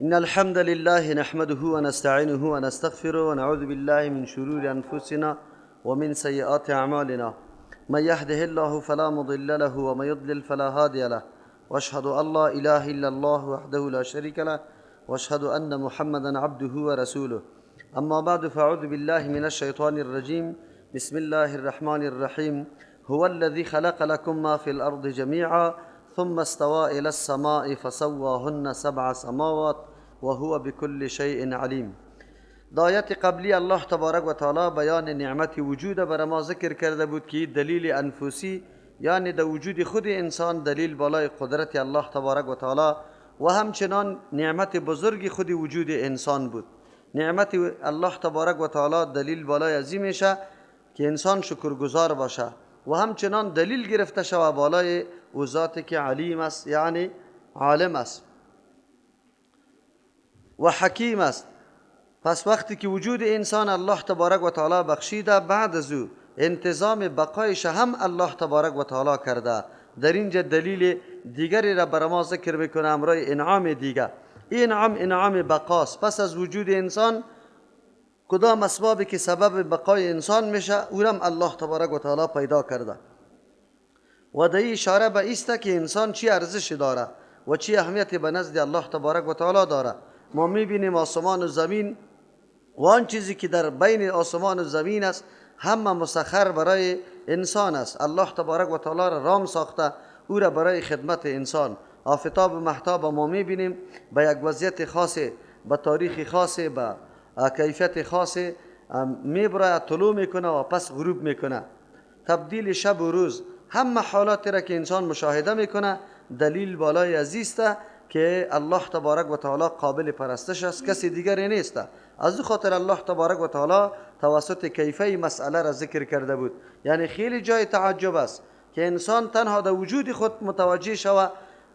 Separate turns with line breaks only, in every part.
إن الحمد لله نحمده ونستعينه ونستغفره ونعوذ بالله من شرور أنفسنا ومن سيئات أعمالنا. من يهده الله فلا مضل له ومن يضلل فلا هادي له، واشهد أن لا إله إلا الله وحده لا شريك له، واشهد أن محمدا عبده ورسوله. أما بعد، فأعوذ بالله من الشيطان الرجيم. بسم الله الرحمن الرحيم. هو الذي خلق لكم ما في الأرض جميعا ثم استوى إلى السماء فسواهن سبع سماوات وهو بكل شيء عليم. در آیت قبلی الله تبارک و تعالی بیان نعمت وجود بر ما ذکر کرده بود که دلیل انفسی، یعنی در وجود خود انسان دلیل بالای قدرت الله تبارک و تعالی و همچنان نعمت بزرگ خود وجود انسان بود. نعمت الله تبارک و تعالی دلیل بالای ازی میشه که انسان شکرگزار باشه و همچنان دلیل گرفته شوه بالای او ذاتی که علیم است، یعنی عالم است و حکیم است. پس وقتی که وجود انسان الله تبارک و تعالی بخشیده، بعد از او انتظام بقایش هم الله تبارک و تعالی کرده. در اینجا دلیل دیگری را بر ما ذکر میکنه امرای انعام دیگه. این انعام انعام بقاست. پس از وجود انسان کدام اسبابی که سبب بقای انسان میشه او را الله تبارک و تعالی پیدا کرده و در اشاره به ایست که انسان چی ارزش داره و چی اهمیتی به نزد الله تبارک و تعالی داره. ما میبینیم آسمان و زمین و آن چیزی که در بین آسمان و زمین است همه مسخر برای انسان است. الله تبارک و تعالی را رام ساخته او را برای خدمت انسان. آفتاب و مهتاب ما میبینیم به یک وضعیت خاص، به تاریخ خاص، به کیفیت خاص میبره، طلوع میکنه و پس غروب میکنه. تبدیل شب و روز، همه حالات را که انسان مشاهده میکنه دلیل بالای ازیست که الله تبارک و تعالی قابل پرستش است، کسی دیگری نیست. از او خاطر الله تبارک و تعالی توسط کیفه مسئله را ذکر کرده بود. یعنی خیلی جای تعجب است که انسان تنها در وجود خود متوجه شوه،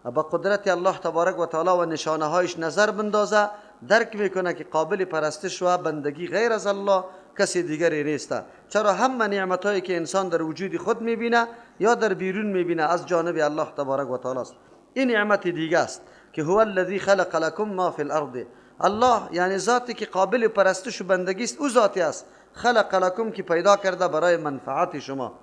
با قدرت الله تبارک و تعالی و نشانه هایش نظر بندازه، درک میکنه که قابل پرستش و بندگی غیر از الله کسی دیگری نیست. چرا همه نعمت هایی که انسان در وجود خود میبینه یا در بیرون میبینه از جانب الله تبارک و تعالی است. این نعمت دیگه است که هو الذی خلق لكم ما فی الارض. الله یعنی ذاتی که قابل پرستش و بندگی است، او ذاتی است. خلق لكم که پیدا کرده برای منفعت شما.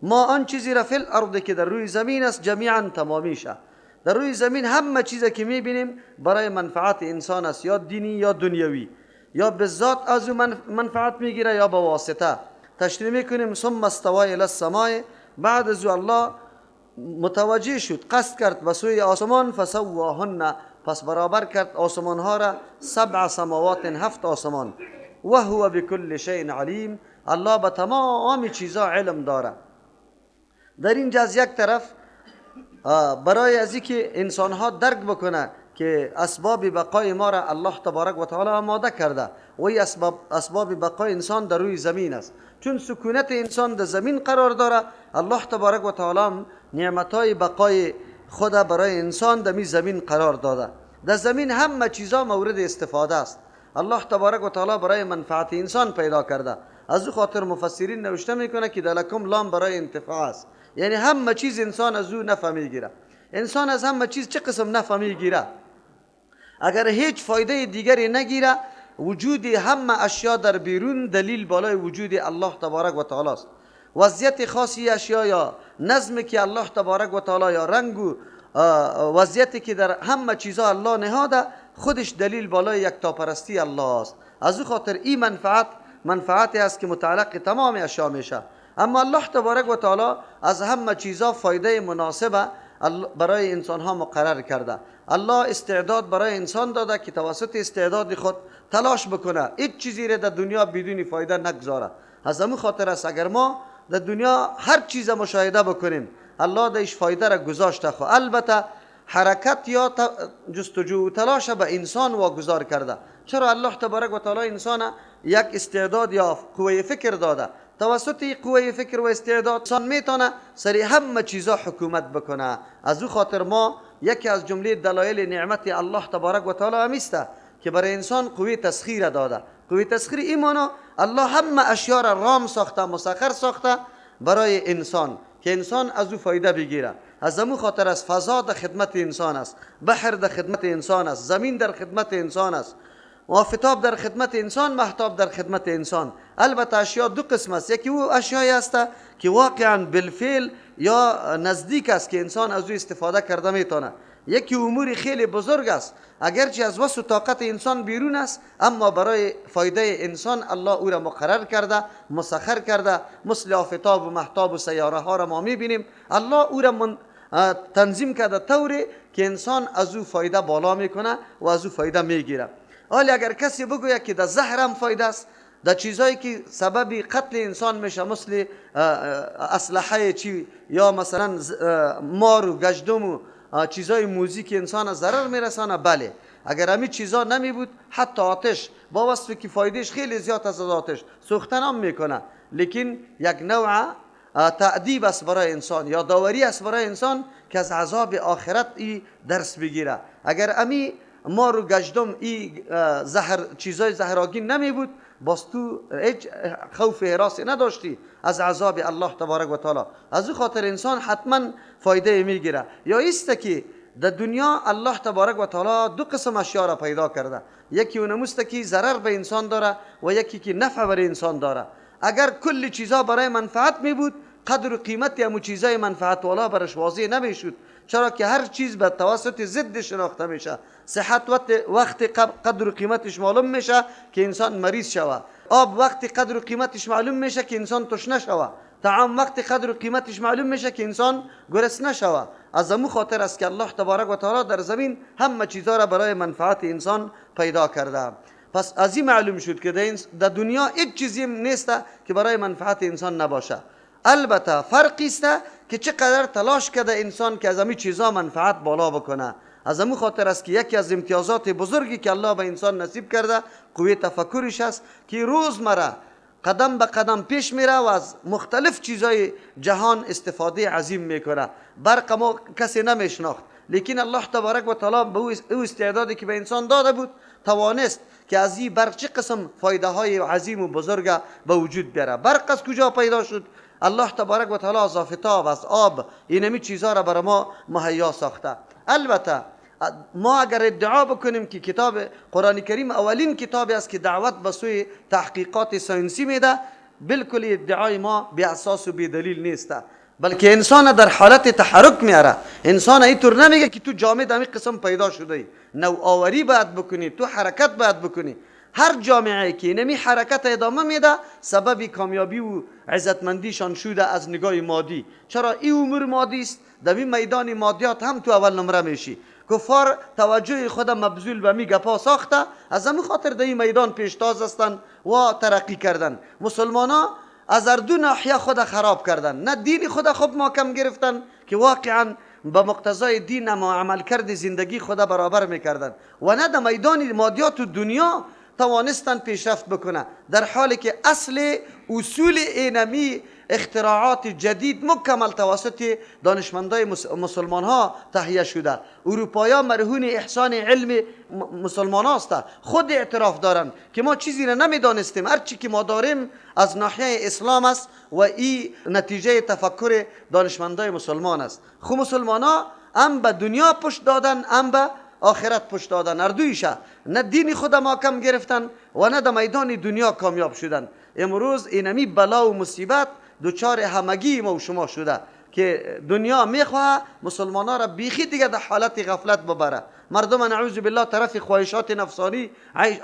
ما آن چیزی را فی الارض که در روی زمین است جمیعا تمامیشه. در روی زمین همه چیزی که میبینیم برای منفعت انسان است، یا دینی یا دنیوی، یا به ذات از او منفعت میگیره یا به واسطه. تشریح میکنیم ثم استوی الی السماء. بعد از او الله متوجه شد، قصد کرد به سوی آسمان، فسواهن، پس برابر کرد آسمان ها را، سبع سماوات، هفت آسمان. و هو بكل شیء علیم. الله به تمام چیزا علم داره. در اینجا از یک طرف برای از اینکه انسان ها درک بکنه که اسباب بقای ما را الله تبارک و تعالی آماده کرده و این اسباب بقای انسان در روی زمین است. چون سکونت انسان در زمین قرار داره، الله تبارک و تعالی نعمتهای بقای خود برای انسان در زمین قرار داده. در زمین همه چیزا مورد استفاده است. الله تبارک و تعالی برای منفعت انسان پیدا کرده. از او خاطر مفسرین نوشته میکنه که دلکم لام برای انتفاع است، یعنی همه چیز انسان از او نفع میگیره. انسان از همه چیز چه قسم نفع میگیره؟ اگر هیچ فایده دیگری نگیره، وجود همه اشیا در بیرون دلیل بالای وجود الله تبارک و تعالی است. وضعیت خاصی اشیا یا نظم که الله تبارک و تعالی یا رنگ و وضعیتی که در همه چیزا الله نهاده خودش دلیل بالای یکتاپرستی الله است. از او خاطر این منفعت منفعتی است که متعلق تمام اشیا میشه. اما الله تبارک و تعالی از همه چیزا فایده مناسبه برای انسان ها مقرر کرده. الله استعداد برای انسان داده که توسط استعداد خود تلاش بکنه، هیچ چیزی را در دنیا بدون فایده نگذاره. از همون خاطر است اگر ما در دنیا هر چیز مشاهده بکنیم الله درش فایده را گذاشته. خو البته حرکت یا جستجو و تلاش به انسان واگذار کرده. چرا الله تبارک و تعالی انسان یک استعداد یا قوه فکر داده؟ توسط قوه فکر و استعداد انسان میتونه سری همه چیزا حکومت بکنه. از او خاطر ما یکی از جمله دلایل نعمت الله تبارک و تعالی همیست که برای انسان قوه تسخیر داده. قوه تسخیر ایمانا الله همه اشیا را رام ساخته، مسخر ساخته برای انسان که انسان از او فایده بگیره. از امو خاطر از فضا در خدمت انسان است، بحر در خدمت انسان است، زمین در خدمت انسان است، آفتاب در خدمت انسان، مهتاب در خدمت انسان. البته اشیا دو قسم است، یکی او اشیایی است که واقعا بالفعل یا نزدیک است که انسان از او استفاده کرده میتونه. یکی امور خیلی بزرگ است، اگرچه از وسع و طاقت انسان بیرون است، اما برای فایده انسان الله او را مقرر کرده، مسخر کرده. مثل آفتاب و مهتاب و سیاره ها را ما میبینیم، الله او را تنظیم کرده طوری که انسان از او فایده بالا میکنه و از او فایده میگیره. حالا اگر کسی بگوید که در زهر هم فایده است، در چیزایی که سبب قتل انسان میشه، مثل اسلحه چی یا مثلا مار و گژدم و چیزای موزی که انسان ضرر میرسانه، بله اگر همین چیزا نمی بود، حتی آتش با وصف که فایدهش خیلی زیاد است، از آتش سوختن هم میکنه، لیکن یک نوع تأدیب است برای انسان یا داوری است برای انسان که از عذاب آخرت ای درس بگیره. اگر امی مار و گژدم ای زهر چیزای زهراگین نمی بود، باز تو هیچ خوف هراسی نداشتی از عذاب الله تبارک و تعالی. از او خاطر انسان حتما فایده میگیره. یا ایست که در دنیا الله تبارک و تعالی دو قسم اشیا را پیدا کرده، یکی اونموست که ضرر به انسان داره و یکی که نفع برای انسان داره. اگر کل چیزا برای منفعت می بود، قدر و قیمت همو چیزای منفعت والا برش واضح نمیشد، چرا که هر چیز به توسط ضد شناخته میشه. صحت وقت قدر و قیمتش معلوم میشه که انسان مریض شوه، آب وقت قدر و قیمتش معلوم میشه که انسان تشنه شوه، طعام وقت قدر و قیمتش معلوم میشه که انسان گرسنه شوه. از امو خاطر است که الله تبارک و تعالی در زمین همه چیزا را برای منفعت انسان پیدا کرده. پس از این معلوم شد که در دنیا هیچ چیزی نیست که برای منفعت انسان نباشه. البته فرقی است که چقدر تلاش کرده انسان که از همین چیزا منفعت بالا بکنه. از همون خاطر است که یکی از امتیازات بزرگی که الله به انسان نصیب کرده قوه تفکرش است که روزمره قدم به قدم پیش میره و از مختلف چیزای جهان استفاده عظیم میکنه. برق ما کسی نمیشناخت، لیکن الله تبارک و تعالی به او استعدادی که به انسان داده بود توانست که از این برق چه قسم فایده های عظیم و بزرگ به وجود بیاره. برق از کجا پیدا شد؟ الله تبارک و تعالی از آفتاب، از آب، اینمی چیزها را برای ما مهیا ساخته. البته ما اگر ادعا بکنیم که کتاب قرآن کریم اولین کتابی است که دعوت به سوی تحقیقات ساینسی میده، بالکل ادعای ما بی اساس و بی دلیل نیست، بلکه انسان در حالت تحرک میاره. انسان اینطور نمیگه که تو جامد همین قسم پیدا شده ای، نوآوری باید بکنی، تو حرکت باید بکنی. هر جامعه که نمی حرکت ادامه میده سبب کامیابی و عزتمندیشان شده از نگاه مادی. چرا این امور مادی است، در این میدان مادیات هم تو اول نمره میشی. کفار توجه خود مبذول به می گپا ساخته، از همون خاطر در این میدان پیشتاز هستند و ترقی کردن. مسلمان ها از هر دو ناحیه خود خراب کردن، نه دین خود خوب محکم گرفتن که واقعا به مقتضای دین اما عمل کرد زندگی خود برابر میکردن، و نه در میدان مادیات و دنیا توانستن پیشرفت بکنه، در حالی که اصل اصول اینمی اختراعات جدید مکمل توسط دانشمندای مسلمان ها تهیه شده. اروپایا مرهون احسان علم مسلمان هاست، خود اعتراف دارن که ما چیزی را نمیدانستیم، هرچی که ما داریم از ناحیه اسلام است و این نتیجه تفکر دانشمندای مسلمان است. خو مسلمان ها هم به دنیا پشت دادن، هم به آخرت پشت دادن، هر دویشه نه دین خود ما کم گرفتن و نه در میدان دنیا کامیاب شدن. امروز اینمی بلا و مصیبت دچار همگی ما و شما شده که دنیا میخواه مسلمان ها را بیخی دیگه در حالت غفلت ببره. مردم نعوذ بالله طرف خواهشات نفسانی،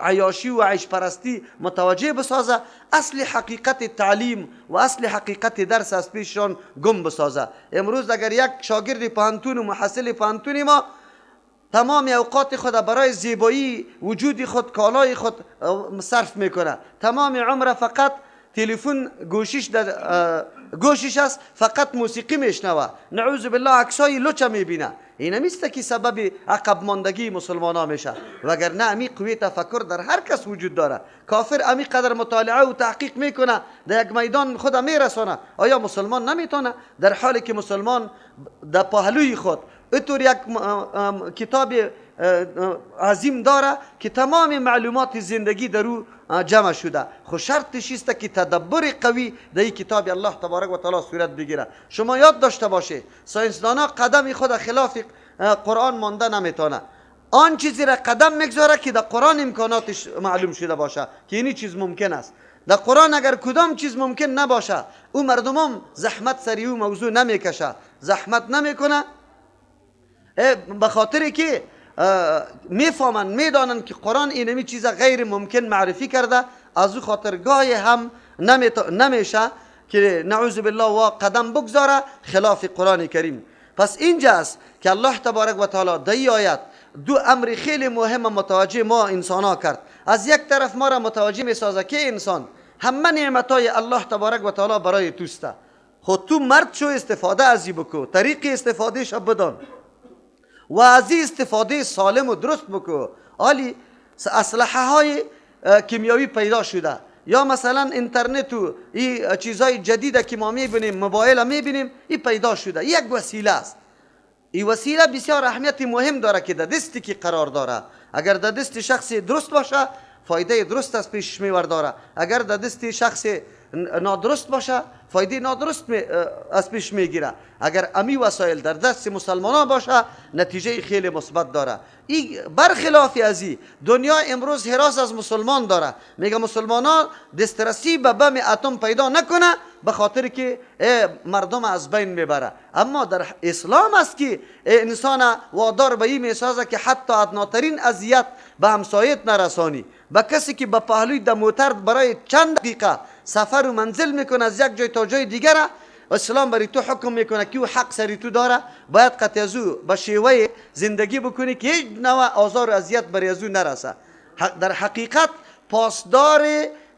عیاشی و عیش پرستی متوجه بسازه، اصل حقیقت تعلیم و اصل حقیقت درس از پیششان گم بسازه. امروز اگر یک شاگرد پانتون و محصل پانتون ما تمام اوقات خود برای زیبایی وجود خود، کالای خود صرف میکنه، تمام عمر فقط تلفن گوشیش در گوشیش است، فقط موسیقی میشنوه، نعوذ بالله عکسای لچه میبینه، این نیست که سبب عقب ماندگی مسلمان ها میشه. وگرنه امی قوه تفکر در هر کس وجود داره. کافر امی قدر مطالعه و تحقیق میکنه، در یک میدان خود میرسانه، آیا مسلمان نمیتونه؟ در حالی که مسلمان در پهلوی خود اطور یک کتاب عظیم داره که تمام معلومات زندگی در او جمع شده. خو شرطش است که تدبر قوی در این کتاب الله تبارک و تعالی صورت بگیره. شما یاد داشته باشه ساینسدانا قدم خود خلاف قرآن مانده نمیتونه. آن چیزی را قدم میگذاره که در قرآن امکاناتش معلوم شده باشه که اینی چیز ممکن است. در قرآن اگر کدام چیز ممکن نباشه او مردمم زحمت سری او موضوع نمیکشه، زحمت نمیکنه، به خاطر که میفهمن میدانن که قرآن اینمی چیز غیر ممکن معرفی کرده. از او خاطر گاهی هم نمیشه که نعوذ بالله و قدم بگذاره خلاف قرآن کریم. پس اینجاست که الله تبارک و تعالی در این آیت دو امر خیلی مهم متوجه ما انسان ها کرد. از یک طرف ما را متوجه میسازه که انسان همه نعمتای الله تبارک و تعالی برای توسته، خود تو مرد شو استفاده از این بکو، طریق استفاده شو بدان و از این استفاده سالم و درست بکو. حالی اسلحه های کیمیاوی پیدا شده، یا مثلا اینترنت و این چیزهای جدید که ما میبینیم، موبایل میبینیم، این پیدا شده، یک وسیله است. این وسیله بسیار اهمیت مهم داره که در دستی که قرار داره. اگر در دست شخص درست باشه فایده درست از پیشش میورداره، اگر در دست شخص نادرست باشه فایده نادرست از پیش میگیره. اگر امی وسایل در دست مسلمان باشه نتیجه خیلی مثبت داره. این برخلاف از این دنیا امروز هراس از مسلمان داره، میگه مسلمان ها دسترسی به بم اتم پیدا نکنه به خاطر که مردم از بین میبره. اما در اسلام است که انسان وادار به این میسازه که حتی ادناترین اذیت به همسایت نرسانی، به کسی که به پهلوی د موتر برای چند دقیقه سفر و منزل میکنه از یک جای تا جای دیگر، اسلام برای تو حکم میکنه که او حق سری تو داره، باید قطع از او به شیوه زندگی بکنی که هیچ نوع آزار و اذیت برای از او نرسه. در حقیقت پاسدار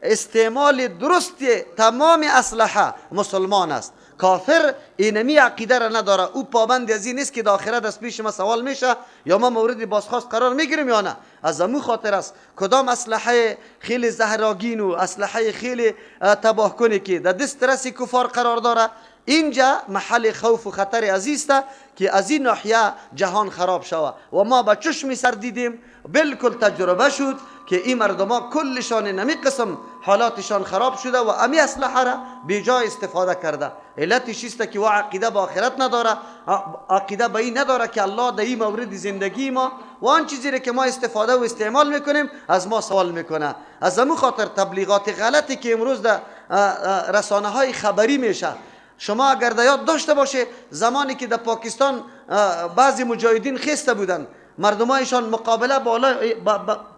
استعمال درست تمام اسلحه مسلمان است. کافر اینمی عقیده را نداره، او پابند از این نیست که در آخرت از پیش ما سوال میشه یا ما مورد بازخواست قرار میگیریم یا نه. از امو خاطر است کدام اسلحه خیلی زهراگین و اسلحه خیلی تباه کنه که در دست رس کفار قرار داره، اینجا محل خوف و خطر عزیز است که از این ناحیه جهان خراب شوه و ما با چشم سر دیدیم، بالکل تجربه شد که این مردما کلشان نمی قسم حالاتشان خراب شده و امی اسلحه را بی جای استفاده کرده. علتش است که او عقیده به آخرت نداره، عقیده به این نداره که الله در این مورد زندگی ما و آن چیزی را که ما استفاده و استعمال میکنیم از ما سوال میکنه. از امو خاطر تبلیغات غلطی که امروز در رسانه های خبری میشه، شما اگر در یاد داشته باشه زمانی که در پاکستان بعضی مجاهدین خسته بودن، مردمایشان مقابله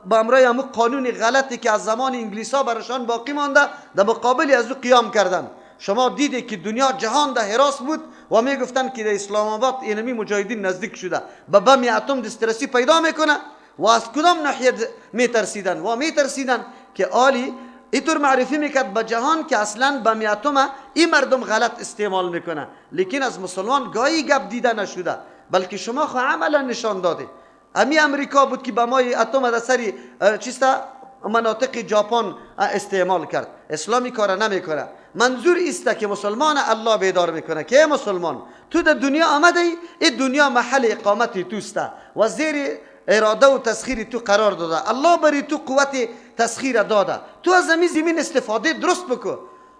با امرای همون قانون غلطی که از زمان انگلیس ها برشان باقی مانده در مقابل از او قیام کردن. شما دیده که دنیا جهان در هراس بود و میگفتن که در اسلام آباد اینمی مجاهدین نزدیک شده، به بم اتم دسترسی پیدا میکنه و از کدام ناحیه میترسیدن و میترسیدن که آلی اینطور معرفی میکرد به جهان که اصلا بم اتم این مردم غلط استعمال میکنه. لیکن از مسلمان گاهی گپ دیده نشده، بلکه شما خو عملا نشان داده. امی امریکا بود که بمای اتم در سری چیستا مناطق ژاپن استعمال کرد. اسلامی کار نمیکنه. منظور است که مسلمان الله بیدار میکنه که مسلمان تو در دنیا آمده ای، این دنیا محل اقامت توست و زیر اراده و تسخیر تو قرار داده. الله بری تو قوت تسخیر داده، تو از زمین زمین استفاده درست بکو.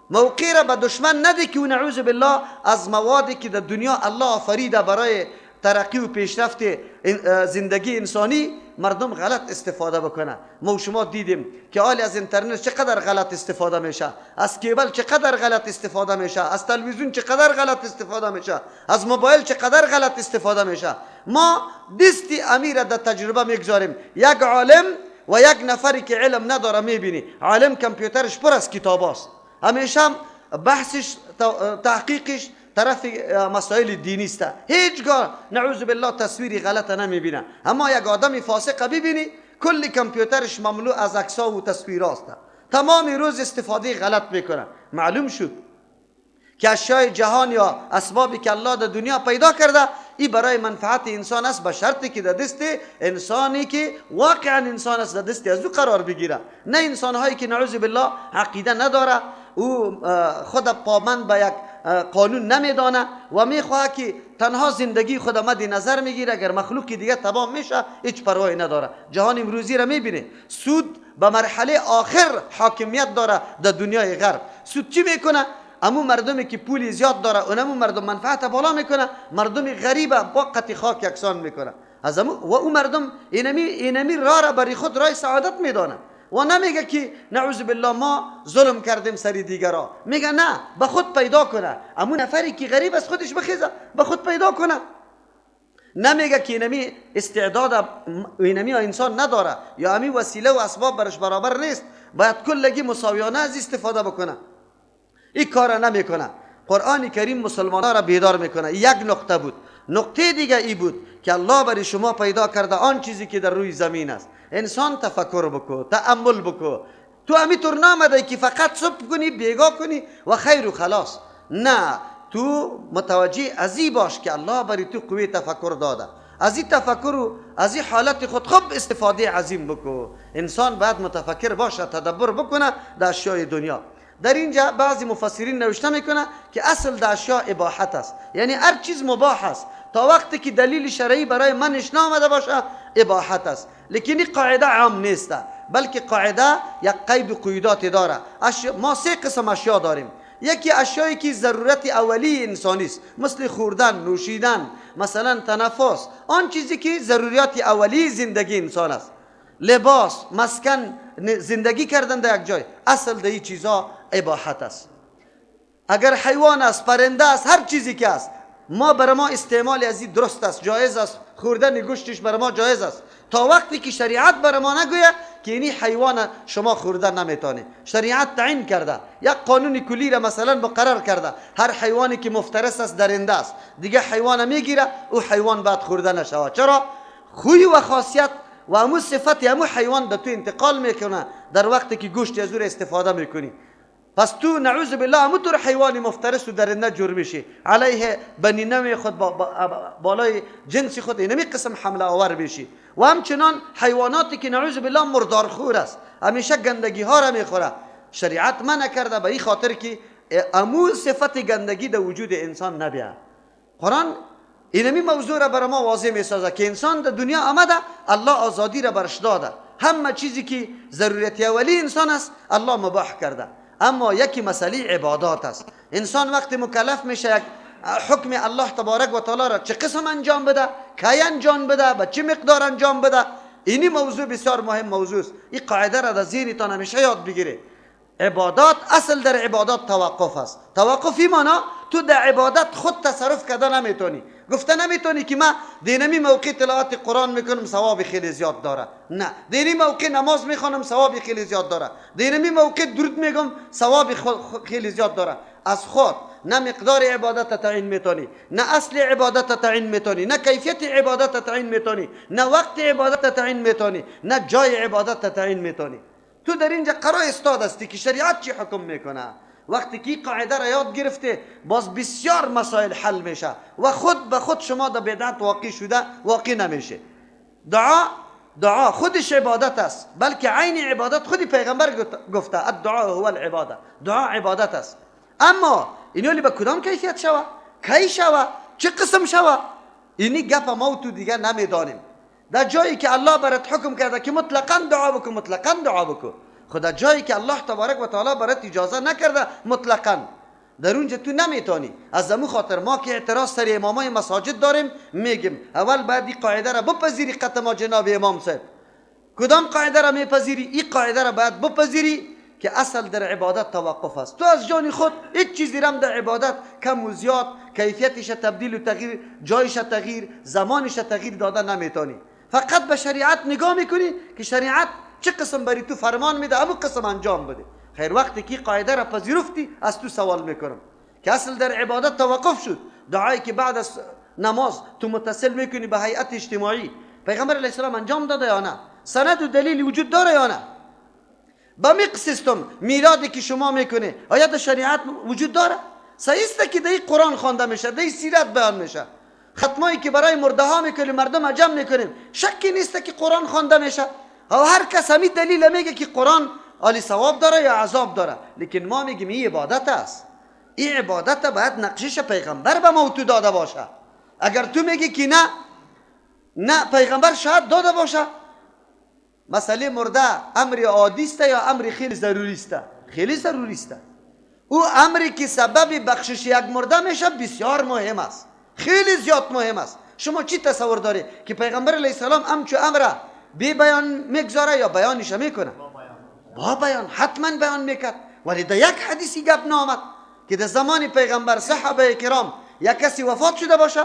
موقع را به دشمن نده که نعوذ بالله از موادی که در دنیا الله آفریده برای ترقی و پیشرفت زندگی انسانی مردم غلط استفاده بکنه. ما شما دیدیم که حالی از اینترنت چقدر غلط استفاده میشه، از کیبل چقدر غلط استفاده میشه، از تلویزیون چقدر غلط استفاده میشه، از موبایل چقدر غلط استفاده میشه. ما دستی امیر در تجربه میگذاریم. یک عالم و یک نفری که علم نداره میبینی، عالم کامپیوترش پر از کتاب است، همیشه بحثش تحقیقش طرف مسائل دینی است، هیچگاه نعوذ بالله تصویری غلط نمیبینه. اما یک آدم فاسق ببینی کل کامپیوترش مملو از عکس‌ها و تصویرات است، تمام روز استفاده غلط میکنه. معلوم شد که اشیای جهان یا اسبابی که الله در دنیا پیدا کرده این برای منفعت انسان است، به شرطی که در دست انسانی که واقعا انسان است در دست از او قرار بگیره، نه انسانهایی که نعوذ بالله عقیده نداره، او خود پابند به یک قانون نمیدانه و میخواه که تنها زندگی خود مد نظر میگیره. اگر مخلوق دیگه تباه میشه هیچ پروایی نداره. جهان امروزی را میبینه، سود به مرحله آخر حاکمیت داره در دنیای غرب. سود چی میکنه؟ امو مردمی که پول زیاد داره اونمو مردم منفعت بالا میکنه، مردم غریب با قطع خاک یکسان میکنه. از امو و او مردم اینمی راه را برای خود راه سعادت میدانه و نمیگه که نعوذ بالله ما ظلم کردیم سری دیگرا، میگه نه، به خود پیدا کنه. امو نفری که غریب از خودش بخیزه به خود پیدا کنه. نمیگه که اینمی استعداد اینمی انسان نداره یا امی وسیله و اسباب برش برابر نیست، باید کلگی مساویانه از استفاده بکنه. این کار نمیکنه. قرآن کریم مسلمان را بیدار میکنه. یک نقطه بود. نقطه دیگه ای بود که الله برای شما پیدا کرده آن چیزی که در روی زمین است. انسان تفکر بکو، تأمل بکو. تو همیطور نامده که فقط صبح کنی، بیگاه کنی و خیر و خلاص. نه، تو متوجه ازی باش که الله برای تو قوه تفکر داده. از این تفکر و از این حالت خود خوب استفاده عظیم بکو. انسان باید متفکر باشه، تدبر بکنه در اشیای دنیا. در اینجا بعضی مفسرین نوشته میکنه که اصل در اشیاء اباحت است، یعنی هر چیز مباح است تا وقتی که دلیل شرعی برای منش نامده باشه اباحت است. لیکن این قاعده عام نیست، بلکه قاعده یک قید و قیودات داره. ما سه قسم اشیاء داریم. یکی اشیایی که ضرورت اولی انسانی است، مثل خوردن، نوشیدن، مثلا تنفس، آن چیزی که ضروریات اولی زندگی انسان است. لباس، مسکن، زندگی کردن در یک جای، اصل در این چیزا اباحت است. اگر حیوان است، پرنده است، هر چیزی که است، ما بر ما استعمال از این درست است، جایز است، خوردن گوشتش بر ما جایز است تا وقتی که شریعت بر ما نگوید که اینی حیوان شما خوردن نمیتونه. شریعت تعیین کرده، یک قانون کلی را مثلا مقرر کرده، هر حیوانی که مفترس است، درنده است، دیگه حیوان میگیره، او حیوان باید خورده نشود. چرا؟ خوی و خاصیت و امو صفت امو حیوان به تو انتقال میکنه در وقتی که گوشت از او استفاده میکنی. پس تو نعوذ بالله امو طور حیوان مفترس و درنده جور میشی، علیه بنی نوع خود بالای جنس خود اینمی قسم حمله آور میشی. و همچنان حیواناتی که نعوذ بالله مردارخور است، همیشه گندگی ها را میخوره، شریعت منع کرده به این خاطر که امو صفت گندگی در وجود انسان نبیه. قرآن اینمی موضوع را برای ما واضح میسازه که انسان در دنیا آمده، الله آزادی را برش داده، همه چیزی که ضرورت اولی انسان است الله مباح کرده. اما یکی مسئله عبادات است. انسان وقتی مکلف میشه یک حکم الله تبارک و تعالی را چه قسم انجام بده، کی انجام بده، به چه مقدار انجام بده، اینی موضوع بسیار مهم موضوع است. این قاعده را در ذهنتان همیشه یاد بگیرید. عبادات اصل در عبادات توقف است. توقفی مانا تو در عبادت خود تصرف کرده نمیتونی، گفته نمیتونی که من دینمی موقع تلاوت قرآن میکنم ثواب خیلی زیاد داره، نه، دینی موقع نماز میخوانم ثواب خیلی زیاد داره، دینمی موقع درود میگم ثواب خیلی زیاد داره. از خود نه مقدار عبادت تعیین میتونی، نه اصل عبادت تعیین میتونی، نه کیفیت عبادت تعیین میتونی، نه وقت عبادت تعیین میتونی، نه جای عبادت تعیین میتونی. تو در اینجا قرار استاد هستی که شریعت چی حکم میکنه. وقتی که قاعده را یاد گرفته باز بسیار مسائل حل میشه و خود به خود شما در بدعت واقع شده واقع نمیشه. دعا خودش عبادت است، بلکه عین عبادت خودی پیغمبر گفته الدعاء هو العباده، دعا عبادت است. اما اینولی به کدام کیفیت شوه، کی شوه، چه قسم شوه، اینی گپ ما تو دیگه نمیدانیم. در جایی که الله برات حکم کرده که مطلقاً دعا بکن، مطلقاً دعا بکن. خدا جایی که الله تبارک و تعالی برات اجازه نکرده مطلقاً، در اونجا تو نمیتونی. از امو خاطر ما که اعتراض سر امامای مساجد داریم میگیم اول باید این قاعده را بپذیری. قط ما جناب امام صاحب کدام قاعده را میپذیری؟ این قاعده را باید بپذیری که اصل در عبادت توقف است. تو از جان خود هیچ چیزی رم در عبادت کم و زیاد، کیفیتش تبدیل و تغییر، جایش تغییر، زمانش تغییر داده نمیتونی. فقط به شریعت نگاه میکنی که شریعت چه قسم بری تو فرمان میده امو قسم انجام بده. خیر وقتی که قاعده را پذیرفتی از تو سوال میکنم که اصل در عبادت توقف شد. دعایی که بعد از نماز تو متصل میکنی به هیئت اجتماعی، پیغمبر علیه السلام انجام داده یا نه؟ سند و دلیل وجود داره یا نه؟ با میق سیستم میلادی که شما میکنه آیا در شریعت وجود داره؟ صحیح است که در قرآن خوانده میشه، در سیرت بیان میشه، ختمایی که برای مرده ها میکنیم، مردم جمع میکنیم، شکی نیست که قرآن خوانده میشه. او هر کس همین دلیل میگه که قرآن عالی ثواب داره یا عذاب داره، لیکن ما میگیم این عبادت است. این عبادت باید نقشش پیغمبر به ما تو داده باشه. اگر تو میگی که نه نه پیغمبر شاید داده باشه، مسئله مرده امر عادی است یا امر خیلی ضروری است؟ خیلی ضروری است. او امری که سبب بخشش یک مرده میشه بسیار مهم است، خیلی زیاد مهم است. شما چی تصور داری که پیغمبر علیه السلام همچو امر بی بیان میگذاره یا بیانش میکنه؟ با بیان، حتما بیان میکرد. ولی در یک حدیثی گپ نامد که در زمان پیغمبر صحابه کرام یک کسی وفات شده باشه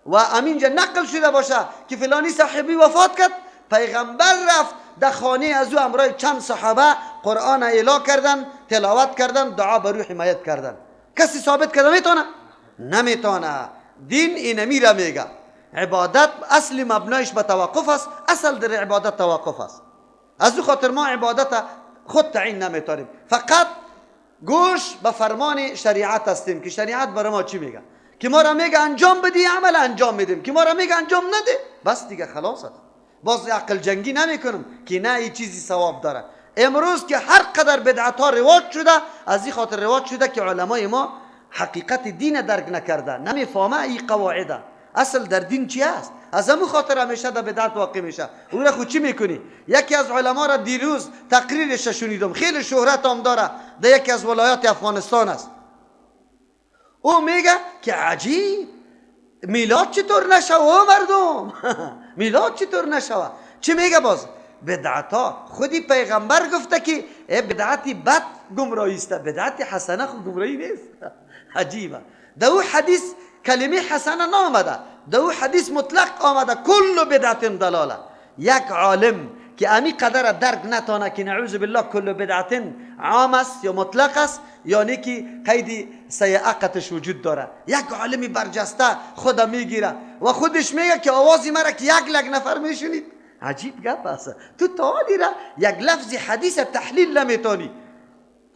و امینجا نقل شده باشه که فلانی صحابی وفات کرد، پیغمبر رفت در خانه از او امرای چند صحابه قرآن اعلا کردن، تلاوت کردن، دعا بر روح حمایت کردن. کسی ثابت کرده میتونه؟ نمیتونه. دین اینمی را میگه. عبادت اصل مبنایش به توقف است، اصل در عبادت توقف است. از او خاطر ما عبادت خود تعیین نمیتونیم، فقط گوش به فرمان شریعت هستیم که شریعت برای ما چی میگه. که ما را میگه انجام بدی عمل انجام میدیم، که ما را میگه انجام نده بس دیگه خلاص است. باز عقل جنگی نمیکنم که نه این چیزی ثواب داره. امروز که هر قدر بدعت ها رواج شده، از این خاطر رواج شده که علمای ما حقیقت دین درک نکرده، نمیفهمه این قواعد اصل در دین چی است. از همون خاطر همیشه در بدعت واقع میشه. او را خود چی میکنی؟ یکی از علما را دیروز تقریرش شنیدم، خیلی شهرت هم داره، در یکی از ولایات افغانستان است. او میگه که عجیب، میلاد چطور نشوه مردم؟ میلاد چطور نشوه؟ چی میگه باز؟ بدعت ها خودی پیغمبر گفته که بدعت بد گمراهی است، بدعت حسنه خود گمراهی نیست. عجیبه. در او حدیث کلمه حسنه نامده، در او حدیث مطلق آمده کل بدعت ضلاله. یک عالم که امی قدر درک نتانه که نعوذ بالله کل بدعت عام است یا مطلق است، یعنی که قید سیعقتش وجود داره. یک عالم برجسته خود میگیره و خودش میگه که آوازی مرا که 1 لک نفر میشونید. عجیب گپ است. تو تا را یک لفظ حدیث تحلیل نمیتونی.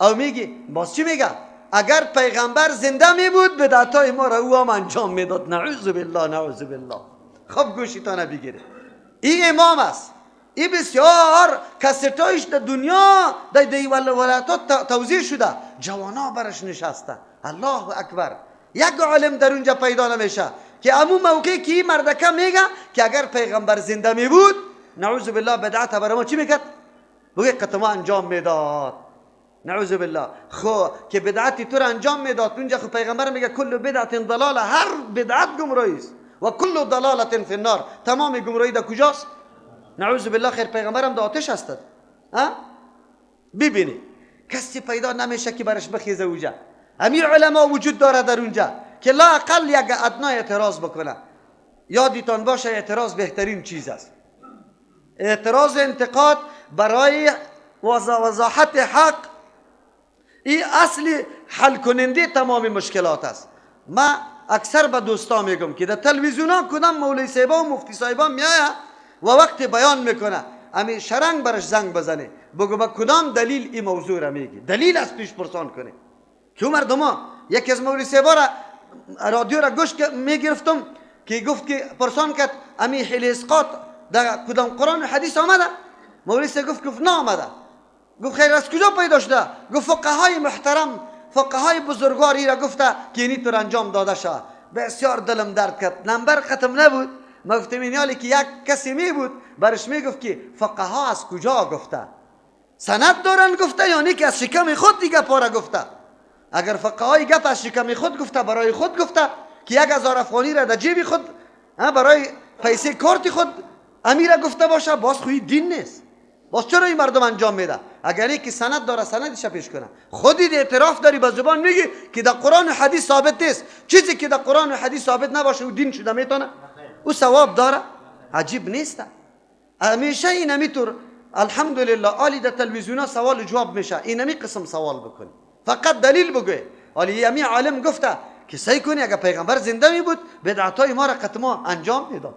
او میگی باز چی میگه؟ اگر پیغمبر زنده می بود بدعتای ما را او هم انجام میداد. نعوذ بالله، نعوذ بالله. خب گوشیتان بگیره. این امام است، این بسیار کستایش در دنیا در ولایتات توزیع شده، جوانا برش نشسته. الله اکبر. یک عالم در اونجا پیدا نمیشه که امو موقعی که این مردکه میگه که اگر پیغمبر زنده می بود نعوذ بالله بدعت برای ما چی میکرد؟ بگه قطما انجام میداد. نعوذ بالله. خو که بدعت تو را انجام میداد اونجا خو پیغمبر میگه کل بدعت ضلاله، هر بدعت گمراهی است و کل ضلاله فی النار. تمام گمراهی در کجاست؟ نعوذ بالله. خیر پیغمبرم در آتش هستد. ها ببینی کسی پیدا نمیشه که برش بخیزه اونجا. امیر علما وجود داره در اونجا که لا اقل یک ادنا اعتراض بکنه. یادتان باشه اعتراض بهترین چیز است. اعتراض انتقاد برای وضاحت حق این اصل حل کننده تمام مشکلات است. ما اکثر به دوستا میگم که در تلویزیون ها کدام مولوی صاحبا و مفتی صاحبا میآید و وقت بیان میکنه امی شرنگ برش زنگ بزنه بگو با کدام دلیل این موضوع را میگی، دلیل از پیش پرسان کنه. که مردم ها یکی از مولوی صاحبا را رادیو را گوش میگرفتم که گفت که پرسان کرد امی حل اسقاط در کدام قرآن و حدیث آمده؟ مولوی صاحب گفت نه آمده. گفت خیر از کجا پیدا شده؟ گفت فقهای محترم، فقهای بزرگواری را گفته که اینی طور انجام داده شد. بسیار دلم درد کرد. نمبر ختم نبود. ما گفتم این حالی که یک کسی می بود برش می گفت که فقها از کجا گفته؟ سند دارن گفته یا نه که از شکم خود دیگه پاره گفته؟ اگر فقهای گپ از شکم خود گفته، برای خود گفته که 1000 افغانی را در جیب خود برای پیسه کارت خود امیره گفته باشه، باز خوی دین نیست. باز چرا این مردم انجام میده؟ اگر یکی سند داره سندش پیش کنه. خودت اعتراف داری به زبان میگی که در قرآن و حدیث ثابت نیست. چیزی که در قرآن و حدیث ثابت نباشه او دین شده میتونه؟ او ثواب داره؟ عجیب نیست. همیشه این همیطور الحمدلله آلی در تلویزیون ها سوال و جواب میشه، این همی قسم سوال بکنی، فقط دلیل بگوی. آلی همی عالم گفته که سعی کنی اگر پیغمبر زنده می بود بدعتای ما را قطما انجام میداد.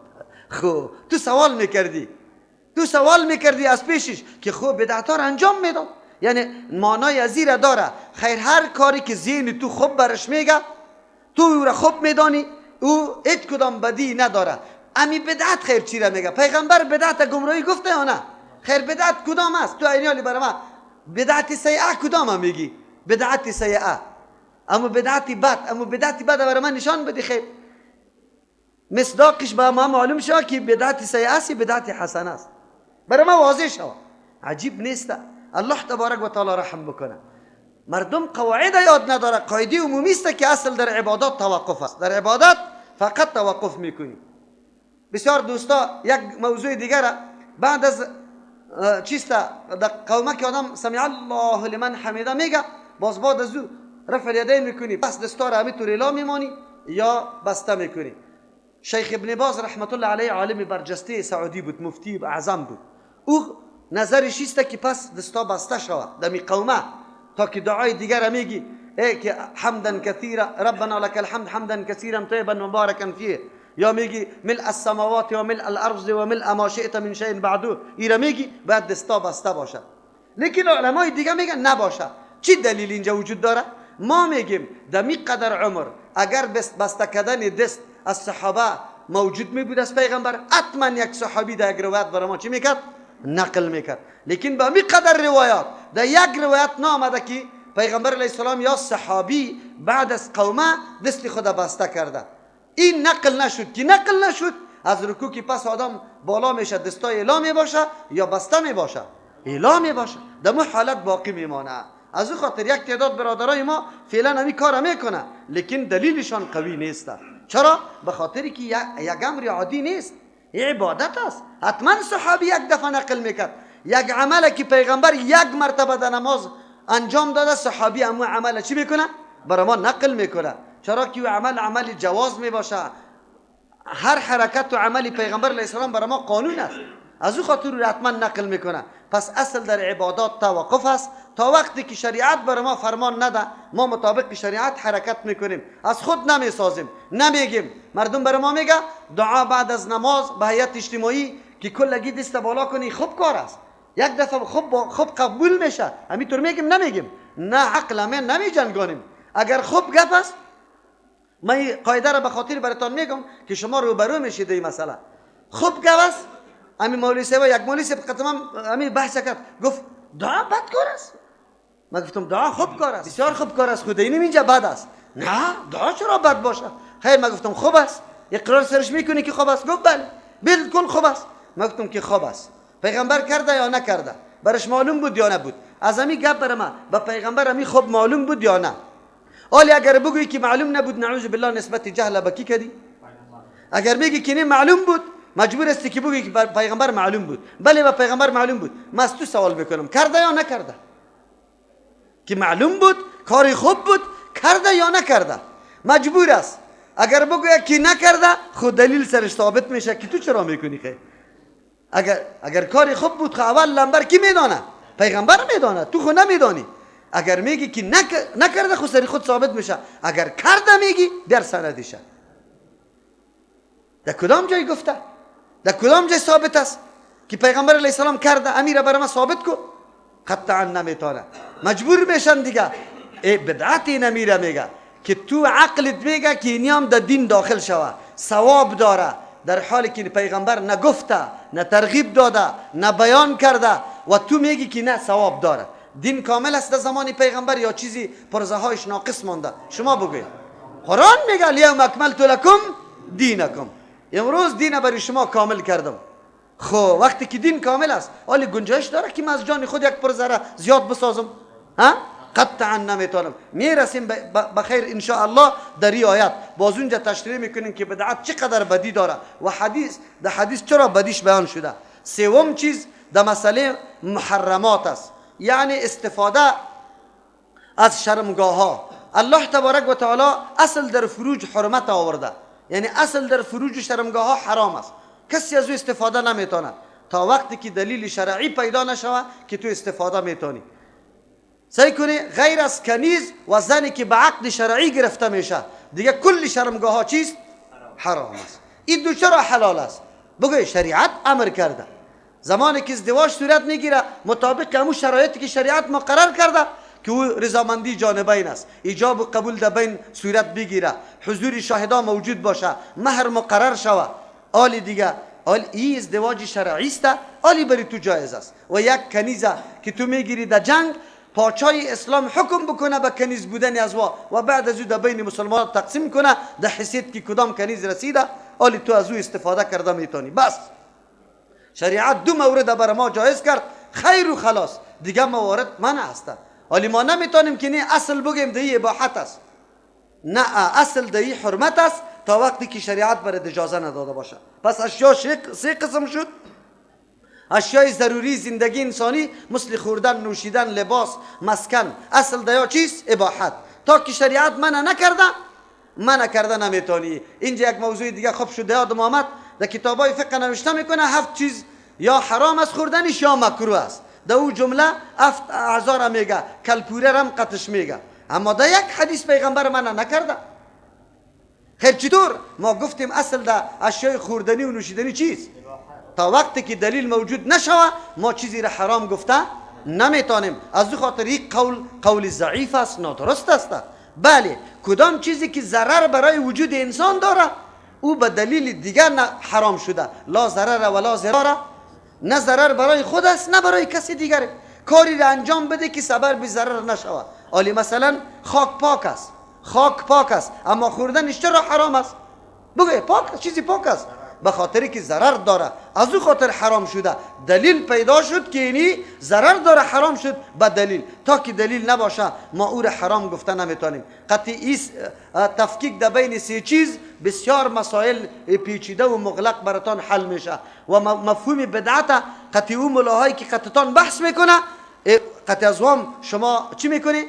خب تو سوال میکردی، تو سوال میکردی از پیشش که خب بدعت را انجام میداد، یعنی معنای از را داره. خیر هر کاری که ذهن تو خوب برش میگه تو او را خوب میدانی، او هیچ کدام بدی نداره. امی بدعت خیر چی را میگه؟ پیغمبر بدعت گمراهی گفته یا نه؟ خیر بدعت کدام است؟ تو اینیالی برای ما بدعت سیئه کدام میگی؟ بدعت سیئه اما بدعت بد، اما بدعت بد برای من نشان بده. خیر مصداقش به ما معلوم شد که بدعت سیئه است، بدعت حسنه است، برای ما واضح شد. عجیب نیست؟ الله تبارک و تعالی رحم بکنه. مردم قواعد یاد نداره. قاعده عمومی است که اصل در عبادات توقف است، در عبادت فقط توقف میکنی. بسیار دوستا یک موضوع دیگر بعد از چیست در قومه که آدم سمع الله لمن حمیده میگه، باز بعد از او رفع الیدین میکنی، پس دستا را همینطور اعلا میمانی یا بسته میکنی. شیخ ابن باز رحمت الله علیه عالم برجسته سعودی بود، مفتی اعظم بود. او نظرش است که پس دستا بسته شود دمی قومه تا که دعای دیگر میگی ای که حمدا کثیرا ربنا لك الحمد حمدا کثیرا طیبا مبارکا فیه، یا میگی ملء السماوات و ملء الارض و ملء ما شئت من شیء بعده، ایرا میگی بعد دستا بسته باشه. لیکن علمای دیگه میگن نباشه. چی دلیل اینجا وجود داره؟ ما میگیم دمی قدر عمر اگر بسته کردن دست از صحابه موجود می بود از پیغمبر، حتما یک صحابی در یک روایت برای ما چی میکرد؟ نقل میکرد. لیکن به می قدر روایات در یک روایت نامده که پیغمبر علیه السلام یا صحابی بعد از قومه دست خود بسته کرده. این نقل نشد. که نقل نشد از رکوع که پس آدم بالا میشه دستای اعلا میباشه یا بسته میباشه؟ اعلا میباشه، در مو حالت باقی میمانه. از او خاطر یک تعداد برادرای ما فعلا همین کار میکنه، لیکن دلیلشان قوی نیست. چرا؟ به خاطر که یک امر عادی نیست، عبادت است. حتما صحابی یک دفعه نقل میکرد. یک عمل که پیغمبر یک مرتبه در نماز انجام داده، صحابی امو عمل چی میکنه؟ برای ما نقل میکنه. چرا که عمل عمل جواز میباشه. هر حرکت و عمل پیغمبر علیه السلام برای ما قانون است، از او خاطر حتما نقل میکنه. پس اصل در عبادات توقف است تا وقتی که شریعت برای ما فرمان نده، ما مطابق شریعت حرکت میکنیم، از خود نمیسازیم، نمیگیم. مردم برای ما میگه دعا بعد از نماز به هیئت اجتماعی که کلگی دست بالا کنی خوب کار است، یک دفعه خوب قبول میشه. همینطور میگیم نمیگیم؟ نه، عقل من نمیجنگانیم. اگر خوب گپ است، من قاعده را به خاطر براتان میگم که شما روبرو میشید این مسئله. خوب گپ است. همین مولوی صاحب، یک مولوی صاحب قدما همین بحث کرد، گفت دعا بد کار است. من گفتم دعا خوب کار است، بسیار خوب کار است، خود اینم اینجا بد است. نه، دعا چرا بد باشه؟ خیر، من گفتم خوب است. اقرار سرش میکنی که خوب است؟ گفت بله بالکل خوب است. من گفتم که خوب است. پیغمبر کرده یا نکرده؟ برش معلوم بود یا نبود؟ از همین گپ بر ما به پیغمبر همین خوب معلوم بود یا نه؟ حالی اگر بگویی که معلوم نبود، نعوذ بالله نسبت جهل به کی کردی؟ اگر بگی که نه معلوم بود، مجبور استی که بگویی که پیغمبر معلوم بود. بله به پیغمبر معلوم بود. من از تو سوال میکنم کرده یا نکرده؟ که معلوم بود، کاری خوب بود، کرده یا نکرده؟ مجبور است. اگر بگوید که نکرده، خود دلیل سرش ثابت میشه که تو چرا میکنی. خیر، اگر کاری خوب بود، خب اول لمبر کی میدانه؟ پیغمبر میدانه، تو خو نمیدانی. اگر میگی که نکرده، خود سری خود ثابت میشه. اگر کرده میگی در سندشه. در کدام جای گفته؟ در کدام جای ثابت است که پیغمبر علیه السلام کرده؟ امیره برای ما ثابت کو. قطعا نمیتونه، مجبور میشن دیگه. ای بدعت نمیره میگه که تو عقلت میگه که اینیام در دین داخل شوه، ثواب داره، در حالی که پیغمبر نگفته، نه ترغیب داده، نه بیان کرده، و تو میگی که نه ثواب داره. دین کامل است در زمان پیغمبر یا چیزی پرزه هایش ناقص مانده؟ شما بگوید. قرآن میگه الیوم اکملت لکم دینکم، امروز دین برای شما کامل کردم. خب وقتی که دین کامل است، حالی گنجایش داره که من از جان خود یک پرزه را زیاد بسازم؟ ها؟ قطعا نمیتونم. میرسیم بخیر ان شاء الله در این آیت باز اونجا تشریح میکنیم که بدعت چقدر بدی داره و حدیث در حدیث چرا بدیش بیان شده. سوم چیز در مسئله محرمات است، یعنی استفاده از شرمگاه ها. الله تبارک و تعالی اصل در فروج حرمت آورده، یعنی اصل در فروج شرمگاه ها حرام است، کسی از او استفاده نمیتونه تا وقتی که دلیل شرعی پیدا نشوه که تو استفاده میتونی. سعی کنی غیر از کنیز و زنی که به عقد شرعی گرفته میشه دیگه کل شرمگاه ها چیست؟ حرام است. این دو چرا حلال است؟ بگوی شریعت امر کرده. زمانی که ازدواج صورت میگیره مطابق همون شرایطی که شریعت مقرر کرده که او رضامندی جانبین است، ایجاب و قبول در بین صورت بگیره، حضور شاهدان موجود باشه، مهر مقرر شوه، آلی دیگه آل ای ازدواج شرعی است، آلی بری تو جایز است. و یک کنیزه که تو میگیری در جنگ پاچای اسلام حکم بکنه به کنیز بودن از وا و بعد از او در بین مسلمان تقسیم کنه در حیثیت که کدام کنیز رسیده، آلی تو از او استفاده کرده میتونی. بس شریعت دو مورد بر ما جایز کرد، خیر و خلاص، دیگه موارد منع است. آلی ما نمیتونیم که نه اصل بگیم دی اباحت است، نه اصل دی حرمت است تا وقتی که شریعت برای اجازه نداده باشه. پس اشیا سه قسم شد. اشیای ضروری زندگی انسانی مثل خوردن، نوشیدن، لباس، مسکن، اصل دیا چیست؟ اباحت. تا که شریعت منع نکرده، منع کرده نمیتونی. اینجا یک موضوع دیگه خوب شده یادم آمد، در کتابای فقه نوشته میکنه هفت چیز یا حرام است خوردنش یا مکروه است. در او جمله هفت اعضا را میگه، کلپوره رم قطش میگه، اما در یک حدیث پیغمبر منع نکرده. خیر چطور؟ ما گفتیم اصل در اشیای خوردنی و نوشیدنی چیست؟ تا وقتی که دلیل موجود نشوه ما چیزی را حرام گفته نمیتونیم. از او خاطر این قول قول ضعیف است، نادرست است. بله کدام چیزی که ضرر برای وجود انسان داره او به دلیل دیگر حرام شده. لا ضرر ولا ضرار، نه ضرر برای خود است نه برای کسی دیگر. کاری را انجام بده که سبب به ضرر نشود. آلی مثلا خاک پاک است، خاک پاک است، اما خوردنش چرا حرام است؟ بگه پاک، چیزی پاک است، به خاطری که ضرر داره، از او خاطر حرام شده. دلیل پیدا شد که اینی ضرر داره حرام شد به دلیل. تا که دلیل نباشه ما او را حرام گفته نمیتونیم. قطعی تفکیک در بین سه چیز بسیار مسائل پیچیده و مغلق براتان حل میشه و مفهوم بدعت قطعی او ملاهایی که قطعتان بحث میکنه قطعی از وام شما چی میکنی؟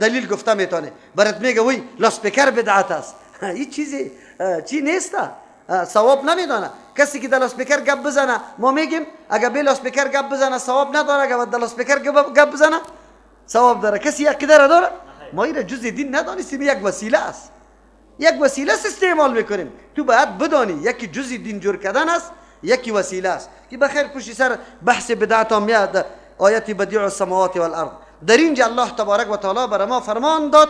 دلیل گفته میتونه. برات میگه وی لاسپیکر بدعت است. این چیزی چی نیست، ثواب نمیدانه. کسی که در لاسپیکر گپ بزنه ما میگیم اگه به لاسپیکر گپ بزنه ثواب نداره، اگه در لاسپیکر گپ بزنه ثواب داره. کسی عقیده را داره؟ ما این جزء دین ندانستیم، یک وسیله است، یک وسیله است استعمال میکنیم. تو باید بدانی یکی جزء دین جور کردن است، یکی وسیله است که بخیر پشت سر بحث بدعت هم میاد. آیت بدیع السماوات والارض. در اینجا الله تبارک و تعالی بر ما فرمان داد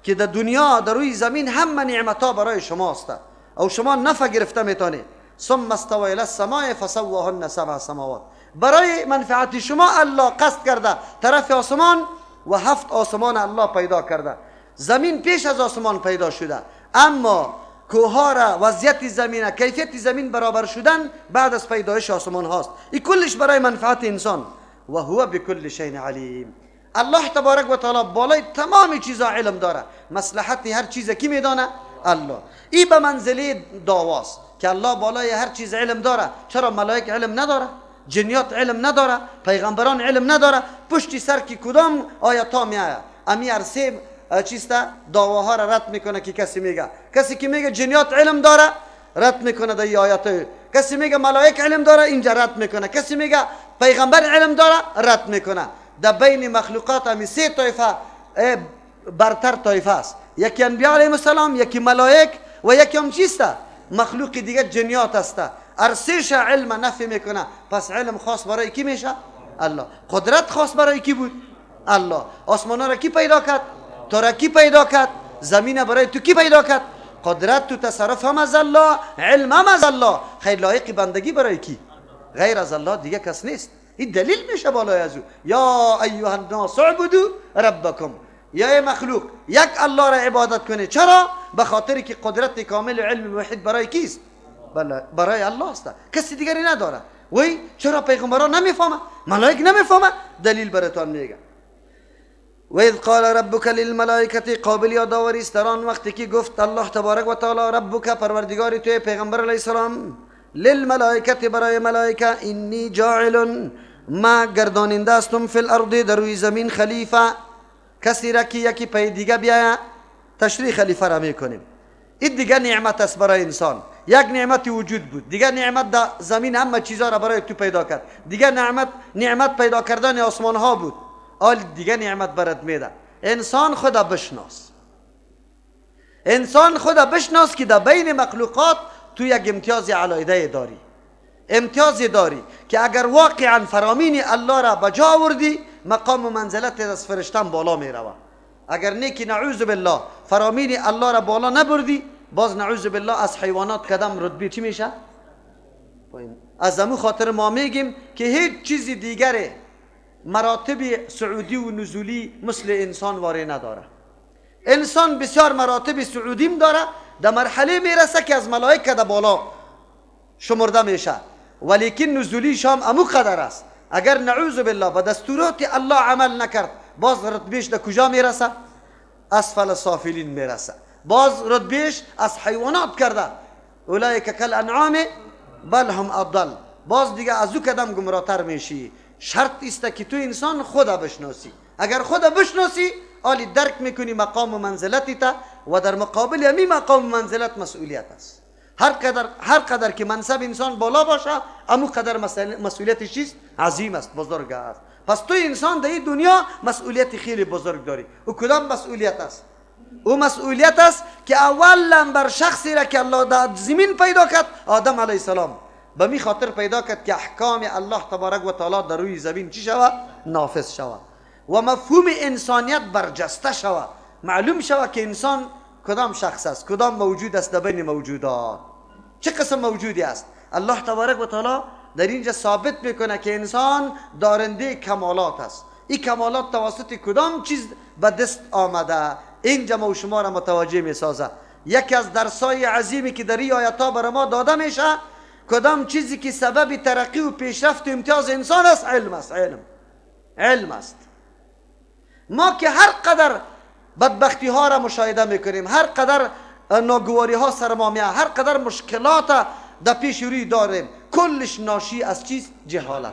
که در دنیا در روی زمین همه نعمت‌ها برای شما است او شما نفع گرفته میتونه. ثم استوى الى السماء فسواهن سبع سماوات. برای منفعت شما الله قصد کرده طرف آسمان و هفت آسمان الله پیدا کرده. زمین پیش از آسمان پیدا شده، اما کوه‌ها را، وضعیت زمین، کیفیت زمین برابر شدن بعد از پیدایش آسمان هاست. این کلش برای منفعت انسان. و هو بكل شیء علیم. الله تبارک و تعالی بالای تمام چیزا علم داره. مصلحت هر چیز کی میدانه؟ الله. این به منزله دعواست که الله بالای هر چیز علم داره. چرا ملائک علم نداره؟ جنیات علم نداره؟ پیغمبران علم نداره؟ پشتی سر که کدام آیات ها میآید امی هر سه چیسته دعواها را رد میکنه. که کسی میگه، کسی که میگه جنیات علم داره رد میکنه در این آیات، کسی میگه ملائک علم داره اینجا رد میکنه، کسی میگه پیغمبر علم داره رد میکنه. در بین مخلوقات همی سه طایفه برتر طایفه است، یکی انبیاء علیهم السلام، یکی ملائک و یکی هم چیست؟ مخلوق دیگه جنیات است. هر سه‌ش علم نفی میکنه. پس علم خاص برای کی میشه؟ الله. قدرت خاص برای کی بود؟ الله. آسمان را کی پیدا کرد؟ تو را کی پیدا کرد؟ زمین برای تو کی پیدا کرد؟ قدرت تو تصرف هم از الله، علم هم از الله. خیر لایق بندگی برای کی؟ غیر از الله دیگه کس نیست. این دلیل میشه بالای از او. یا ایها الناس اعبدوا ربکم، یا مخلوق یک الله را عبادت کنه. چرا؟ به خاطر که قدرت کامل علم موحد برای کیست؟ برای الله است، کسی دیگری نداره. وی چرا پیغمبران نمیفهمه؟ ملائک نمیفهمه؟ دلیل براتان میگه. و اذ قال ربک للملائکه، قابل یادآوری است در آن وقتی که گفت الله تبارک و تعالی ربک پروردگار توی پیغمبر علیه السلام، للملائکه برای ملائکه، انی جاعل ما گرداننده هستم فی الارض در روی زمین خلیفه، کسی را که یکی پی دیگه بیاید تشریح خلیفه را میکنیم. این دیگه نعمت است برای انسان. یک نعمت وجود بود، دیگه نعمت در زمین همه چیزا را برای تو پیدا کرد، دیگه نعمت پیدا کردن آسمان ها بود، آل دیگه نعمت برات میده. انسان خدا بشناس، انسان خدا بشناس که در بین مخلوقات تو یک امتیاز علایده داری، امتیازی داری که اگر واقعا فرامین الله را بجا آوردی مقام و منزلت از فرشتن بالا می رود. اگر نه که نعوذ بالله فرامین الله را بالا نبردی، باز نعوذ بالله از حیوانات قدم رتبه چی میشه؟ از امو خاطر ما میگیم که هیچ چیز دیگره مراتب صعودی و نزولی مثل انسان واره نداره. انسان بسیار مراتب صعودیم داره، در مرحله میرسه که از ملائکه در بالا شمرده میشه، ولیکن نزولی شام امو قدر است. اگر نعوذ بالله به دستورات الله عمل نکرد، باز رتبهش در کجا میرسه؟ اسفل سافلین میرسه. باز رتبهش از حیوانات کرده، اولئک کالانعام بل هم اضل. باز دیگه از او کدام گمراهتر میشی. شرط است که تو انسان خدا بشناسی. اگر خدا بشناسی، آلی درک میکنی مقام و منزلتی تا، و در مقابل همی مقام و منزلت مسئولیت است. هر قدر که منصب انسان بالا باشه، امو قدر مسئولیتش چیست؟ عظیم است، بزرگ است. پس تو انسان در این دنیا مسئولیت خیلی بزرگ داری. او کدام مسئولیت است؟ او مسئولیت است که اولا بر شخصی را که الله در زمین پیدا کرد، آدم علیه السلام، به می خاطر پیدا کرد که احکام الله تبارک و تعالی در روی زمین چی شود؟ نافذ شود و مفهوم انسانیت برجسته شود، معلوم شود که انسان کدام شخص است، کدام موجود است در بین موجودات، چه قسم موجودی است. الله تبارک و تعالی در اینجا ثابت میکنه که انسان دارنده کمالات است. این کمالات توسط کدام چیز به دست آمده؟ اینجا ما و شما را متوجه میسازه. یکی از درسای عظیمی که در این آیت‌ها برای ما داده میشه، کدام چیزی که سبب ترقی و پیشرفت و امتیاز انسان است؟ علم است. علم است. ما که هر قدر بدبختی ها را مشاهده میکنیم، هر قدر ناگواری ها سر ما میاد، هر قدر مشکلات در پیش روی داریم، کلش ناشی از چیز؟ جهالت.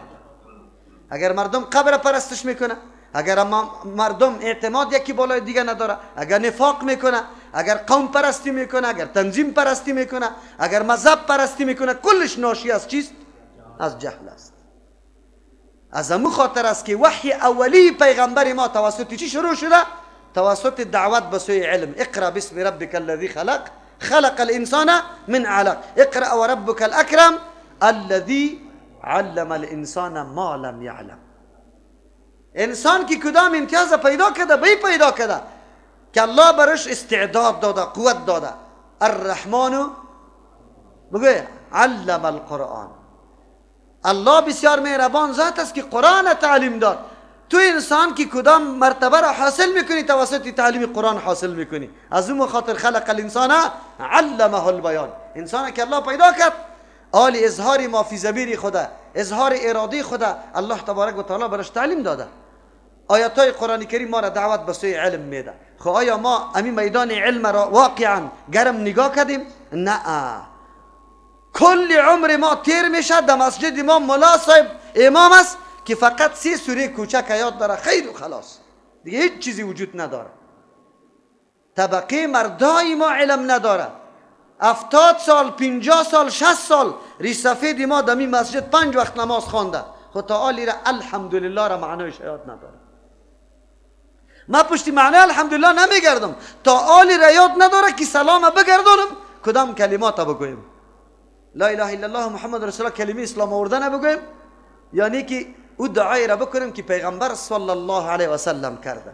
اگر مردم قبر پرستش میکنه، اگر مردم اعتماد یکی بالای دیگه نداره، اگر نفاق میکنه، اگر قوم پرستی میکنه، اگر تنظیم پرستی میکنه، اگر مذهب پرستی میکنه، کلش ناشی از چیست؟ از جهل است. از امو خاطر است که وحی اولی پیغمبر ما توسط چی شروع شده؟ توسط دعوت به سوی علم. اقرأ باسم ربک الذی خلق، خلق الانسان من علق، اقرأ وربک الاکرم الذی علم الانسان ما لم یعلم. انسان که کدام امتیاز پیدا کرده، بی پیدا کرده که الله برش استعداد داده، قوت داده. الرحمن بگوی علم القرآن. الله بسیار مهربان ذات است که قرآن تعلیم داد. تو انسان که کدام مرتبه را حاصل میکنی توسط تعلیم قرآن حاصل میکنی. از اون خاطر خلق الانسان علمه البیان. انسان که الله پیدا کرد، آل اظهار ما فی ضمیر خدا، اظهار اراده خدا، الله تبارک و تعالی برش تعلیم داده. آیات های قرآن کریم ما را دعوت به سوی علم میده. خب آیا ما همین میدان علم را واقعا گرم نگاه کردیم؟ نه. کل عمر ما تیر میشه در مسجد ما ملا صاحب امام است که فقط 3 سوره کوچک یاد داره، خیر و خلاص، دیگه هیچ چیزی وجود نداره. طبقه مردای ما علم نداره. 70 سال، 50 سال، 60 سال ریش سفید ما در این مسجد 5 وقت نماز خوانده، خب تا آلی را الحمدلله را معنایش یاد نداره. ما پشت معنی الحمدلله نمیگردم تا آلی را یاد نداره که سلام بگردانم، کدام کلمات بگویم، لا اله الا الله محمد رسول الله، کلمه اسلام آوردن بگویم، یعنی که او دعای را بکنیم که پیغمبر صلی الله علیه و سلم کرده.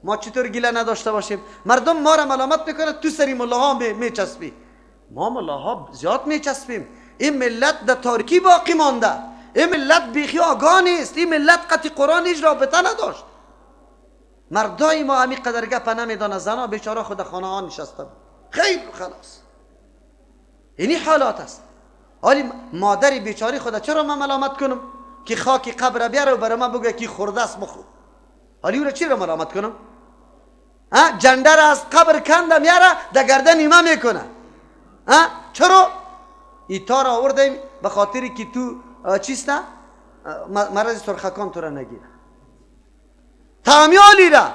ما چطور گله نداشته باشیم؟ مردم ما را ملامت میکنه، تو سری ملاها میچسبی. ما ملاها زیاد میچسبیم. این ملت در تاریکی باقی مانده، این ملت بیخی آگاه نیست، این ملت قطع قرآن هیچ رابطه نداشت. مردای ما همی قدر گپ نمیدانه، زنا بیچاره خود خانه ها نشسته، خیر خلاص. اینی حالات است. حالی مادر بیچاره خود چرا من ملامت کنم که خاک قبر بیاره و برای من بگه که خورده است بخور؟ حالی او را چرا ملامت کنم؟ جنده را از قبر کنده میاره در گردن ایمه میکنه. چرا؟ ایتا را آوردیم به خاطری که تو چیست؟ مرض سرخکان تو را نگیره. تامیالی را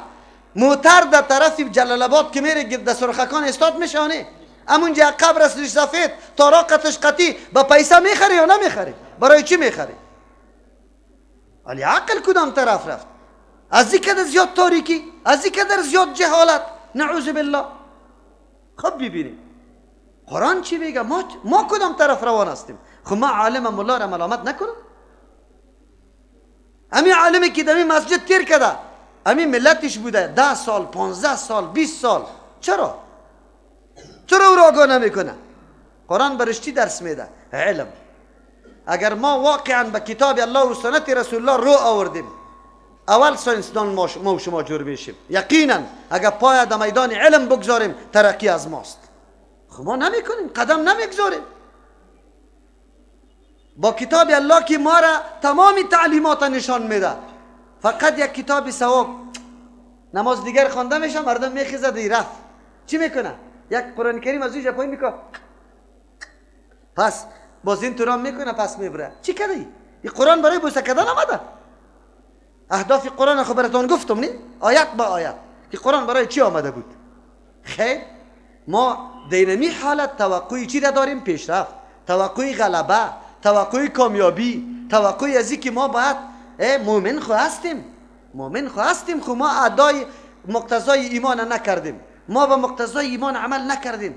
موتر در طرف جلال آباد که میره در سرخکان استاد میشه، همونجا قبر است ریش سفید، تارا قطش قطی با پیسه میخری یا نمیخری؟ برای چی میخری؟ ولی عقل کدام طرف رفت؟ از این قدر زیاد تاریکی، از این قدر زیاد جهالت، نعوذ بالله. خب ببینیم قرآن چی میگه؟ ما کدام طرف روان هستیم؟ خب ما عالم ملا را ملامت نکنم؟ همین عالمی که در مسجد تیر کرده، همین ملتش بوده 10 سال، 15 سال، 20 سال، چرا؟ چرا او را آگاه نمیکنه؟ قرآن برش چی درس میده؟ علم. اگر ما واقعا به کتاب الله و سنت رسول الله رو آوردیم، اول ساینسدان ما و شما جور میشیم. یقینا اگر پای در میدان علم بگذاریم ترقی از ماست. خب ما نمیکنیم، قدم نمیگذاریم. با کتاب الله که ما را تمام تعلیمات نشان میده، فقط یک کتاب ثواب، نماز دیگر خوانده میشه، مردم میخیزه دی رفت چی میکنه؟ یک قرآن کریم از اینجا پایین میکنه، پس باز این توران میکنه، پس میبره. چی کردی؟ این قرآن برای بوسه کردن آمده. اهداف قرآن خب براتون گفتم، نه؟ آیت با آیت که قرآن برای چی آمده بود. خیر، ما دینمی حالت توقعی چی را داریم؟ پیشرفت، توقعی غلبه، توقعی کامیابی، توقعی از که ما باید مؤمن خو هستیم، مؤمن خو هستیم، خو ما ادای مقتضای ایمان نکردیم، ما به مقتضای ایمان عمل نکردیم،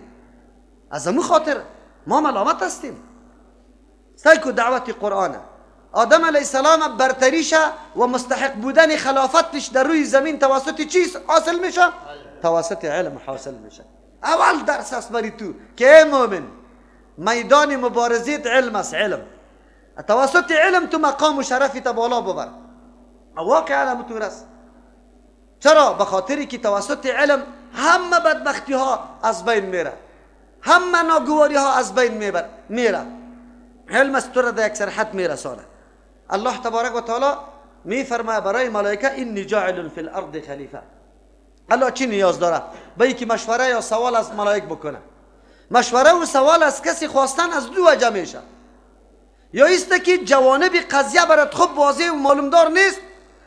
از امو خاطر ما ملامت هستیم. سیکو دعوت قرآن آدم علیه السلام برتریشه و مستحق بودن خلافتش در روی زمین توسط چیز حاصل میشه؟ توسط علم حاصل میشه. اول درس است برای تو که ای مؤمن، میدان مبارزیت علم است. علم توسط علم تو مقام و شرفی تا بالا ببر. واقعا همونطور است. چرا؟ به خاطری که توسط علم همه بدبختی ها از بین میره، همه ناگواری ها از بین میره. علم است تو را در یک سرحد میرسانه. الله تبارک و تعالی میفرماید برای ملائکه انی جاعل فی الارض خلیفه. الله چی نیاز داره به اینکه مشوره یا سوال از ملائک بکنه؟ مشوره و سوال از کسی خواستن از دو وجه میشه: یا ایست که جوانب قضیه برات خوب واضح و معلومدار نیست،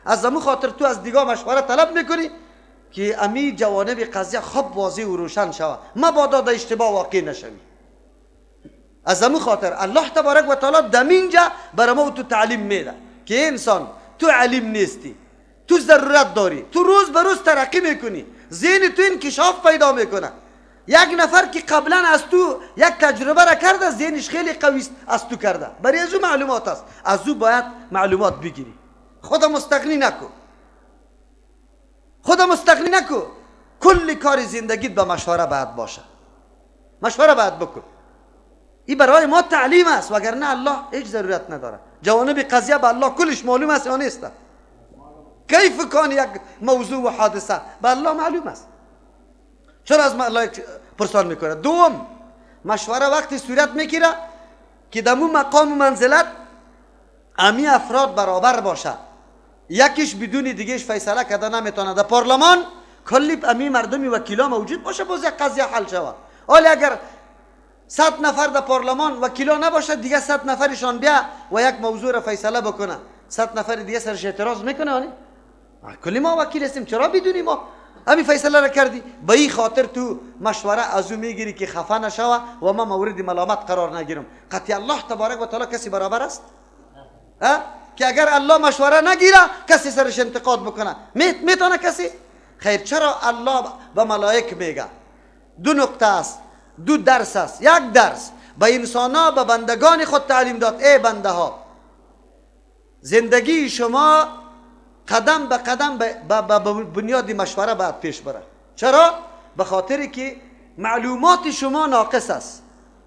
از امو خاطر تو از دیگه مشوره طلب میکنی که امی جوانب قضیه خوب واضح و روشن شوه، مبادا در اشتباه واقع نشوی. از امو خاطر الله تبارک و تعالی دمینجا برای ما تو تعلیم میده که انسان تو علیم نیستی، تو ضرورت داری، تو روز به روز ترقی میکنی، ذهن تو انکشاف پیدا میکنه. یک نفر که قبلا از تو یک تجربه را کرده، ذهنش خیلی قوی است، از تو کرده، برای از او معلومات است، از او باید معلومات بگیری. خود مستغنی نکو، خود مستغنی نکو. کل کار زندگیت به مشوره باید باشه، مشوره باید بکن. این برای ما تعلیم است، وگرنه الله هیچ ضرورت نداره. جوانب قضیه به الله کلش معلوم است یا نیست؟ کیف کان یک موضوع و حادثه به الله معلوم است. چرا از ملائک پرسان میکنه؟ دوم، مشوره وقتی صورت میگیره که دمو مقام و منزلت امی افراد برابر باشه، یکیش بدون دیگهش فیصله کرده نمیتونه. در پارلمان کلی امی مردمی وکیلا موجود باشه، باز یک قضیه حل شود. حالا اگر 100 نفر در پارلمان وکیلا نباشه، دیگه 100 نفرشان بیا و یک موضوع را فیصله بکنه، 100 نفر دیگه سرش اعتراض میکنه. آنی کلی ما وکیل هستیم، چرا بدونی ما همین فیصله را کردی؟ به این خاطر تو مشوره از او میگیری که خفه نشوه و ما مورد ملامت قرار نگیرم. قطعی الله تبارک و تعالی کسی برابر است؟ که اگر الله مشوره نگیره کسی سرش انتقاد بکنه میتونه کسی؟ خیر، چرا الله به ملائک میگه؟ دو نقطه است، دو درس است. یک درس به انسان ها، به بندگان خود تعلیم داد: ای بنده ها، زندگی شما قدم به قدم به بنیاد مشوره باید پیش بره. چرا؟ به خاطر که معلومات شما ناقص است.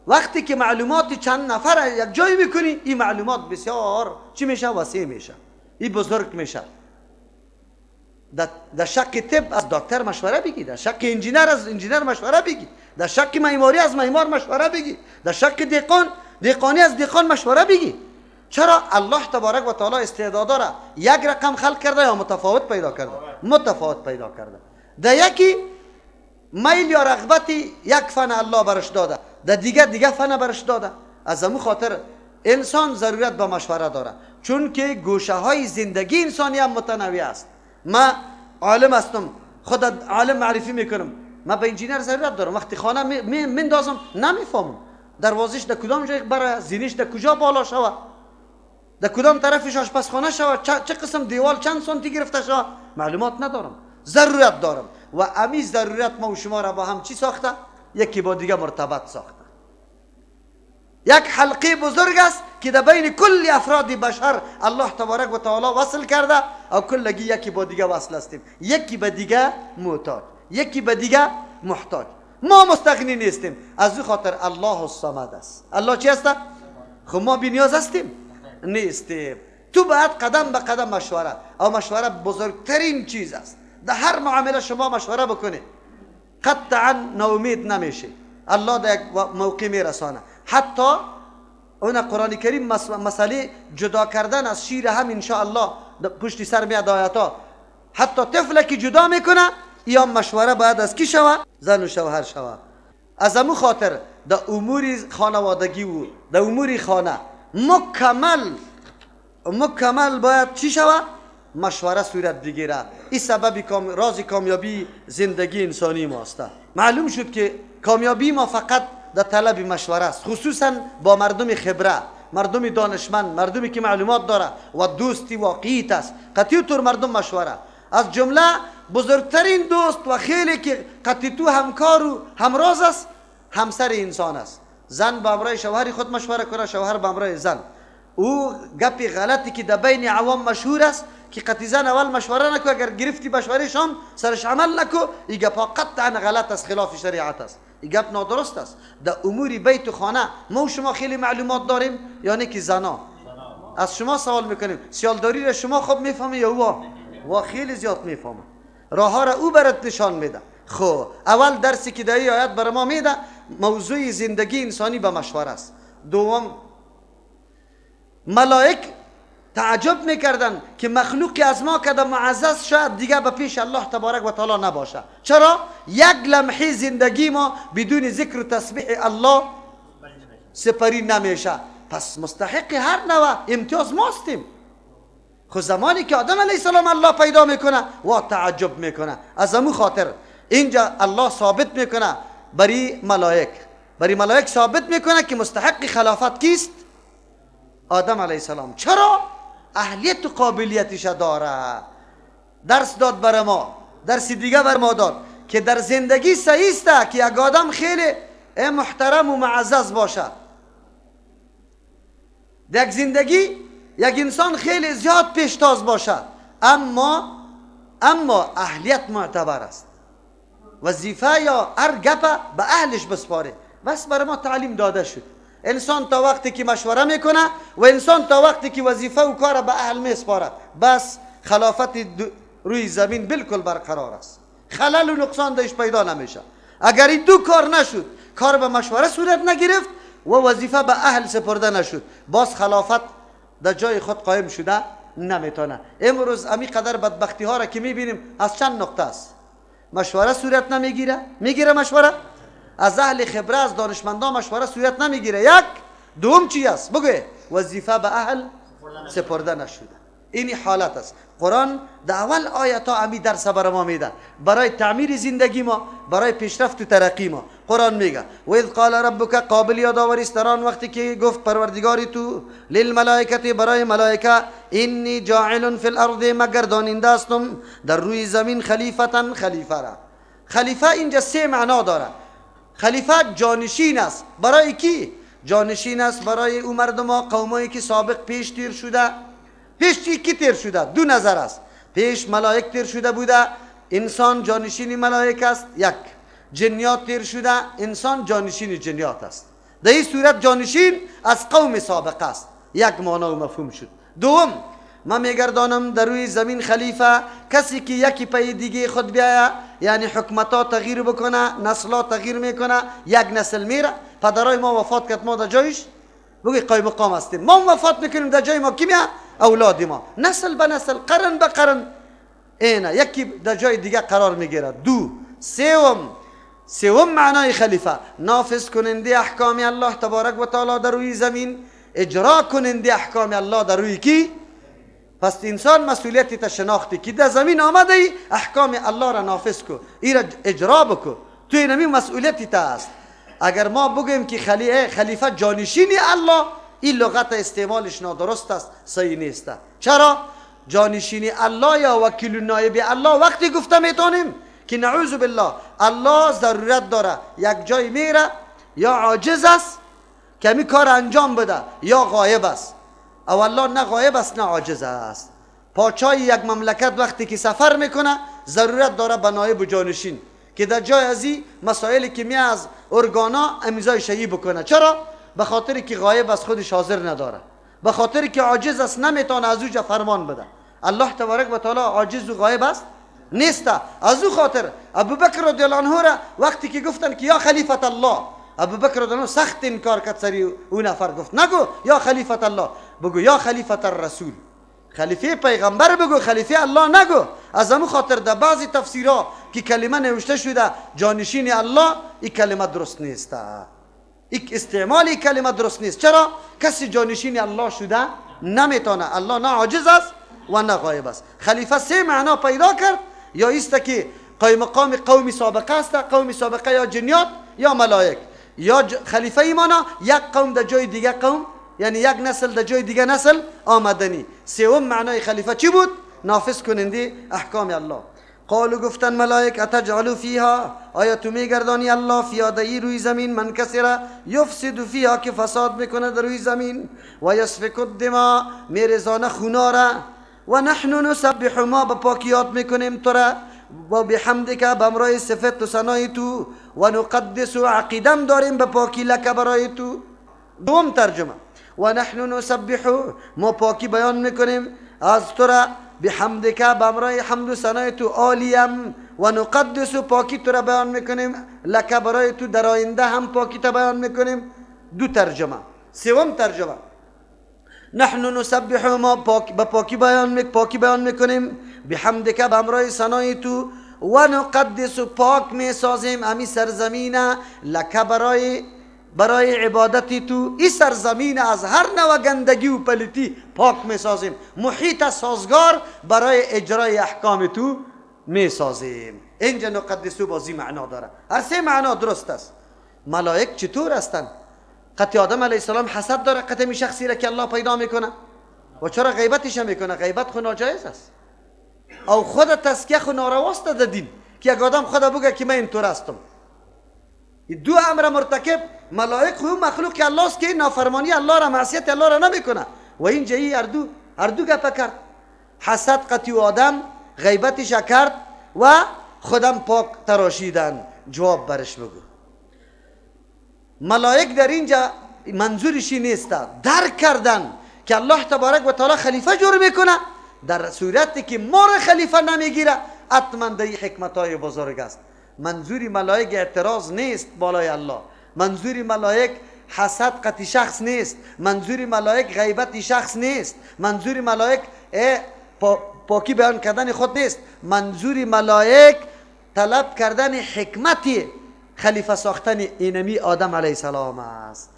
وقتی که معلومات چند نفر یک جای میکنی، این معلومات بسیار چی میشه؟ وسیع میشه، این بزرگ میشه. در شق طب از دکتر مشوره بگی، در شق انجینر از انجینر مشوره بگی، در شق معماری از معمار مشوره بگی، در شق دهقانی از دهقان مشوره بگی. چرا؟ الله تبارک و تعالی استعدادا را یک رقم خلق کرده یا متفاوت پیدا کرده؟ متفاوت پیدا کرده. در یکی میل یا رغبت یک فن الله برش داده، در دیگه فن برش داده. از امو خاطر انسان ضرورت به مشوره داره، چون که گوشه های زندگی انسانی هم متنوع است. ما عالم هستم، خود عالم معرفی میکنم، ما به انجینر ضرورت دارم. وقتی خانه میندازم نمیفهمم دروازش در کدام جای بره، زینش در کجا بالا شوه، در کدام طرفش آشپزخانه شوه، چه قسم دیوال چند سانتی گرفته شوه، معلومات ندارم، ضرورت دارم. و امی ضرورت ما و شما را با هم چی ساخته؟ یکی با دیگه مرتبط ساخته. یک حلقه بزرگ است که در بین کل افراد بشر الله تبارک و تعالی وصل کرده او کلگی یکی با دیگه وصل هستیم، یکی به دیگه محتاج، یکی به دیگه محتاج. ما مستغنی نیستیم. از او خاطر الله الصمد است. الله چی است؟ خب ما بی نیاز هستیم؟ نیستیم. تو باید قدم به قدم مشوره، او مشوره بزرگترین چیز است. در هر معامله شما مشوره بکنه قطعا ناامید نمیشه، الله در یک موقع میرسانه. حتی اون قرآن کریم مسئله جدا کردن از شیر هم انشاءالله پشتی سر میاد آیاتا، حتی طفل که جدا میکنه یا مشوره باید از کی شوه؟ زن و شوهر شوه. از امو خاطر در امور خانوادگی و در امور خانه مکمل باید چی شوه؟ مشوره صورت بگیره. این سبب راز کامیابی زندگی انسانی ماست. معلوم شد که کامیابی ما فقط در طلب مشوره است، خصوصا با مردم خبره، مردم دانشمند، مردمی که معلومات داره و دوستی واقعیت است. قطعی طور مردم مشوره، از جمله بزرگترین دوست و خیلی که قطعی تو همکار و همراز است همسر انسان است. زن با امرای شوهر خود مشوره کنه، شوهر با امرای زن. او گپی غلطی که در بین عوام مشهور است که قطعی زن اول مشوره نکو، اگر گرفتی مشوره شام سرش عمل نکو، این گپ ها قطعا غلط است، خلاف شریعت است، این گپ نادرست است. در امور بیت و خانه ما و شما خیلی معلومات داریم، یعنی که زنا از شما سوال میکنیم سیالداری را شما خوب میفهمی یا او؟ وا خیلی زیاد میفهمه، راه ها را او برات نشان میده. خب اول درسی که در این آیت بر ما میده موضوع زندگی انسانی به مشوره است. دوم، ملائک تعجب میکردن که مخلوقی از ما که معزز شاید دیگه به پیش الله تبارک و تعالی نباشه. چرا؟ یک لمحه زندگی ما بدون ذکر و تسبیح الله سپری نمیشه، پس مستحق هر نوع امتیاز ماستیم. خب زمانی که آدم علیه السلام الله پیدا میکنه و تعجب میکنه، از امو خاطر اینجا الله ثابت میکنه برای ملائک، برای ملائک ثابت میکنه که مستحق خلافت کیست؟ آدم علیه السلام. چرا؟ اهلیت و قابلیتش داره. درس داد بر ما، درس دیگه بر ما داد که در زندگی صحیح است که یک آدم خیلی محترم و معزز باشه. در یک زندگی یک انسان خیلی زیاد پیشتاز باشه، اما اهلیت معتبر است. وظیفه یا هر گپه به اهلش بسپاره. بس برای ما تعلیم داده شد. انسان تا وقتی که مشوره میکنه و انسان تا وقتی که وظیفه و کار به اهل میسپاره، بس خلافت روی زمین بالکل برقرار است، خلل و نقصان درش پیدا نمیشه. اگر این دو کار نشد، کار به مشوره صورت نگرفت و وظیفه به اهل سپرده نشد، باز خلافت در جای خود قایم شده نمیتونه. امروز امی قدر بدبختی ها را که میبینیم از چند نقطه است. مشوره صورت نمیگیره، میگیره مشوره از اهل خبره، از دانشمندان مشوره صورت نمیگیره. یک. دوم چی است؟ بگو وظیفه به اهل سپرده نشده. اینی حالت است. قرآن در اول آیت ها امی درس بر ما میده برای تعمیر زندگی ما، برای پیشرفت و ترقی ما. قرآن میگه و اذ قال ربک، قابل یادآوری است در آن وقتی که گفت پروردگاری تو للملائکه، برای ملائکه، انی جاعل فی الارض، مگرداننده هستم در روی زمین خلیفتا، خلیفه را. خلیفه اینجا سه معنا داره. خلیفه جانشین است. برای کی؟ جانشین است برای او مردم ها، قومایی که سابق پیش تیر شده. پیش کی تیر شده؟ دو نظر است. پیش ملائک تیر شده بوده، انسان جانشین ملائک است. یک. جنیات تیر شده، انسان جانشین جنیات است. در این صورت جانشین از قوم سابق است. یک معنا و مفهوم شد. دوم، من میگردانم در روی زمین خلیفه، کسی که یکی پی دیگه خود بیایه، یعنی حکمتا تغییر بکنه، نسلا تغییر میکنه، یک نسل میره. پدرای ما وفات کرد، ما در جایش بگی قایم مقام هستیم. ما وفات میکنیم، در جای ما کی میاد؟ اولاد ما. نسل به نسل، قرن به قرن، اینه یکی در جای دیگه قرار میگیره. دو. سوم معنای خلیفه، نافذ کننده احکام الله تبارک و تعالی در روی زمین، اجرا کننده احکام الله در روی کی؟ پس انسان مسئولیت تا شناختی که در زمین آمده ای احکام الله را نافذ کو، ای را اجرا بکو، تو اینمی مسئولیت تا است. اگر ما بگوییم که خلیفه جانشین الله، این لغت استعمالش نادرست است، صحیح نیست. چرا؟ جانشین الله یا وکیل نایب الله وقتی گفته میتونیم که نعوذ بالله الله ضرورت داره، یک جای میره یا عاجز است که می کار انجام بده یا غایب است. او الله نه غایب است نه عاجز است. پاچای یک مملکت وقتی که سفر میکنه ضرورت داره به نایب و جانشین که در جای ازی مسائلی که می از ارگانا امضای شیعی بکنه. چرا؟ به خاطر که غایب از خودش حاضر نداره. به خاطر که عاجز است نمیتونه از اوجا فرمان بده. الله تبارک و تعالی عاجز و غایب است نیست. از او خاطر ابوبکر رضی الله عنه را وقتی که گفتن که یا خلیفت الله، ابوبکر رضی الله عنه سخت انکار کرد سری او نفر، گفت نگو یا خلیفت الله، بگو یا خلیفت الرسول، خلیفه پیغمبر بگو، خلیفه الله نگو. از امو خاطر در بعضی تفسیرها که کلمه نوشته شده جانشین الله، این کلمه درست نیست، استعمال این کلمه درست نیست. چرا؟ کسی جانشین الله شده نمیتونه. الله نه عاجز است و نه غایب است. خلیفه سه معنا پیدا کرد، یا ایست که قایم مقام قوم سابقه است، قوم سابقه یا جنیات یا ملائک، یا خلیفه ایمانا یک قوم در جای دیگه قوم، یعنی یک نسل در جای دیگه نسل آمدنی. سوم معنای خلیفه چی بود؟ نافذ کننده احکام الله. قالو گفتن ملائک اتجعلوا فیها، آیا تو میگردانی الله فیها در روی زمین من کسی را یفسد فیها که فساد میکنه در روی زمین، و یسفک الدماء میرزانه خونا را، و نحن نسبح ما به پاکیات میکنیم تو را، و بحمدک به صفت و ثنای تو، و نقدس و عقیدم داریم به پاکی لک برای تو. دوم ترجمه و نحن نسبح ما پاکی بیان میکنیم از تو را، بحمدک به حمد و ثنای تو عالیم، و نقدس و پاکی تو را بیان میکنیم لک برای تو، در آینده هم پاکی تو بیان میکنیم. دو ترجمه. سوم ترجمه نحن نسبح ما به پاکی بیان میکنیم بحمدک به همراه ثنای تو، و نقدس و پاک میسازیم امی سرزمین لک برای عبادت تو. این سرزمین از هر نوع گندگی و پلیتی پاک میسازیم، محیط سازگار برای اجرای احکام تو میسازیم. اینجا نقدسو بازی معنا داره، هر سه معنا درست است. ملائک چطور هستند؟ قطع آدم علیه السلام حسد داره قطع می شخصی را که الله پیدا میکنه، و چرا غیبتش میکنه؟ غیبت خو ناجایز است، او خود تزکیه خو نارواست در دین که یک آدم خود بگه که من اینطور هستم. دو امر مرتکب ملائک خو مخلوق الله است که نافرمانی الله را معصیت الله را نمیکنه، و اینجا ای هر دو گپ کرد، حسد قطع آدم غیبتش کرد و خودم پاک تراشیدن. جواب برش بگو ملائک در اینجا منظورشی نیست درک کردن که الله تبارک و تعالی خلیفه جور میکنه، در صورتی که ما را خلیفه نمیگیره حتما در حکمت های بزرگ است. منظور ملائک اعتراض نیست بالای الله، منظور ملائک حسد قطع شخص نیست، منظور ملائک غیبت شخص نیست، منظور ملائک پاکی بیان کردن خود نیست، منظور ملائک طلب کردن حکمتی خلیفه ساختن اینمی آدم علیه السلام است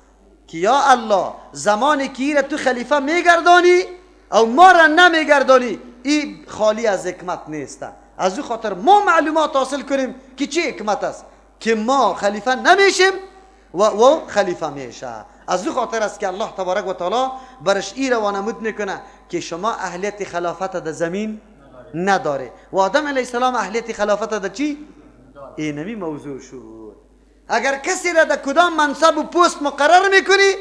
که یا الله زمانی که ایره تو خلیفه میگردانی او ما را نمیگردانی، این خالی از حکمت نیست. از او خاطر ما معلومات حاصل کنیم که چه حکمت است که ما خلیفه نمیشیم و او خلیفه میشه. از او خاطر است که الله تبارک و تعالی برش ای روانمود میکنه که شما اهلیت خلافت در زمین نداره و آدم علیه السلام اهلیت خلافت در چی؟ اینمی موضوع شد. اگر کسی را در کدام منصب و پست مقرر میکنی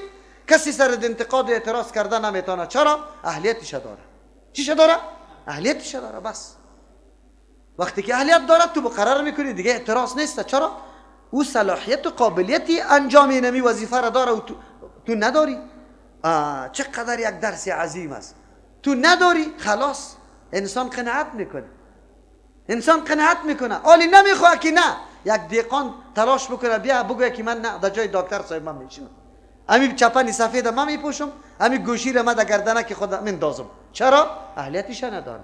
کسی سر انتقاد و اعتراض کرده نمیتونه. چرا؟ اهلیتش داره. چیش داره؟ اهلیتش داره. بس وقتی که اهلیت داره تو مقرر میکنی دیگه اعتراض نیست. چرا؟ او صلاحیت و قابلیتی انجام اینمی وظیفه را داره و تو نداری. چقدر یک درس عظیم است. تو نداری خلاص انسان قناعت میکنه، انسان قناعت میکنه. آلی نمیخواه که نه یک دیقان تلاش بکنه بیا بگویه که من نه در جای دکتر صاحب من میشینم، امی چپنی سفید من میپوشم، امی گوشی را من در گردنه که خود مندازم. چرا؟ اهلیتش نداره،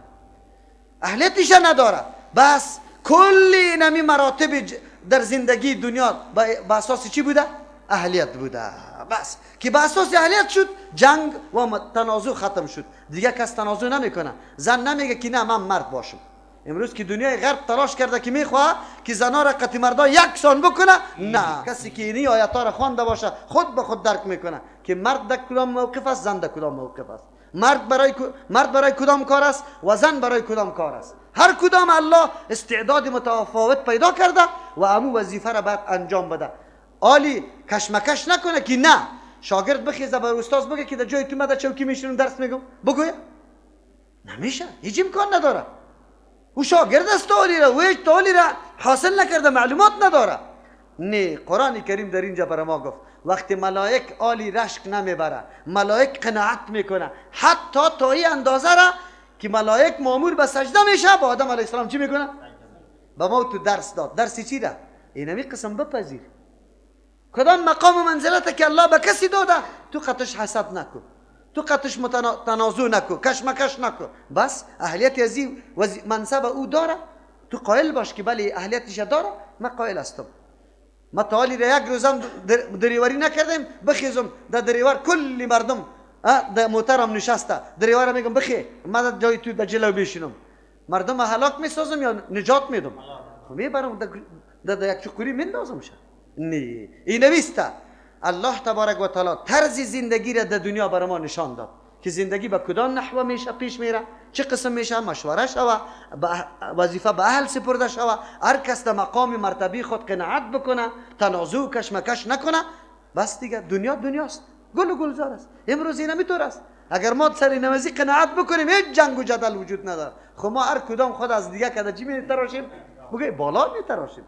اهلیتش نداره. بس کل اینمی مراتب در زندگی دنیا به اساس چی بوده؟ اهلیت بوده. بس که به اساس اهلیت شد جنگ و تنازع ختم شد، دیگه کس تنازع نمیکنه. زن نمیگه که نه من مرد باشم. امروز که دنیای غرب تلاش کرده که میخواه که زنا را قطع مردا یکسان بکنه، نه، کسی که اینی آیات را خوانده باشه خود به خود درک میکنه که مرد در کدام موقف است، زن در کدام موقف است، مرد برای کدام کار است و زن برای کدام کار است. هر کدام الله استعداد متفاوت پیدا کرده و امو وظیفه را باید انجام بده. عالی کشمکش نکنه که نه شاگرد بخیزه بر استاد بگه که در جای تو من در چوکی میشینم درس میگم، بگویه نمیشه، هیچ امکان نداره. او شاگرد است تعالی را و هیچ تعالی را حاصل نکرده، معلومات نداره. نه، قرآن کریم در اینجا برای ما گفت وقتی ملائک آلی رشک نمیبره، ملائک قناعت میکنه، حتی تا این اندازه را که ملائک مامور به سجده میشه، با آدم علیه السلام چی میکنه؟ به ما تو درس داد. درسی چی را؟ اینمی قسم بپذیر. کدام مقام و منزلت که الله به کسی داده تو قطش حسد نکن، تو قطش تنازع نکن، کشمکش نکن. بس اهلیت از این منصب او داره، تو قائل باش که بله اهلیتش داره، من قائل هستم. ما تا را یک روزم دریوری نکردیم، بخیزم در دریور کلی مردم در موترم نشسته، دریور میگم بخی من در جای تو در جلو بشینم، مردم هلاک میسازم یا نجات میدم؟ خب میبرم در یک چقوری میندازم شه. نه این نویسته الله تبارک و تعالی طرز زندگی را در دنیا بر ما نشان داد که زندگی به کدام نحوه میشه پیش میره، چه قسم میشه، مشوره شوه، وظیفه به اهل سپرده شوه، هر کس در مقام مرتبه خود قناعت بکنه، تنازع و کشمکش نکنه. بس دیگه دنیا دنیاست، گل و گلزار است. امروز این همینطور است. اگر ما سر نمازی قناعت بکنیم هیچ جنگ و جدل وجود نداره. خب ما هر کدام خود از دیگه کده چی میتراشیم؟ بگه بالا میتراشیم.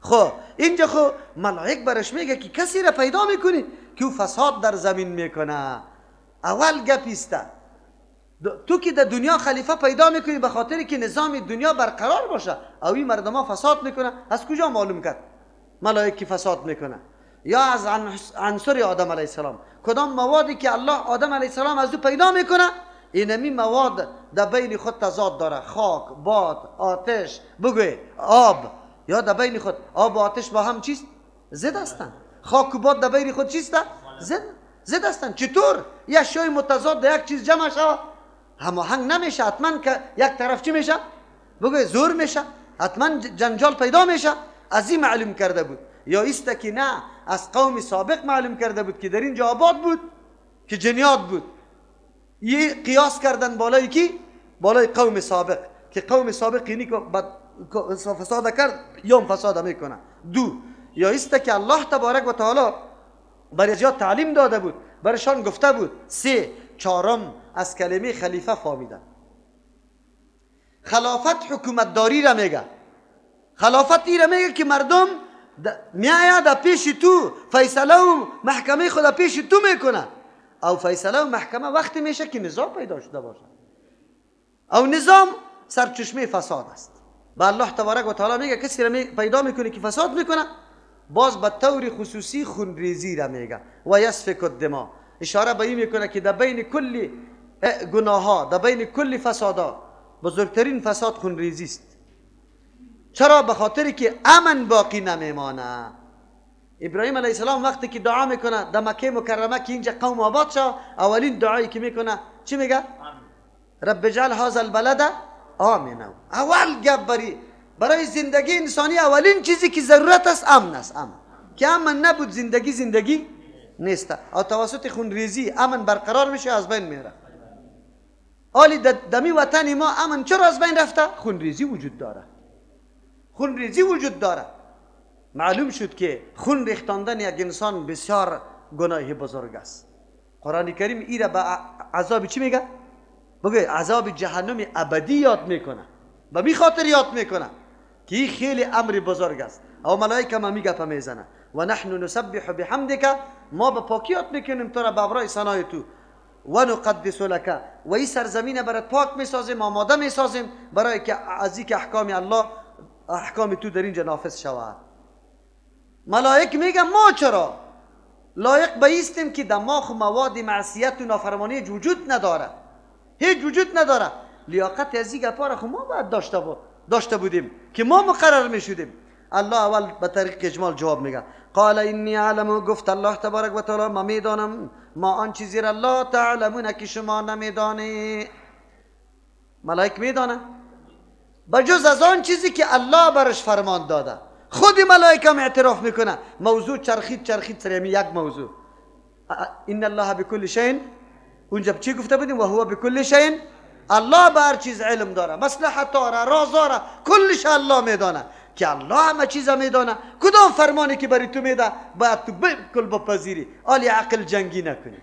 خب اینجا خب ملائک برش میگه که کسی را پیدا میکنی که او فساد در زمین میکنه. اول گپیسته تو که در دنیا خلیفه پیدا میکنی به خاطر که نظام دنیا برقرار باشه، او این مردم ها فساد میکنه. از کجا معلوم کرد ملائک که فساد میکنه؟ یا از عنصر آدم علیه السلام، کدام موادی که الله آدم علیه السلام از او پیدا میکنه، اینمی مواد در بین خود تضاد داره، خاک، باد، آتش، بگوی آب، یا در بین خود آب و آتش با هم چیست؟ زد هستند. خاک و باد در بین خود چیست؟ زد هستند. چطور یک شی متضاد در یک چیز جمع شود هماهنگ نمیشه؟ حتما که یک طرف چی میشه؟ بگوی زور میشه، حتما جنجال پیدا میشه. از این معلوم کرده بود یا ایست که نه از قوم سابق معلوم کرده بود که در اینجا آباد بود که جنیات بود. یه قیاس کردن بالای کی؟ بالای قوم سابق، که قوم سابق اینی که فساد کرد یا فساد میکنه. دو، یا ایست که الله تبارک و تعالی برای زیاد تعلیم داده بود، برایشان گفته بود. سه، چهارم از کلمه خلیفه فهمیدن. خلافت حکومت داری را میگه. خلافت ای را میگه که مردم میآید در پیش تو فیصله و محکمه خود پیش تو میکنه. او فیصله و محکمه وقتی میشه که نظام پیدا شده باشه. او نظام سرچشمه فساد است. به الله تبارک و تعالی میگه کسی را پیدا میکنه که فساد میکنه، باز به طور خصوصی خونریزی را میگه و یسفک الدماء. اشاره به این میکنه که در بین کل گناه‌ها، در بین کل فسادها، بزرگترین فساد خونریزی است. چرا؟ به خاطر که امن باقی نمیمانه. ابراهیم علیه السلام وقتی که دعا میکنه در مکه مکرمه که اینجا قوم آباد شد، اولین دعایی که میکنه چی میگه؟ رب اجعل هذا البلد آمنا. اول گپ برای زندگی انسانی اولین چیزی که ضرورت است امن است. امن که امن نبود زندگی زندگی نیست. او توسط خونریزی امن برقرار میشه، از بین میره. آلی دمی وطن ما امن چرا از بین رفته؟ خونریزی وجود داره. خونریزی وجود داره. معلوم شد که خون ریختاندن یک انسان بسیار گناه بزرگ است. قرآن کریم ای را به عذاب چی میگه؟ بگه عذاب جهنم ابدی یاد میکنه. به می خاطر یاد میکنه که این خیلی امر بزرگ است. او ملائکه هم میگه میزنه و نحن نسبح بحمدک، ما به پاکی یاد میکنیم تو را به ابرای ثنای تو، و نقدس لک، و این سرزمین برات پاک میسازیم، آماده میسازیم برای که از اینکه احکام الله، احکام تو در اینجا نافذ شود. ملائک میگه ما چرا لایق به ایستیم که دماغ و مواد معصیت و نافرمانی وجود نداره، هیچ وجود نداره. لیاقت از این گپا را خو ما باید داشته بودیم که ما مقرر میشدیم. الله اول به طریق اجمال جواب میگه قال انی اعلم، گفت الله تبارک و تعالی ما میدانم، ما آن چیزی را لا تعلمون که شما نمیدانی. ملائک میدانه بجز از آن چیزی که الله برش فرمان داده. خود ملائکه هم اعتراف میکنه. موضوع چرخید چرخید سر یک موضوع. ان الله بكل شیء، اونجا چی گفته بودیم؟ و هو بكل شیء، الله به هر چیز علم داره، مصلحت داره، راز داره، کلش الله میدانه. که الله همه چیز میدانه، کدام فرمانی که برای تو میده باید تو بالکل بپذیری. آلی عقل جنگی نکنی،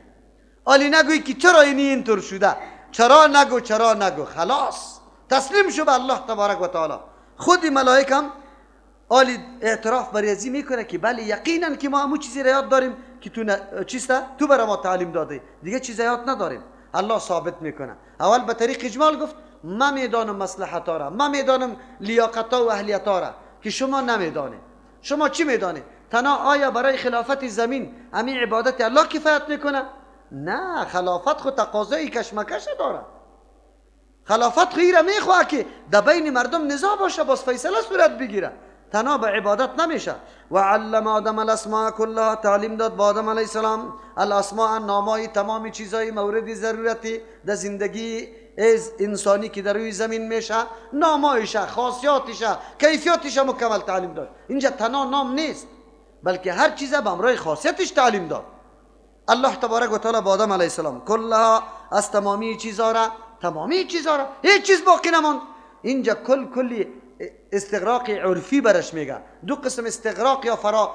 آلی نگویی که چرا اینی اینطور شده، چرا نگو، چرا نگو، خلاص تسلیم شو به الله تبارک و تعالی. خود ملائک هم آلی اعتراف بر میکنه که بله یقینا که ما همون چیزی را یاد داریم که تو چیسته؟ تو برای ما تعلیم داده، دیگه چیز یاد نداریم. الله ثابت میکنه. اول به طریق اجمال گفت من میدانم مصلحت را، من میدانم لیاقت و اهلیت را که شما نمیدانید. شما چی میدانید؟ تنها آیا برای خلافت زمین همین عبادت الله کفایت میکنه؟ نه، خلافت خود تقاضای کشمکش داره. خلافت خیره میخواه که در بین مردم نزاع باشه، باز فیصله صورت بگیره، تنها به عبادت نمیشه. و علم آدم الاسماء كلها، تعلیم داد با آدم علیه السلام الاسماء، نامای تمام چیزهای مورد ضرورتی در زندگی از انسانی که در روی زمین میشه، نامایشه، خاصیاتشه، کیفیاتشه مکمل تعلیم داد. اینجا تنها نام نیست، بلکه هر چیز به همراه خاصیتش تعلیم داد. الله تبارک و تعالی با آدم علیه السلام کلها از تمامی چیزها را، تمامی چیزها را، هیچ چیز باقی نماند. اینجا کل کلی استغراق عرفی برش میگه. دو قسم استغراق یا فرا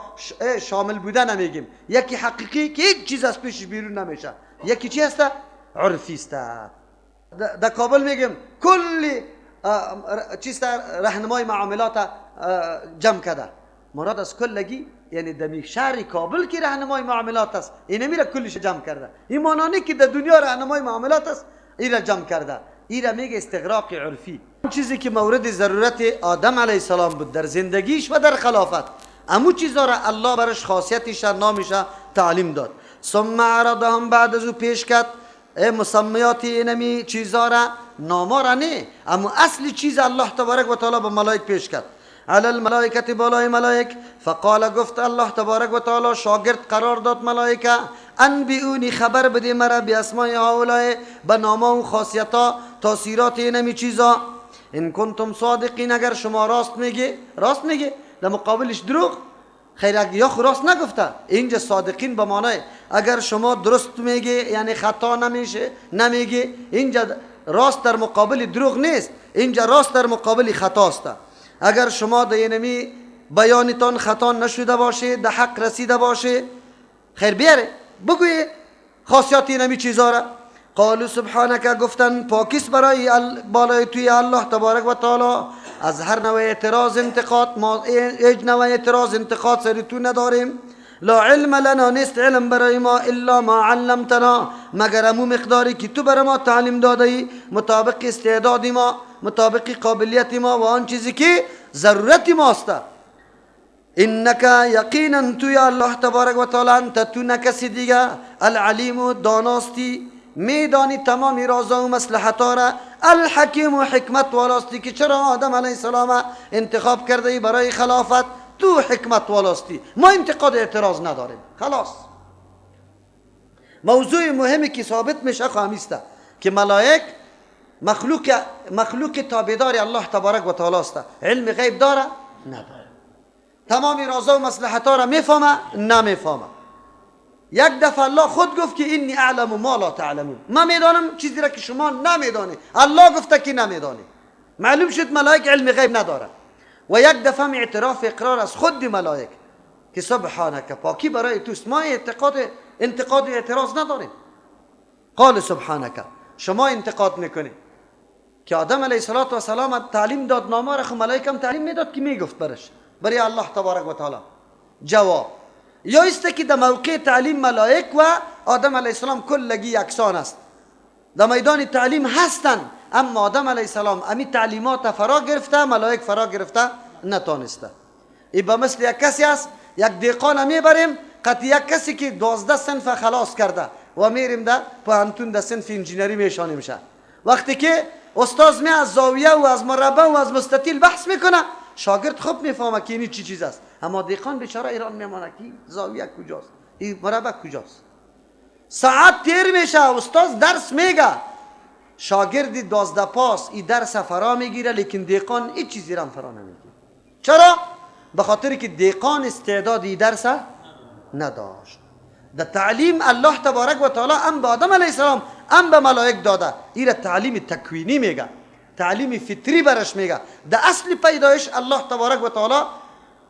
شامل بودن نمیگیم، یکی حقیقی که هیچ چیز از پیش بیرون نمیشه، یکی چی هسته؟ عرفی است. در کابل میگیم کلی چیز رهنمای معاملات جمع کرده، مراد از کلگی یعنی در شهر کابل که رهنمای معاملات است، این میره کلش جمع کرده. این مانانی که در دنیا رهنمای معاملات است این را جمع کرده، این را میگه استغراق عرفی. چیزی که مورد ضرورت آدم علیه السلام بود در زندگیش و در خلافت، امو چیزا را الله برش خاصیتش نامش تعلیم داد. ثم عرضهم، بعد از او پیش کرد مسمیات اینمی چیزا را، ناما را نه، اما اصل چیز الله تبارک و تعالی به ملائک پیش کرد. علی الملائکه، بالای ملائک. فقال، گفت الله تبارک و تعالی، شاگرد قرار داد ملائکه، انبئونی، خبر بده مرا، باسماء هؤلاء، به ناما و خاصیتا، تاثیرات اینمی چیزا، ان کنتم صادقین، اگر شما راست میگی. راست میگی در مقابلش دروغ، خیر یا خو راست نگفته. اینجا صادقین به معنای اگر شما درست میگی یعنی خطا نمیشه نمیگی. اینجا راست در مقابل دروغ نیست، اینجا راست در مقابل خطاست. اگر شما در اینمی بیانتان خطا نشده باشه، در حق رسیده باشه، خیر بیاره بگوی خاصیت اینمی چیزا را. قالوا سبحانك، گفتن پاکیس برای بالای توی الله تبارک و تعالی، از هر نوع اعتراض انتقاد، ما هیچ نوع اعتراض انتقاد سر تو نداریم. لا علم لنا، نیست علم برای ما، الا ما علمتنا، مگر امو مقداری که تو برای ما تعلیم داده ای، مطابق استعداد ما، مطابق قابلیت ما و آن چیزی که ضرورت ماست. انک یقینا تو یا الله تبارک و تعالی، انت تو نکسی دیگه، العلیم داناستی، میدانی تمام رازا و مصلحتا را، الحکیم و حکمت والاستی که چرا آدم علیه السلام انتخاب کرده ای برای خلافت، تو حکمت والاستی، ما انتقاد اعتراض نداریم. خلاص موضوع مهمی که ثابت میشه خواهمیسته که ملائک مخلوق تابعدار الله تبارک و تعالی است. علم غیب داره؟ نداره. تمام رازا و مصلحتا را میفهمه؟ نمیفهمه. یک دفعه الله خود گفت که انی اعلم ما لا تعلمون، من میدانم چیزی را که شما نمیدانید. الله گفته که نمیدانید. معلوم شد ملائک علم غیب نداره. و یک دفعه اعتراف اقرار از خود ملائک که سبحانک، پاکی برای توست، ما انتقاد و اعتراض نداریم. قال سبحانک، شما انتقاد میکنید که آدم علیه السلام تعلیم داد نامه را، خو ملائک هم تعلیم میداد که میگفت برش برای الله تبارک و تعالی. جواب یا است که در موقع تعلیم ملائک و آدم علیه السلام کلگی یکسان است، در میدان تعلیم هستند، اما آدم علیه السلام امی تعلیمات فرا گرفته، ملائک فرا گرفته نتانسته. ای به مثل یک کسی است، یک دیقان میبریم قطع یک کسی که 12 صنف خلاص کرده و میریم در پوهنتون در صنف انجینری میشانیم شه. وقتی که استاد می از زاویه و از مربع و از مستطیل بحث میکنه، شاگرد خوب میفهمه که این چی چیز است، اما دیقان بیچاره ایران میمانه که زاویه کجاست، این مربع کجاست. ساعت تیر میشه، استاد درس میگه، شاگرد 12 پاس این درس فرا میگیره، لیکن دیقان هیچ چیزی را فرا نمیگیره. چرا؟ به خاطر که دیقان استعداد این درس نداشت. در تعلیم الله تبارک و تعالی ام به آدم علیه السلام ام به ملائک داده، این تعلیم تکوینی میگه، تعلیم فطری برش میگه. در اصل پیدایش الله تبارک و تعالی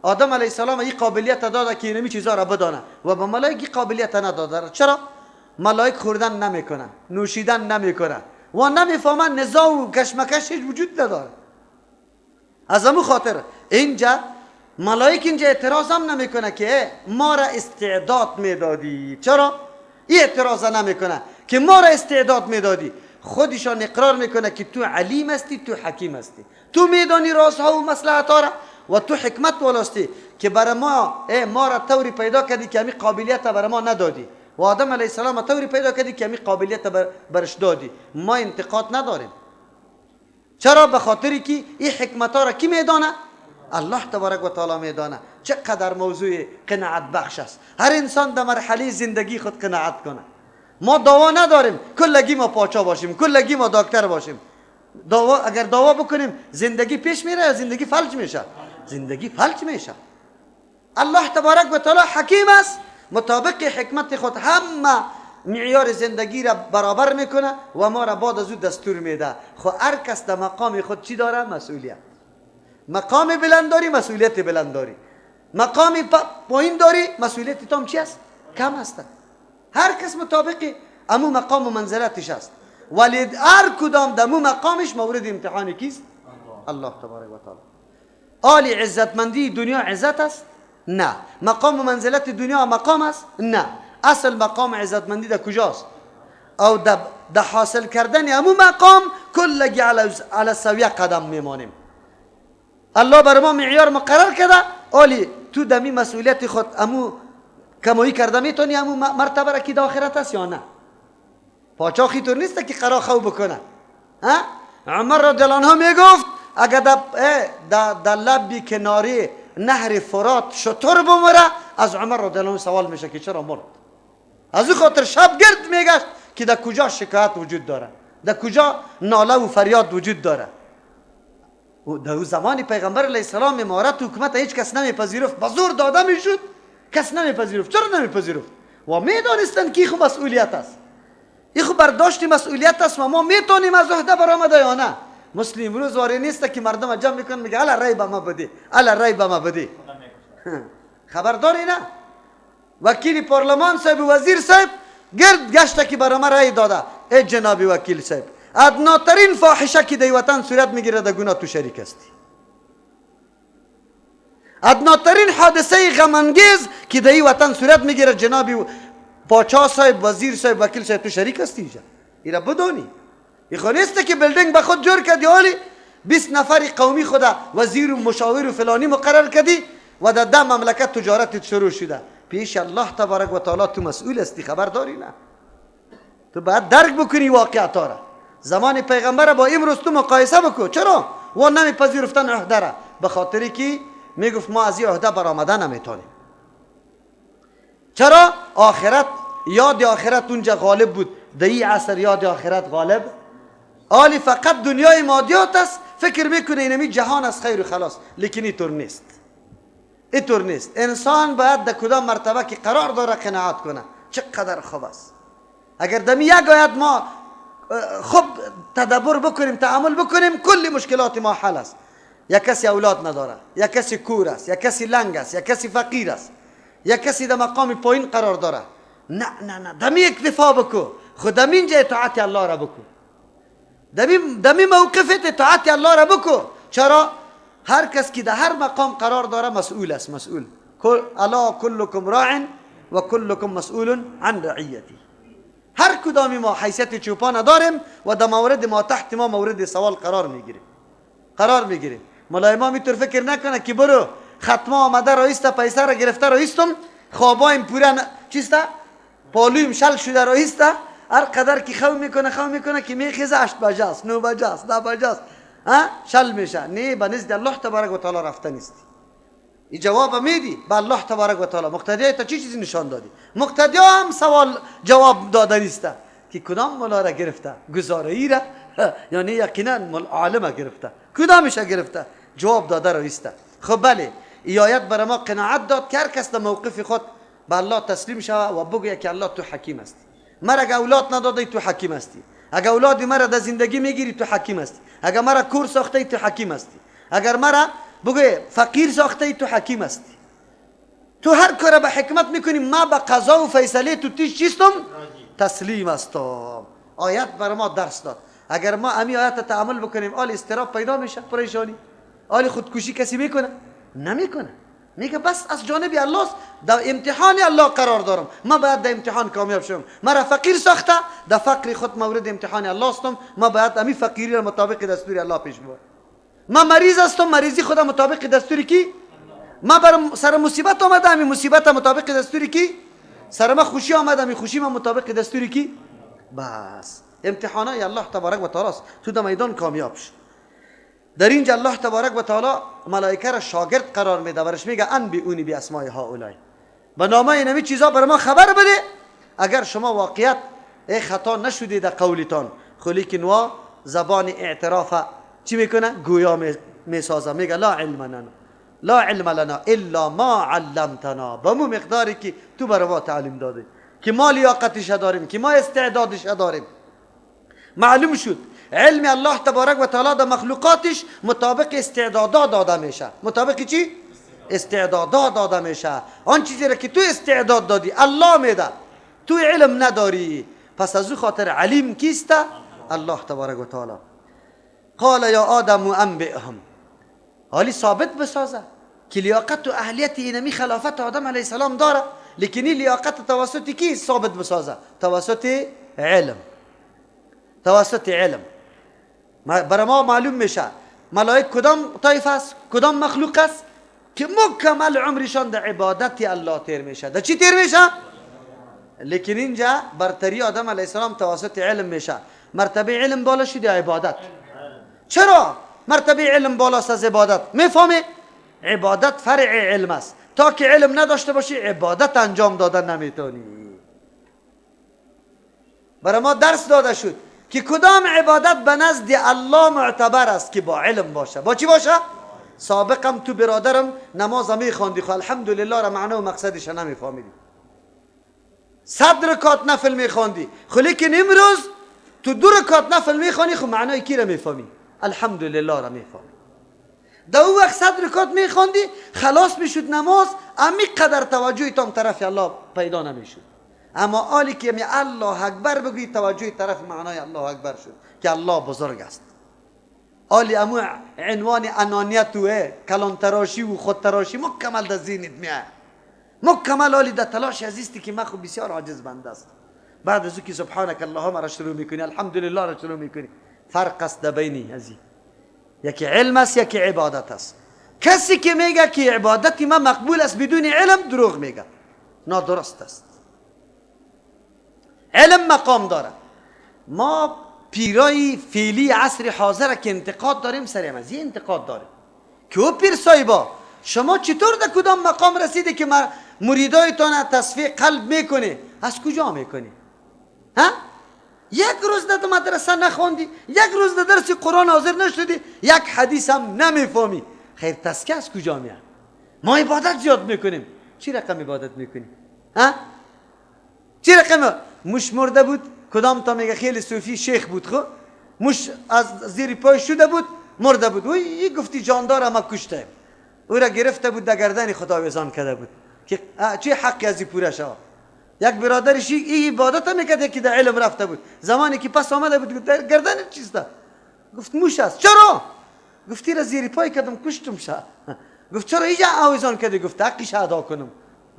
آدم علیه السلام این قابلیت داده که اینمی چیزا را بدانه و به ملائک قابلیت نداده. چرا؟ ملائک خوردن نمیکنن، نوشیدن نمیکنن و نمیفهمن، نزاع و کشمکش هیچ وجود نداره. از همون خاطر اینجا ملائک اینجا اعتراض هم نمیکنه که ما را استعداد میدادی. چرا؟ این اعتراض نمیکنه که ما را استعداد میدادی. خودشان اقرار میکنه که تو علیم هستی، تو حکیم هستی، تو میدانی رازها و مصلحت ها را و تو حکمت والاستی که برای ما ما را طوری پیدا کردی که همی قابلیت برای ما ندادی و آدم علیه السلام طوری پیدا کردی که همی قابلیت برش دادی. ما انتقاد نداریم. چرا؟ به خاطری که این حکمت ها را کی میدانه؟ الله تبارک و تعالی میدانه. چقدر موضوع قناعت بخش است. هر انسان در مرحله زندگی خود قناعت کنه. ما دعوا نداریم کلگی ما پاچا باشیم، کلگی ما دکتر باشیم. دعوا اگر دعوا بکنیم زندگی پیش میره یا زندگی فلج میشه؟ زندگی فلج میشه. الله تبارک و تعالی حکیم است، مطابق حکمت خود همه معیار زندگی را برابر میکنه و ما را بعد از او دستور میده. خو هر کس در مقام خود چی داره؟ مسئولیت. مقام بلند داری، مسئولیت بلند داری. مقام پایین داری، مسئولیت تو هم چی است؟ کم است. هر کس مطابق امو مقام و منزلتش است، ولی هر کدام دمو مقامش مورد امتحان کیست؟ الله تبارک و تعالی. آلی عزتمندی دنیا عزت است؟ نه. مقام و منزلت دنیا مقام است؟ نه. اصل مقام عزتمندی در کجاست؟ او در حاصل کردن امو مقام کلگی علی سویه قدم میمانیم. الله بر ما معیار مقرر کرده، آلی تو دمی مسئولیت خود امو کمایی کرده میتونی امو مرتبه را که در آخرت است یا نه؟ پاچا خیطور نیست که قرا خو بکنه. ها؟ عمر رضی الله عنه میگفت اگر در لب کناری نهر فرات شتر بمره، از عمر رضی الله عنه سوال میشه که چرا مرد. از او خاطر شب گرد میگشت که در کجا شکایت وجود داره، در کجا ناله و فریاد وجود داره. در او زمان پیغمبر علیه السلام امارت و حکومت هیچ کس نمیپذیرفت، به زور داده میشد، کس نمیپذیرفت. چرا نمیپذیرفت؟ و میدانستند که خو مسئولیت است، این خو برداشت مسئولیت است و ما میتونیم از عهده برآمده یا نه. مسلم امروز واری نیست که مردم جمع میکنن میگه الا رای به ما بده، الا رای به ما بده. خبرداری نه. وکیل پارلمان صاحب، وزیر صاحب گرد گشته که برای ما رای داده. ای جناب وکیل صاحب، ادناترین فاحشه که در وطن صورت میگیره در گناه تو شریک هستی. ادناترین حادثه غم انگیز که در وطن صورت میگیره جناب پاچا صاحب، وزیر صاحب، وکیل صاحب تو شریک هستی. اینجا ایرا بدونی این خو نیست که building به خود جور کردی، حالی 20 نفر قومی خدا وزیر و مشاور و فلانی مقرر کردی و در ده مملکت تجارت شروع شده. پیش الله تبارک و تعالی تو مسئول هستی، خبر داری نه؟ تو باید درک بکنی واقعیت را. زمان پیغمبر با امروز تو مقایسه بکن. چرا؟ و نمیپذیرفتن عهده را، به خاطری که میگفت ما از این عهده برآمده نمیتونیم. چرا؟ آخرت، یاد آخرت اونجا غالب بود. در این عصر یاد آخرت غالب آلی فقط دنیای مادیات است. فکر میکنه اینمی جهان از خیر و خلاص، لیکن اینطور نیست، اینطور نیست. انسان باید در کدام مرتبه که قرار داره قناعت کنه. چقدر خوب است اگر دمی یک آیت ما خوب تدبر بکنیم، تعامل بکنیم، کل مشکلات ما حل است. یک کسی اولاد نداره، یک کسی کور است، یک کسی لنگ است، یک کسی فقیر است، یک کسی در مقام پایین قرار داره. نه نه نه، دمی اکتفا بکو، خود دمی اینجا اطاعت الله را بکو، دمی موقفت اطاعت الله را بکو. چرا؟ هر کس که در هر مقام قرار داره مسئول است، مسئول. الا کلکم راع و کلکم مسئول عن رعیتی. هر کدامی ما حیثیت چوپان داریم و در مورد ما تحت ما مورد سوال قرار میگیریم، قرار میگیریم. ملای ما میتور فکر نکنه که برو ختمه آمده رئیس تا پیسه را گرفته رئیستم، خوابایم پورا چیسته پالویم شل شده رئیسته، هر قدر که خو میکنه خو میکنه که میخیزه 8 بجه است، 9 بجه است، 10 بجه است، شل میشه. نه، به نزد الله تبارک و تعالی رفته نیستی. این جواب میدی به الله تبارک و تعالی. مقتدی تا چی چیزی نشان دادی؟ مقتدی هم سوال جواب داده نیسته که کدام ملا را گرفته، گزاره ای را، یعنی یقینا عالم گرفته، کدامش گرفته، جواب داده را ایسته. خب بله، ای آیت برای ما قناعت داد که هر کس در موقف خود به الله تسلیم شود و بگوید که الله تو حکیم هستی. مرا اگه اولاد ندادی تو حکیم هستی، اگه اولاد مرا در زندگی میگیری تو حکیم هستی، اگه مرا کور ساخته تو حکیم هستی، اگر مرا بگوی فقیر ساخته تو حکیم هستی. تو هر کار به حکمت میکنی، ما به قضا و فیصله تو تیش چیستم؟ تسلیم هستم. آیت بر ما درس داد. اگر ما امی آیت تعامل بکنیم، آل استراب پیدا میشه، پریشانی، آل خودکشی کسی میکنه؟ نمیکنه. میگه بس از جانب الله است، در امتحان الله قرار دارم، ما باید در امتحان کامیاب شوم. مرا فقیر ساخته، در فقر خود مورد امتحان الله هستم، ما باید امی فقیری را مطابق دستور الله پیش ببرم. ما مریض هستم، مریضی خود مطابق دستور کی؟ ما بر سر مصیبت آمده، امی مصیبت مطابق دستور کی؟ سر ما خوشی آمده، امی خوشی ما مطابق دستور کی؟ بس امتحانای الله تبارک و تعالی است، تو در میدان کامیاب شو. در اینجا الله تبارک و تعالی ملائکه را شاگرد قرار میده، برش میگه انبئونی باسماء هؤلاء، به نامه اینمی چیزا بر ما خبر بده اگر شما واقعیت خطا نشدی در قولتان. خو لیکن وا زبان اعتراف چی میکنه؟ گویا میسازه، میگه لا علم لنا، لا علم لنا الا ما علمتنا، به مو مقداری که تو بر ما تعلیم دادی که ما لیاقتش داریم، که ما استعدادش داریم. معلوم شد علم الله تبارک و تعالی در مخلوقاتش مطابق استعدادات داده میشه. مطابق چی؟ استعدادات داده میشه. آن چیزی را که تو استعداد دادی الله میده، تو علم نداری. پس از او خاطر علیم کیست؟ الله تبارک و تعالی. قال یا آدم انبئهم، حالی ثابت بسازه که لیاقت و اهلیت اینمی خلافت آدم علیه السلام داره، لیکن این لیاقت توسط کی ثابت بسازه؟ توسط علم. توسط علم برای ما معلوم میشه ملائک کدام طایفه است، کدام مخلوق است که مکمل عمرشان در عبادت الله تیر میشه. در چی تیر میشه؟ لیکن اینجا برتری آدم علیه السلام توسط علم میشه. مرتبه علم بالا شد یا عبادت؟ چرا مرتبه علم بالاست از عبادت؟ میفهمی؟ عبادت فرع علم است. تا که علم نداشته باشی عبادت انجام دادن نمیتونی. برای ما درس داده شد که کدام عبادت به نزد الله معتبر است که با علم باشه. با چی باشه؟ سابقم تو برادرم نماز میخواندی، خو الحمدلله را معنا و مقصدش نمیفهمیدی، 100 رکعت نفل میخواندی، خو لیکن امروز تو 2 رکعت نفل میخوانی، خو معنای کی را میفهمی؟ الحمدلله را میفهمی. در او وقت 100 رکعت میخواندی، خلاص میشد نماز، امی قدر توجه تام طرف الله پیدا نمیشد. اما آلی که می الله اکبر بگویی توجه طرف معنای الله اکبر شد که الله بزرگ است. آلی امو عنوان انانیت و کلانتراشی و خودتراشی مکمل در ذهنت میاد، مکمل آلی در تلاش عزیزتی که من خو بسیار عاجز بنده است. بعد از او که سبحانک اللهم را شروع میکنی، الحمدلله را شروع میکنی، فرق است در بینی ازی، یکی علم است یکی عبادت است. کسی که میگه که عبادت ما مقبول است بدون علم، دروغ میگه، نادرست است. علم مقام داره. ما پیرای فعلی عصر حاضر که انتقاد داریم سر از این انتقاد داریم که او پیر صاحبا شما چطور در کدام مقام رسیده که مریدایتان تصفیه قلب میکنه؟ از کجا میکنی؟ ها؟ یک روز در مدرسه نخوندی، یک روز در درس قرآن حاضر نشدی، یک حدیث هم نمیفهمی، خیر تزکیه از کجا میاد؟ ما عبادت زیاد میکنیم. چی رقم عبادت میکنی؟ ها؟ چی رقم؟ موش مرده بود، کدام تا میگه خیلی صوفی شیخ بود، خو موش از زیر پای شده بود مرده بود، وی گفتی جاندار ما کشته، او را گرفته بود در گردن خدا وزان کرده بود که چه حقی از پوره شود. یک برادرش این عبادت میکرد که در علم رفته بود، زمانی که پس آمده بود در گردن چیز ده، گفت موش است. چرا؟ گفتی را زیر پای کردم کشتم شه. گفت چرا اینجا آویزان کردی؟ گفت حقش ادا کنم.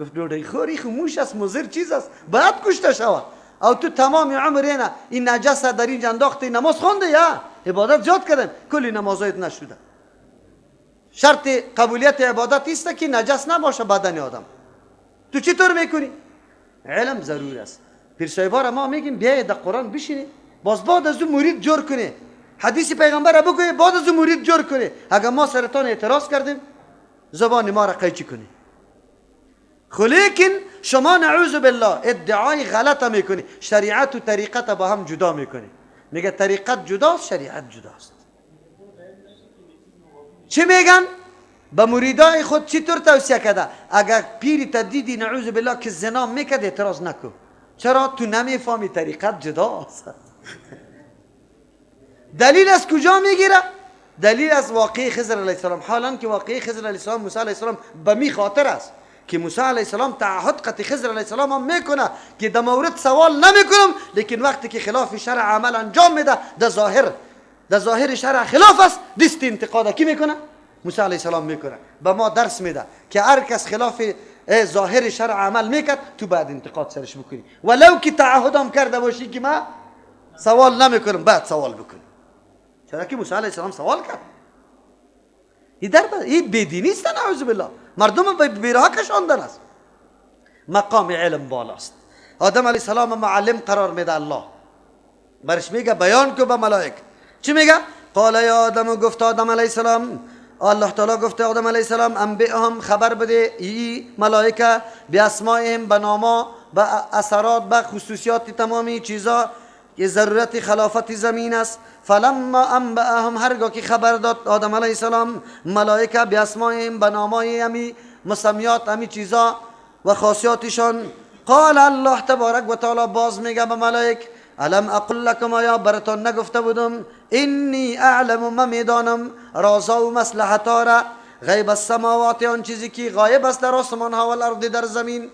گفت دوده خوری خو موش است، مضر چیز است، باید کشته شود. او تو تمام عمر اینا این نجس در اینجا انداختی، نماز خونده یا عبادت زیاد کردن، کلی نمازایت نشده. شرط قبولیت عبادت است که نجس نباشه بدن آدم. تو چطور میکنی؟ علم ضرور است. پیر صاحبا را ما میگیم بیاید در قرآن بشینی، باز بعد از او مرید جور کنه، حدیث پیغمبر را بگوی، بعد از او مرید جور کنه. اگر ما سرتان اعتراض کردیم زبان ما را قیچی کنی. خو لیکن شما نعوذ بالله ادعای غلط میکنی، شریعت و طریقت با هم جدا میکنی. میگه طریقت جداست، شریعت جداست. چی میگن؟ به مریدای خود چطور توصیه کرده؟ اگر پیری تا دیدی نعوذ بالله که زنا میکرد اعتراض نکن. چرا؟ تو نمیفهمی طریقت جداست. دلیل از کجا میگیره؟ دلیل از واقعه خضر علیه السلام. حالا که واقعه خضر علیه السلام موسی علیه السلام به می خاطر است که موسی علیه السلام تعهد قطع خضر علیه السلام هم میکنه که در مورد سوال نمیکنم، لیکن وقتی که خلاف شرع عمل انجام میده، در ظاهر شرع خلاف است، دست انتقاد کی میکنه؟ موسی علیه السلام میکنه، به ما درس میده که هر کس خلاف ظاهر شرع عمل میکرد تو باید انتقاد سرش بکنی، ولو که تعهدم کرده باشی که ما سوال نمیکنم، بعد سوال بکنی. چرا که موسی علیه السلام سوال کرد. این در این بیدینی است، نعوذ بالله، مردم به بیراه کشاندن است. مقام علم بالاست. آدم علیه السلام معلم قرار میده، الله برش میگه بیان کو به ملائک. چی میگه؟ قال یا آدم، گفت آدم علیه السلام، الله تعالی گفت آدم علیه السلام انبئهم، خبر بده ای ملائکه، باسمائهم، به ناما، به اثرات، به خصوصیات تمامی چیزا که ضرورت خلافت زمین است. فلما انبأهم، هرگاه که خبر داد آدم علیه السلام ملائکه باسمائهم، به نامای امی مسمیات، امی چیزا و خاصیاتشان، قال الله تبارک و تعالی باز میگه به ملائک الم اقل لکم، آیا براتان نگفته بودم انی اعلم، من میدانم رازا و مصلحتا را، غیب السماوات، آن چیزی که غایب است در آسمان ها و الارض، در زمین،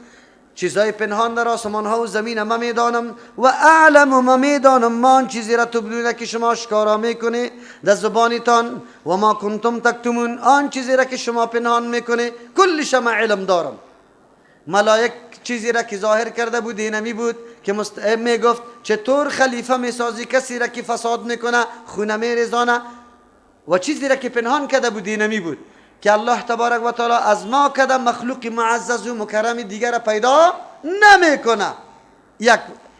چیزای پنهان در آسمان ها و زمین من میدانم، و اعلم، من میدانم ما آن چیزی را تبدونه که شما اشکارا میکنه در زبانتان، و ما کنتم تکتمون، آن چیزی را که شما پنهان میکنه کل شما علم دارم. ملائک چیزی را که ظاهر کرده بود اینمی بود که میگفت چطور خلیفه میسازی کسی را که فساد میکنه، خونه میریزانه، و چیزی را که پنهان کرده بود اینمی بود که الله تبارک و تعالی از ما کده مخلوق معزز و مکرم دیگر را پیدا نمیکنه.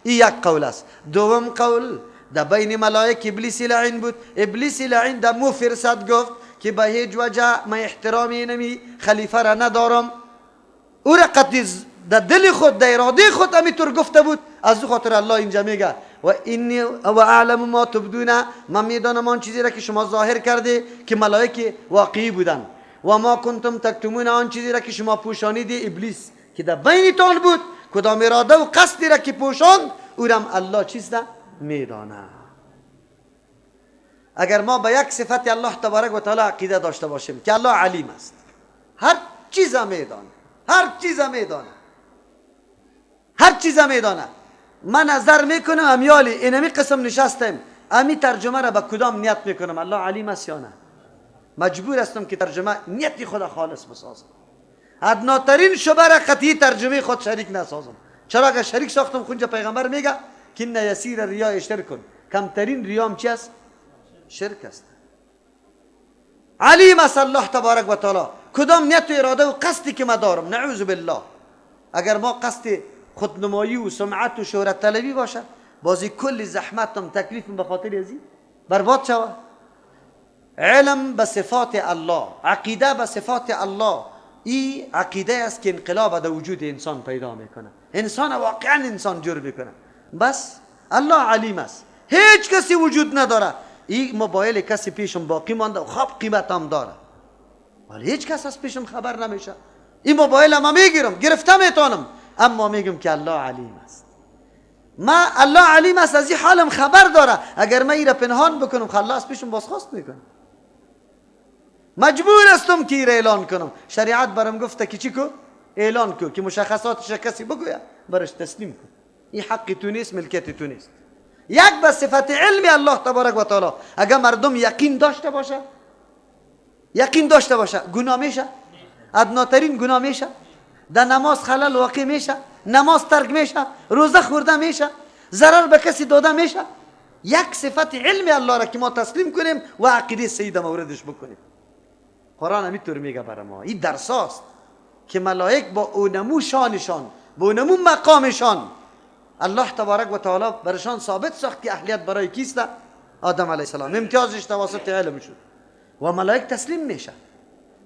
یک قول است. دوم قول در بین ملائک ابلیس لعین بود. ابلیس لعین در مو فرصت گفت که به هیچ وجه من احترامی نمی خلیفه را ندارم، او را قطعی در دل خود، در اراده خود همینطور گفته بود. از او خاطر الله اینجا میگه و انی و اعلم ما تبدون، من میدانم آن چیزی را که شما ظاهر کرده که ملائک واقعی بودن، و ما کنتم تکتمون، آن چیزی را که شما پوشانیدی ابلیس که در بینتان بود، کدام اراده و قصدی را که پوشاند او را الله چیز نه میدانه. اگر ما به یک صفت الله تبارک و تعالی عقیده داشته باشیم که الله علیم است، هر چیز میدانه، هر چیز میدانه، هر چیز میدانه. من نظر میکنم امیالی اینمی قسم نشستم، امی ترجمه را به کدام نیت میکنم؟ الله علیم است یا نه؟ مجبور هستم که ترجمه نیت خدا خالص بسازم، ادناترین شبه را قطعی ترجمه خود شریک نسازم. چرا اگر شریک ساختم خونجا پیغمبر میگه که نه یسیر ریا شرک کن، کمترین ریام چی است؟ شرک است. علیم است الله تبارک و تعالی کدام نیت و اراده و قصدی که ما دارم. نعوذ بالله اگر ما قصد خودنمایی و سمعت و شهرت طلبی باشه، بازی کل زحمتم تکلیفم به خاطر ازی برباد شوه. علم به صفات الله، عقیده به صفات الله، این عقیده است که انقلاب در وجود انسان پیدا میکنه، انسان واقعا انسان جور میکنه. بس الله علیم است، هیچ کسی وجود نداره. این موبایل کسی پیشم باقی مانده و خواب قیمت هم داره، ولی هیچ کس از پیشم خبر نمیشه. این موبایل هم میگیرم، گرفته میتونم، اما میگم که الله علیم است. ما الله علیم است، از این حالم خبر داره. اگر من این را پنهان بکنم خلاص پیشم بازخواست میکنم. مجبور هستم که این را اعلان کنم. شریعت برام گفته که چی کو؟ اعلان کو که مشخصاتش کسی بگوید برش تسلیم کن. این حق تو نیست، ملکیت تو نیست. یک به صفت علم الله تبارک و تعالی اگر مردم یقین داشته باشه، یقین داشته باشه، گناه میشه؟ ادناترین گناه میشه؟ در نماز خلل واقع میشه؟ نماز ترک میشه؟ روزه خورده میشه؟ ضرر به کسی داده میشه؟ یک صفت علم الله را که ما تسلیم کنیم و عقیده سید موردش بکنیم. قرآن همینطور میگه برای ما. این درس است که ملائک با اونمو شانشان، با اونمو مقامشان، الله تبارک و تعالی برشان ثابت ساخت که اهلیت برای کیست؟ آدم علیه السلام. امتیازش توسط علم شد و ملائک تسلیم میشه.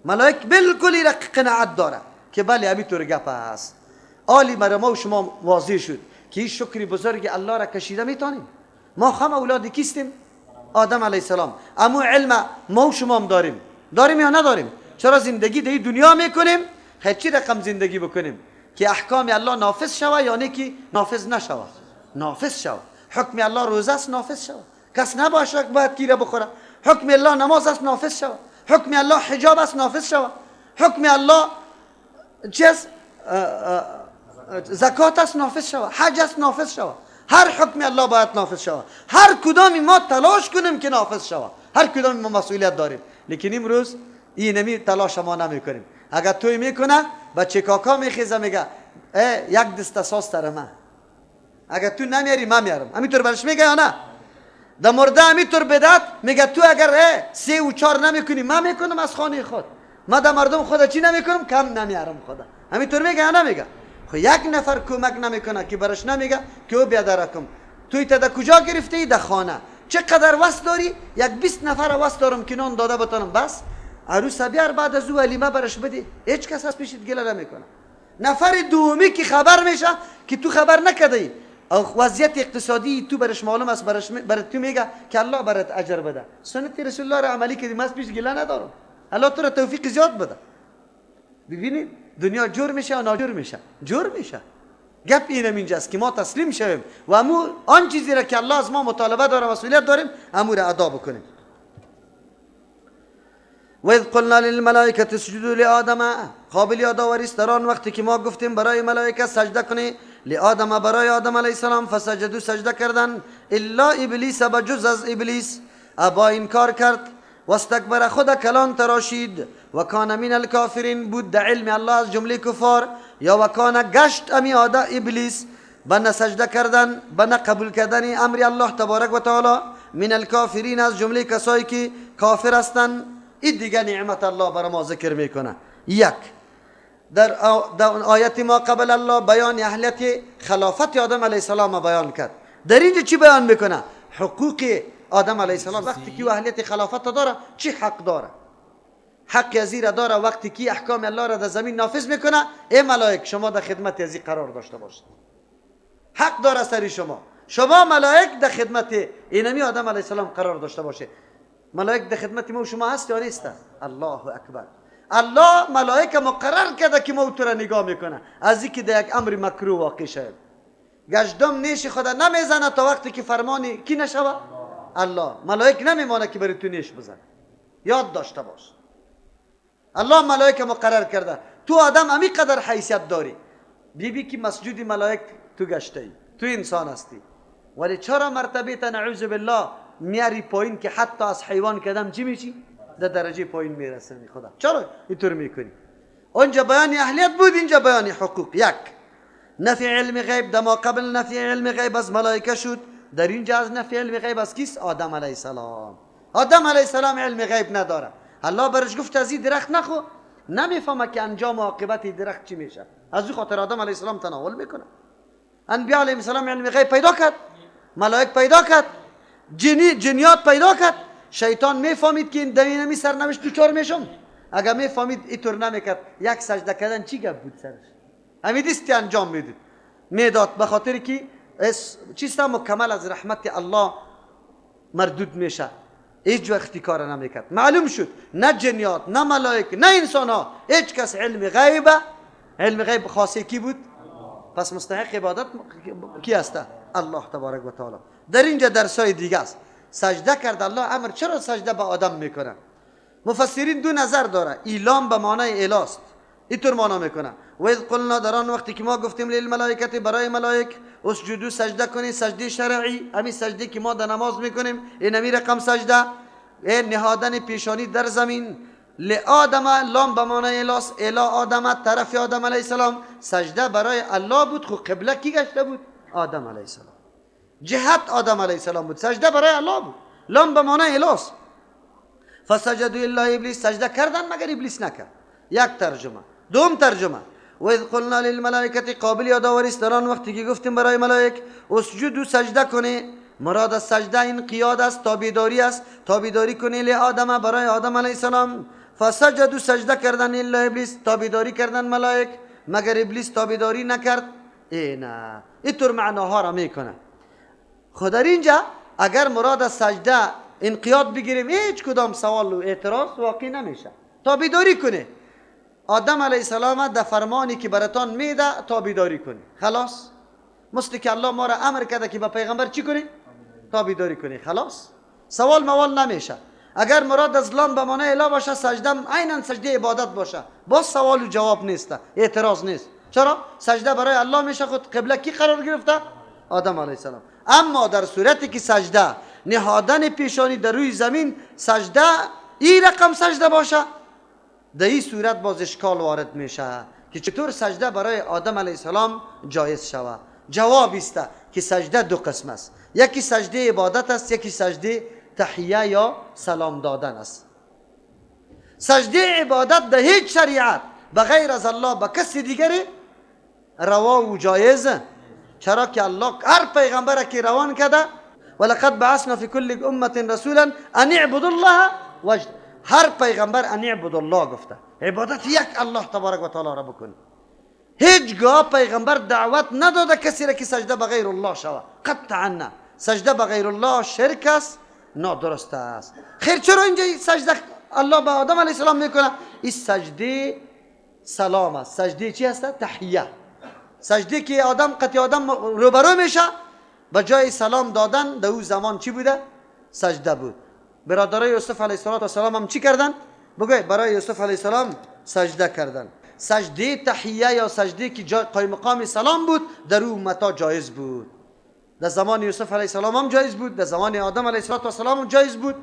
ملائک بالکل را قناعت داره که بله همینطور گپ هست. عالی برای ما و شما واضح شد که این شکر بزرگ الله را کشیده میتونیم. ما هم اولاد کیستیم؟ آدم علیه السلام. اما علم ما و شما هم داریم. داریم یا نداریم؟ چرا زندگی در دنیا میکنیم؟ خیلی چی رقم زندگی بکنیم که احکام الله نافذ شوه یا نه که نافذ نشوه؟ نافذ شوه. حکم الله روزه است، نافذ شوه. کس نباشه باید کیره بخوره. حکم الله نماز است، نافذ شوه. حکم الله حجاب است، نافذ شوه. حکم الله چی است؟ زکات است، نافذ شوه. حج است، نافذ شوه. هر حکم الله باید نافذ شوه. هر کدام ما تلاش کنیم که نافذ شوه. هر کدام ما مسئولیت داریم. لیکن امروز اینمی تلاش ما نمیکنیم. اگر توی میکنه بچه کاکا میخیزه میگه یک دست ساز تر من، اگر تو نمیاری من میارم. همینطور برش میگه یا نه؟ در مرده همینطور بدت میگه تو اگر 3 و 4 نمیکنی من میکنم از خانه خود، من در مردم خود چی نمیکنم؟ کم نمیارم خدا. همینطور میگه یا نمیگه؟ خب یک نفر کمک نمیکنه که برش نمیگه که او بیا درکم. توی تا در کجا گرفتی؟ در خانه. چقدر وس داری؟ یک 20 نفر وس دارم که نان داده بتانم، بس عروس بیار بعد از او ولیمه برش بدی، هیچ کس از پیشت گله نمیکنه. نفر دومی که خبر میشه که تو خبر نکردی، وضعیت اقتصادی تو برش معلوم است، برات تو میگه که الله برات اجر بده، سنت رسول الله را عملی کردی، من از پیش گله ندارم، الله تو را توفیق زیاد بده. ببینید دنیا جور میشه یا ناجور میشه؟ جور میشه. گپ اینم اینجاست که ما تسلیم شویم و امو آن چیزی را که الله از ما مطالبه داره، مسئولیت داریم، امو را ادا بکنیم. و اذ قلنا للملائکه اسجدوا لآدم، قابل یادآوری است در آن وقتی که ما گفتیم برای ملائکه سجده کنی، لآدم برای آدم علیه السلام، فسجدوا سجده کردن، الا ابلیس بجز از ابلیس، ابا انکار کرد، واستکبر خود کلان تراشید، و کان من الکافرین بود در علم الله از جمله کفار، یا و کان گشت امی آده ابلیس بنا سجده کردن، بنا قبول کردن امر الله تبارک و تعالی، من الکافرین از جمله کسایی که کافر هستند. این دیگه نعمت الله برای ما ذکر میکنه. یک، در آیت ما قبل الله بیان اهلیت خلافت آدم علیه السلام بیان کرد. در اینجا چی بیان میکنه؟ حقوق آدم علیه السلام. وقتی که اهلیت خلافت داره چی حق داره؟ حق ازی را داره وقتی که احکام الله را در زمین نافذ میکنه، ای ملائک شما در خدمت ازی قرار داشته باشید. حق داره سری شما، شما ملائک در خدمت اینمی آدم علیه السلام قرار داشته باشه. ملائک در خدمت ما و شما هست یا نیست؟ الله اکبر. الله ملائک مقرر کرده که ما تو را نگاه میکنه، از اینکه در یک امر مکروه واقع شد. گشدم نیش خدا نمیزنه تا وقتی که فرمانی کی نشوه؟ الله. ملائک نمیمانه که برای تو نیش بزنه. یاد داشته باش الله ملائک مقرر کرده. تو آدم امی قدر حیثیت داری، بیبی که مسجد ملائک تو گشته ای، تو انسان هستی، ولی چرا مرتبه تا نعوذ بالله میاری پایین که حتی از حیوان کدم چی میشی؟ در درجه پایین میرسنی. خدا چرا اینطور میکنی؟ اونجا بیان اهلیت بود، اینجا بیان حقوق. یک، نفی علم غیب دما قبل نفی علم غیب از ملائکه شد، در اینجا از نفی علم غیب از کیست؟ آدم علیه السلام. آدم علیه السلام علم غیب نداره. الله برش گفت از این درخت نخو، نمیفهمه که انجام و عاقبت درخت چی میشه. از او خاطر آدم علیه السلام تناول میکنه. انبیاء علیه السلام علم غیب پیدا کرد، ملائک پیدا کرد، جنیات پیدا کرد. شیطان میفهمید که این دینمی سرنوشت دوچار میشم. اگر میفهمید اینطور نمیکرد. یک سجده کردن چی گپ بود سرش؟ همین دستی انجام میدید میداد، به خاطر که چیست مکمل از رحمت الله مردود میشه. هیچ وقتی کار نمیکرد. معلوم شد نه جنیات، نه ملائک، نه انسان ها، هیچ کس علم غیب، علم غیب خاصه کی بود؟ پس مستحق عبادت کی است؟ الله تبارک و تعالی. در اینجا درسای دیگه است. سجده کرد الله امر، چرا سجده به آدم میکنه؟ مفسرین دو نظر داره. ایلام به معنای الاست، اینطور معنا میکنه. و اذ قلنا، در آن وقتی که ما گفتیم للملائکه برای ملائک، اسجدوا سجده کنید، سجده شرعی، همین سجده که ما در نماز میکنیم، این همی رقم سجده، نهادن پیشانی در زمین. لآدم، لام به معنای الاست، الی آدم، طرف آدم علیه السلام. سجده برای الله بود، خو قبله کی گشته بود؟ آدم علیه السلام. جهت آدم علیه السلام بود، سجده برای الله بود. لام به معنای الاست. فسجدوا الا ابلیس، سجده کردن مگر ابلیس نکرد. یک ترجمه. دوم ترجمه، و اذ قلنا للملائکه، قابل یادآوری است در آن وقتی که گفتیم برای ملائک اسجدوا سجده کنی. مراد از سجده انقیاد است، تابعداری است. تابعداری کنی لآدم، برای آدم علیه السلام. فسجدوا سجده کردن الا ابلیس، تابعداری کردن ملائک مگر ابلیس تابعداری نکرد. ای نه، اینطور معناها را میکنه. خود در اینجا اگر مراد از سجده انقیاد بگیریم، هیچ کدام سوال و اعتراض واقع نمیشه. تابعداری کنه آدم علیه السلام در فرمانی که براتان میده تابعداری کنی، خلاص. مثل که الله ما را امر کرده که به پیغمبر چی کنی؟ تابعداری کنی، خلاص. سوال موال نمیشه. اگر مراد از لام به معنای اله باشه، سجده عینا سجده عبادت باشه، باز سوال و جواب نیست، اعتراض نیست. چرا؟ سجده برای الله میشه، خود قبله کی قرار گرفته؟ آدم علیه السلام. اما در صورتی که سجده نهادن پیشانی در روی زمین، سجده این رقم سجده باشه، در این صورت باز اشکال وارد میشه که چطور سجده برای آدم علیه السلام جایز شود. جواب است که سجده دو قسم است، یکی سجده عبادت است، یکی سجده تحیه یا سلام دادن است. سجده عبادت در هیچ شریعت بغیر از الله به کسی دیگری روا و جایز، چرا که الله هر پیغمبر که روان کرده، ولقد بعثنا فی کل امه رسولا ان اعبدوا الله وجد، هر پیغمبر ان اعبدوا الله گفته، عبادت یک الله تبارک و تعالی را بکنی. هیچگاه پیغمبر دعوت نداده کسی را که سجده به غیر الله شود، قطعا نه. سجده به غیر الله شرک است، نادرست است. خیر چرا اینجا سجده الله به آدم علیه السلام میکنه؟ این سجده سلام است. سجده چی است؟ تحیه. سجده که آدم قطع آدم روبرو میشه، به جای سلام دادن در او زمان چی بوده؟ سجده بود. برادرای یوسف علیه السلام هم چی کردن؟ بگوی برای یوسف علیه السلام سجده کردن. سجده تحیه یا سجده که جای قایم مقام سلام بود در او متا جایز بود. در زمان یوسف علیه السلام هم جایز بود، در زمان آدم علیه السلام هم جایز بود.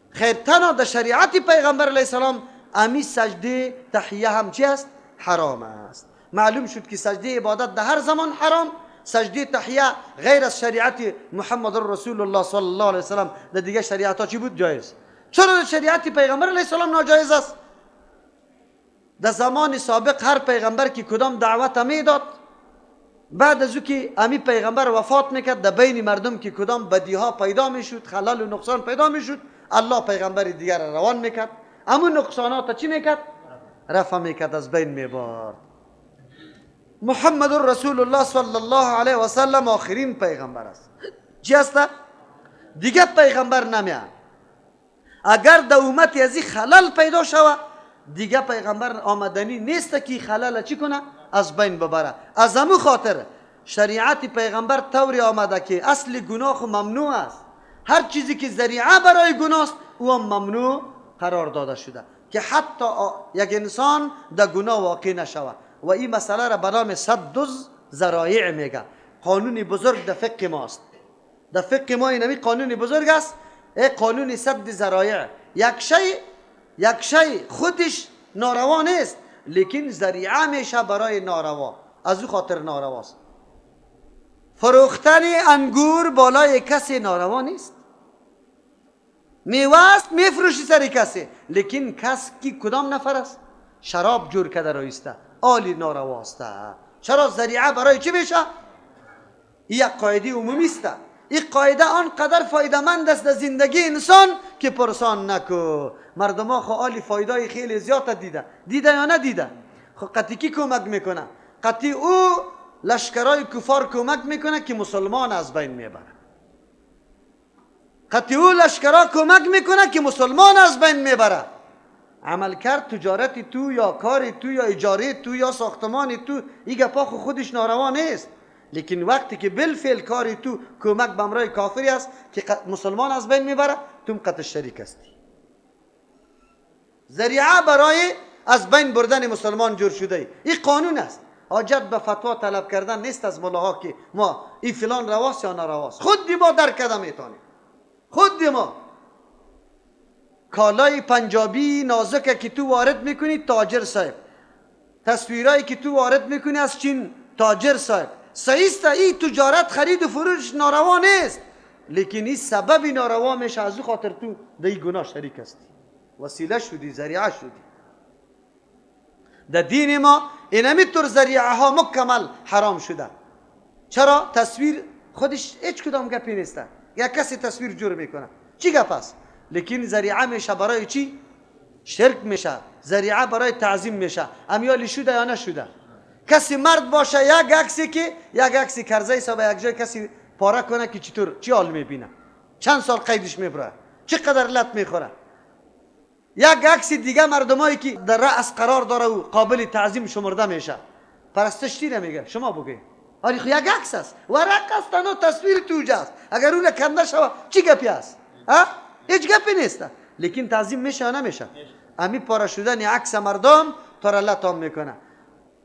خیر تنها در شریعت پیغمبر علیه السلام امی سجده تحیه هم چی است؟ حرام است. معلوم شد که سجده عبادت در هر زمان حرام، سجده تحیه غیر از شریعت محمد رسول الله صلی الله علیه وسلم در دیگه شریعت ها چی بود؟ جایز. چرا در شریعت پیغمبر علیه السلام ناجایز است؟ در زمان سابق هر پیغمبر که کدام دعوت میداد، بعد از او که امی پیغمبر وفات میکرد، در بین مردم که کدام بدیها پیدا میشد، خلل و نقصان پیدا میشد، الله پیغمبر دیگر را روان میکرد، امون نقصانات چی میکرد؟ رفع میکرد، از بین میبرد. محمد رسول الله صلی الله علیه و سلم آخرین پیغمبر است. چی است؟ دیگه پیغمبر نمیاد. اگر در امت از این خلل پیدا شود، دیگه پیغمبر آمدنی نیست که خلل چی کنه؟ از بین ببره. از امو خاطر شریعت پیغمبر طوری آمده که اصل گناه ممنوع است. هر چیزی که ذریعه برای گناه است او هم ممنوع قرار داده شده که حتی یک انسان در گناه واقع نشود. و این مسئله را به نام سد الذرایع میگه. قانون بزرگ در فقه ماست. در فقه ما اینمی قانون بزرگ است، قانون سد ذرایع. یک شی خودش ناروا نیست، لیکن ذریعه میشه برای ناروا، از او خاطر نارواست. فروختن انگور بالای کسی ناروا نیست، میوه است میفروشی سر کسی، لیکن کس کی کدام نفر است؟ شراب جور کرده رایسته، آلی نارواست. چرا؟ ذریعه برای چی میشه؟ این یک قاعده عمومی است. این قاعده آنقدر فایده‌مند است در زندگی انسان که پرسان نکو. مردم ها خو آلی فایدای خیلی زیاد دیده، دیده یا ندیده؟ خو قطعی کی کمک میکنه؟ قطعی او لشکرای کفار کمک میکنه که مسلمان از بین میبره. قطعی او لشکرا کمک میکنه که مسلمان از بین میبره. عمل کرد تجارت تو یا کار تو یا اجاره تو یا ساختمان تو، این گپا خو خودش ناروا نیست، لیکن وقتی که بالفعل کاری تو کمک به امرای کافری است که مسلمان از بین میبره، تو قطع شریک هستی. ذریعه برای از بین بردن مسلمان جور شده. این قانون است. حاجت به فتوا طلب کردن نیست از ملاها که ما این فلان رواست یا نارواست. خود ما درک کرده میتونیم. خود ما کالای پنجابی نازکه که تو وارد میکنی تاجر صاحب، تصویرایی که تو وارد میکنی از چین تاجر صاحب، صحیح است این تجارت خرید و فروش ناروا نیست، لیکن این سبب ناروا میشه، از او خاطر تو در این گناه شریک هستی، وسیله شدی، ذریعه شدی. در دین ما اینمی طور ذریعه ها مکمل حرام شده. چرا؟ تصویر خودش هیچ کدام گپی نیست، یک کسی تصویر جور میکنه، چی گپ است؟ لیکن ذریعه میشه برای چی؟ شرک میشه، ذریعه برای تعظیم میشه. امیالی شده یا نشده؟ کسی مرد باشه یک عکسی که یک عکسی کرزه حساب یک جای کسی پاره کنه که چطور چی حال میبینه، چند سال قیدش میبره، چقدر لط میخوره. یک عکس دیگه مردمایی که در رأس قرار داره و قابل تعظیم شمرده میشه، پرستش چی نمیگه؟ شما بگی آره خو یک عکس است، ورق است، تنها تصویر توجه است، اگر اون کنده شوه چی گپی است؟ ها؟ هیچ گپی نیست، لیکن تعظیم میشه یا نمیشه؟ امی پاره شدن عکس مردم تا را لط هم میکنه.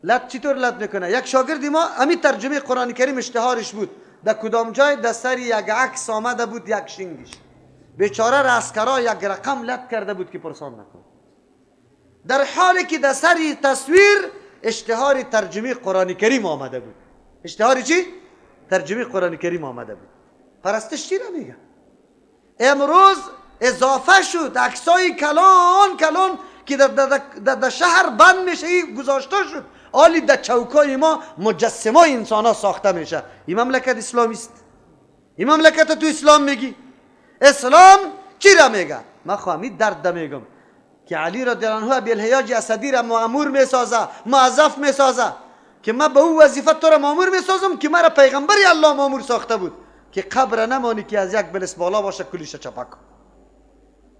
لط چطور لط میکنه؟ یک شاگردی ما امی ترجمه قرآن کریم اشتهارش بود، در کدام جای در سر یک عکس آمده بود، یک شنگش بیچاره رسکرا یک رقم لط کرده بود که پرسان نکن. در حالی که در سر تصویر اشتهار ترجمه قرآن کریم آمده بود. اشتهار چی؟ ترجمه قرآن کریم آمده بود. پرستش چی را میگه؟ امروز اضافه شد عکسای کلان کلان که در شهر بند میشه، گذاشته شد. آلی در چوکای ما مجسمه انسان ها ساخته میشه. این مملکت اسلامی است. این مملکت تو اسلام میگی. اسلام چی را میگه؟ من خواهمی درد میگم که علی رضی الله عنه ابی الهیاج اسدی را مامور میسازه، موظف میسازه که من به او وظیفه تو را مامور میسازم که مرا پیغمبری الله مامور ساخته بود که قبر نمانی که از یک بلس بالا باشه کلیش چپک،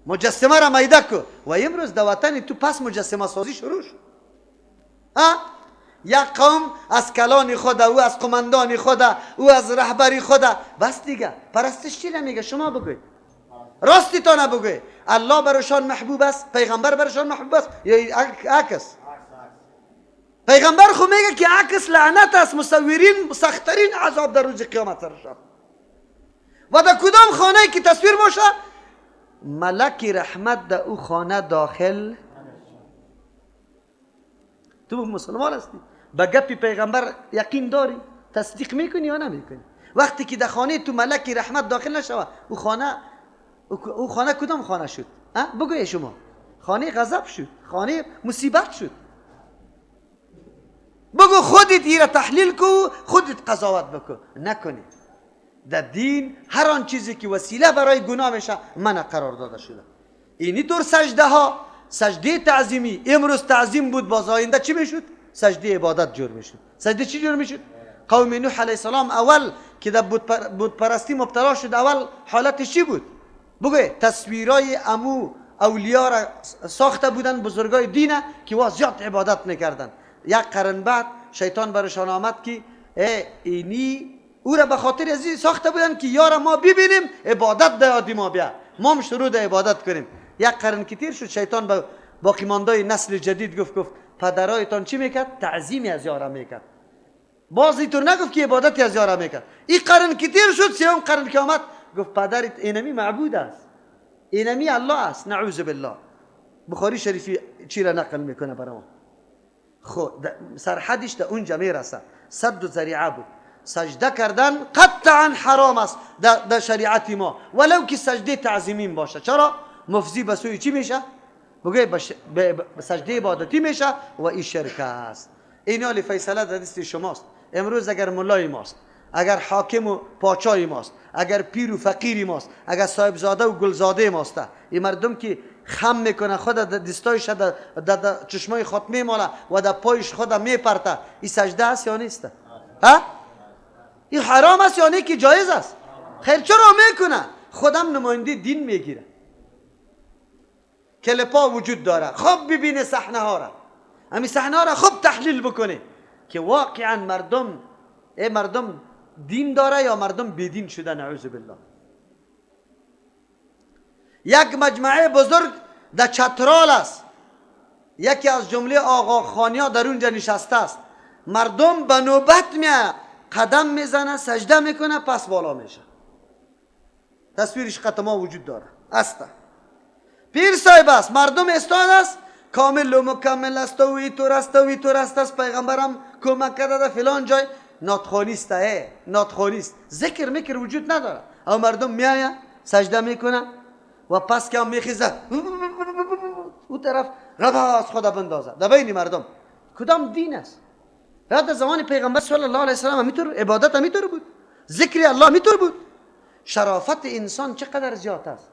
مجسمه را میده کو. و امروز در وطن تو پس مجسمه سازی شروع شد. یک قوم از کلان خود، او از قماندان خود، او از رهبری خود، بس دیگه. پرستش چی نمیگه؟ شما بگوید، راستی تا نبگوید. الله برشان محبوب است، پیغمبر برشان محبوب است یا عکس؟ پیغمبر خو میگه که عکس لعنت است، مصورین سختترین عذاب در روز قیامت سرشان. و در کدام خانه که تصویر باشه ملک رحمت در او خانه داخل. تو مسلمان هستی، به گپی پیغمبر یقین داری، تصدیق میکنی یا نمیکنی؟ وقتی که در خانه تو ملک رحمت داخل نشوه، او خانه کدام خانه شد؟ بگوی شما. خانه غضب شد، خانه مصیبت شد. بگو خودت ایره تحلیل کو، خودت قضاوت بکو. نکنی. در دین هر آن چیزی که وسیله برای گناه میشه منع قرار داده شده. اینی طور سجده ها، سجده تعظیمی امروز تعظیم بود، باز آینده چی میشد؟ سجده عبادت جور میشد. سجده چی جور میشد؟ قوم نوح علیه السلام اول که در بت پرستی مبتلا شد، اول حالتش چی بود؟ بگوی تصویرای امو اولیا را ساخته بودن، بزرگای دینه که وا زیاد عبادت میکردن. یک قرن بعد شیطان برشان آمد که اینی او را به خاطر از ساخته بودن که یارا ما ببینیم عبادت در ما بیا، ما هم شروع در عبادت کنیم. یک قرن که تیر شد، شیطان به باقی ماندای نسل جدید گفت پدرایتان چی میکرد؟ تعظیمی از یارا میکرد. باز اینطور نگفت که عبادتی از یارا میکرد. این قرن که تیر شد، سوم قرن که آمد، گفت پدرت اینمی معبود است، اینمی الله است، نعوذ بالله. بخاری شریفی چی را نقل میکنه برای ما؟ خب سرحدش در اونجا میرسه. سد و ذریعه بود. سجده کردن قطعا حرام است در شریعت ما، ولو که سجده تعظیمی باشه. چرا؟ مفضی به سوی چی میشه؟ بگه به سجده عبادتی میشه و این شرک است. این حال فیصله در دست شماست. امروز اگر ملای ماست، اگر حاکم و پاچای ماست، اگر پیر و فقیری ماست، اگر صاحبزاده و گلزاده ماست، این مردم که خم میکنه خود در دستایش در چشمای خود میماله و در پایش خود میپرته، این سجده است یا نیست؟ ها؟ این حرام است یا نه که جایز است؟ خیر چرا میکنه؟ خودم نماینده دین میگیره. کلپا وجود داره، خوب ببینه صحنه ها را، همین صحنه ها را خوب تحلیل بکنه که واقعا مردم مردم دین داره یا مردم بیدین شده، نعوذ بالله. یک مجمعه بزرگ در چترال است، یکی از جمله آقا خانیا در اونجا نشسته است. مردم به نوبت میاد، قدم میزنه، سجده میکنه، پس بالا میشه. تصویرش قطما وجود داره است. پیر صاحب است، مردم استاد است، کامل و مکمل است و اینطور است و اینطور است، پیغمبرم کمک کرده فلان جای. ناتخوانی است، ناتخوانی است، ذکر میکر وجود نداره. او مردم میآید سجده میکنه و پس که هم میخیزه او طرف ربا از خدا بندازه در بین مردم. کدام دین است؟ در زمان پیغمبر صلی الله علیه وسلم همینطور عبادت همینطور بود، ذکر الله همینطور بود. شرافت انسان چقدر زیاد است،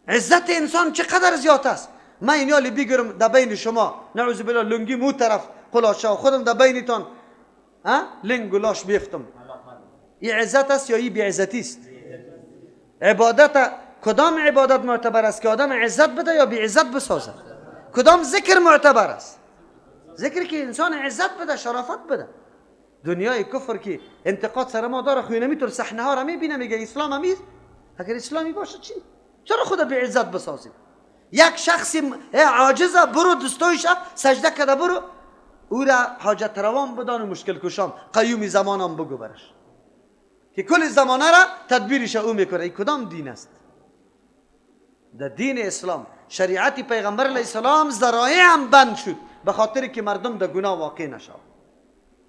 عزت انسان چقدر زیاد است. من اینالی بگیرم در بین شما، نعوذ بالله، لنگی مو طرف قلاشه خودم در بینتان لنگ و لاش بیفتم، این عزت است یا این بیعزتی است؟ عبادت کدام عبادت معتبر است که آدم عزت بده یا بیعزت بسازه؟ کدام ذکر معتبر است؟ ذکر که انسان عزت بده، شرافت بده. دنیای کفر که انتقاد سر ما داره، خو نمیتونه صحنه ها را میبینه میگه اسلام همیز. اگر اسلامی باشه چی؟ چرا خدا به عزت بسازیم؟ یک شخصی عاجزه، برو دستایش سجده کرده، برو او را حاجت روان بدان و مشکل کشام قیوم زمانم بگو برش که کل زمانه را تدبیرش او میکنه. این کدام دین است؟ در دین اسلام شریعت پیغمبر علیه السلام ذرایع هم بند شد به خاطر که مردم در گناه واقع نشود.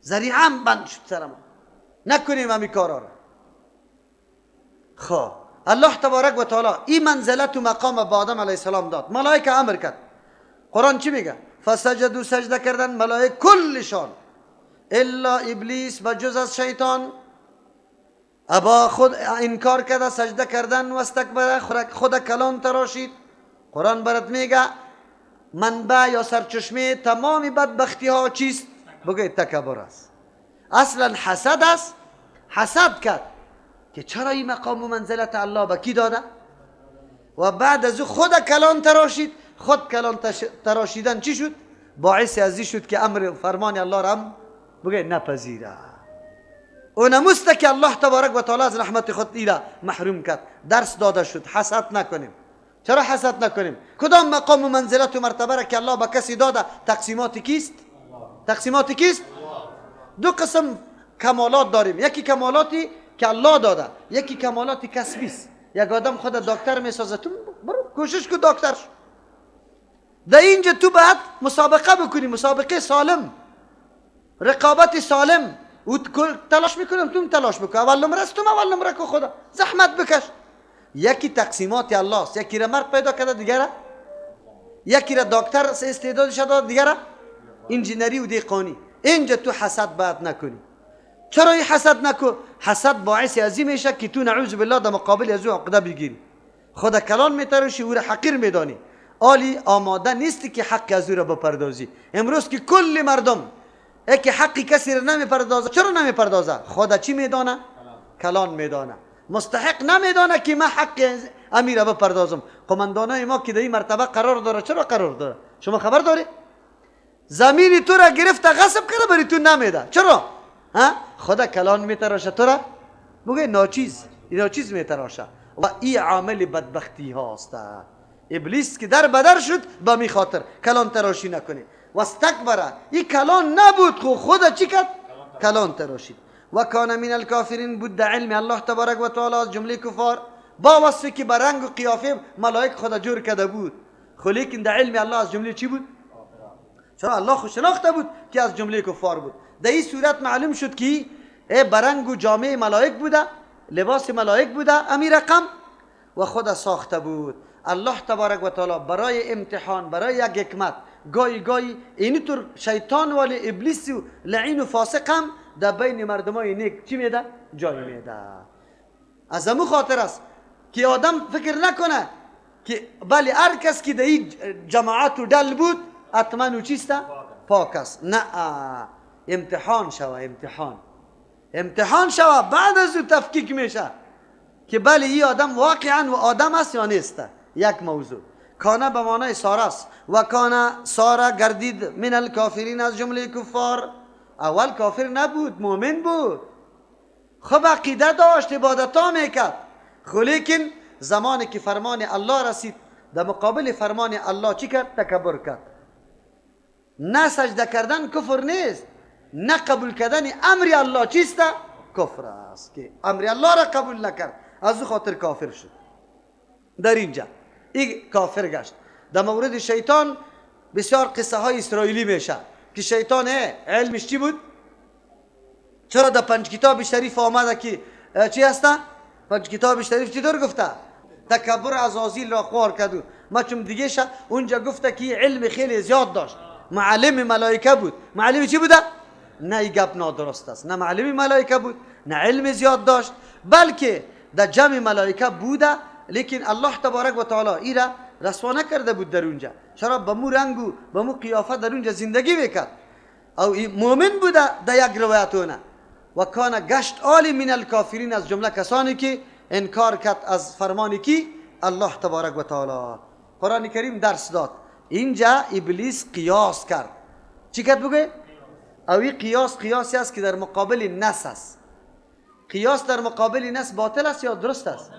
ذریعه هم بند شد سر ما، نکنیم همی کارا را. خب الله تبارک و تعالی این منزلت و مقام به آدم علیه السلام داد. ملائکه امر کرد. قرآن چی میگه؟ فسجدوا، سجده کردن ملائکه کلشان، الا ابلیس، و جز از شیطان. ابا خود انکار کرده سجده کردن و استکبر، خود کلان تراشید. قرآن برات میگه منبع یا سرچشمه تمام بدبختی ها چیست؟ بگه تکبر است. اصلا حسد است. حسد کرد که چرا این مقام و منزلت الله به کی داده؟ و بعد از او خود کلان تراشید. خود کلان تراشیدن چی شد؟ باعث ازی شد که امر فرمان الله را هم بگه نپذیره. او نموسته که الله تبارک و تعالی از رحمت خود ایره محروم کرد. درس داده شد حسد نکنیم. چرا حسد نکنیم؟ کدام مقام و منزلت و مرتبه را که الله به کسی داده تقسیمات کیست؟ تقسیمات کیست؟ دو قسم کمالات داریم، یکی کمالاتی که الله داده، یکی کمالات کسبی است. یک آدم خود دکتر میسازه، تو برو کوشش کن دکتر شو. در اینجا تو باید مسابقه بکنی، مسابقه سالم، رقابت سالم. او تلاش میکنم تو تلاش بکن، اول نمره است تو اول نمره کو، خدا زحمت بکش. یکی تقسیمات الله است، یکی را مرد پیدا کرده دیگره، یکی را دکتر استعدادش داد دیگره انجینری و دیقانی. اینجا تو حسد باید نکنی. چرا این حسد نکو؟ حسد باعث ازی میشه که تو نعوذ بالله در مقابل از او عقده بگیری، خدا کلان میتراشی، او را حقیر میدانی، آلی آماده نیستی که حق از او را بپردازی. امروز که کل مردم که حقی کسی را نمیپردازه، چرا نمیپردازه؟ خدا چی میدانه؟ کلان میدانه، مستحق نمیدانه که من حق امیر بپردازم. قماندانای ما که در این مرتبه قرار داره، چرا قرار داره؟ شما خبر داری؟ زمین تو را گرفته غصب کرده بری تو نمیده. چرا؟ ها؟ خدا کلان میتراشه تو را بگه ناچیز، ناچیز میتراشه. و این عامل بدبختی هاست. ابلیس که در بدر شد به می خاطر کلان تراشی نکنی. و استکبره، این کلان نبود، خو خدا چی کرد؟ کلان تراشید. و کان من الکافرین، بود در علم الله تبارک و تعالی از جمله کفار، با وصفی که برنگ و قیافه ملائک خدا جور کرده بود، خو لیکن در علم الله از جمله چی بود؟ چرا الله خو شناخته بود که از جمله کفار بود. در این صورت معلوم شد که برنگ و جامعه ملائک بوده، لباس ملائک بوده، امیر رقم و خدا ساخته بود. الله تبارک و تعالی برای امتحان، برای یک حکمت، گاهی گاهی اینطور شیطان ولی ابلیس و لعین و فاسق هم در بین مردمای نیک چی میده؟ جای میده. از امو خاطر است که آدم فکر نکنه که بله هر کس که در این جماعت و دل بود حتما او چیست؟ پاک است. نه، امتحان شوه، امتحان، امتحان شوه، بعد از او تفکیک میشه که بله این آدم واقعا و آدم است یا نیست. یک موضوع کانه به معنای ساره است. و کانه ساره گردید من الکافرین، از جمله کفار. اول کافر نبود، مؤمن بود، خب عقیده داشت، عبادت ها میکرد، خو لیکن زمانی که فرمان الله رسید در مقابل فرمان الله چی کرد؟ تکبر کرد. نه سجده کردن کفر نیست، نه قبول کردن امر الله چیست؟ کفر است که امر الله را قبول نکرد، از او خاطر کافر شد. در اینجا این کافر گشت. در مورد شیطان بسیار قصه های اسرائیلی میشه که شیطان علمش چی بود؟ چرا در پنج کتاب شریف آمده که چی هسته؟ پنج کتاب شریف چطور گفته؟ تکبر عزازیل را خوار کرد. ما چون دیگه شه اونجا گفته که علم خیلی زیاد داشت، معلم ملائکه بود. معلم چی بوده؟ نه این گپ نادرست است. نه معلم ملائکه بود، نه علم زیاد داشت، بلکه در جمع ملائکه بوده، لیکن الله تبارک و تعالی ایرا رسوا نکرده بود در اونجا. چرا به مو رنگ و به مو قیافه در اونجا زندگی میکرد. او مؤمن بوده در یک روایتونه. و کان گشت آلی من الکافرین، از جمله کسانی که انکار کرد از فرمان کی؟ الله تبارک و تعالی. قرآن کریم درس داد. اینجا ابلیس قیاس کرد. چی کرد بگه؟ او قیاس قیاسی است که در مقابل نص است. قیاس در مقابل نص باطل است یا درست است؟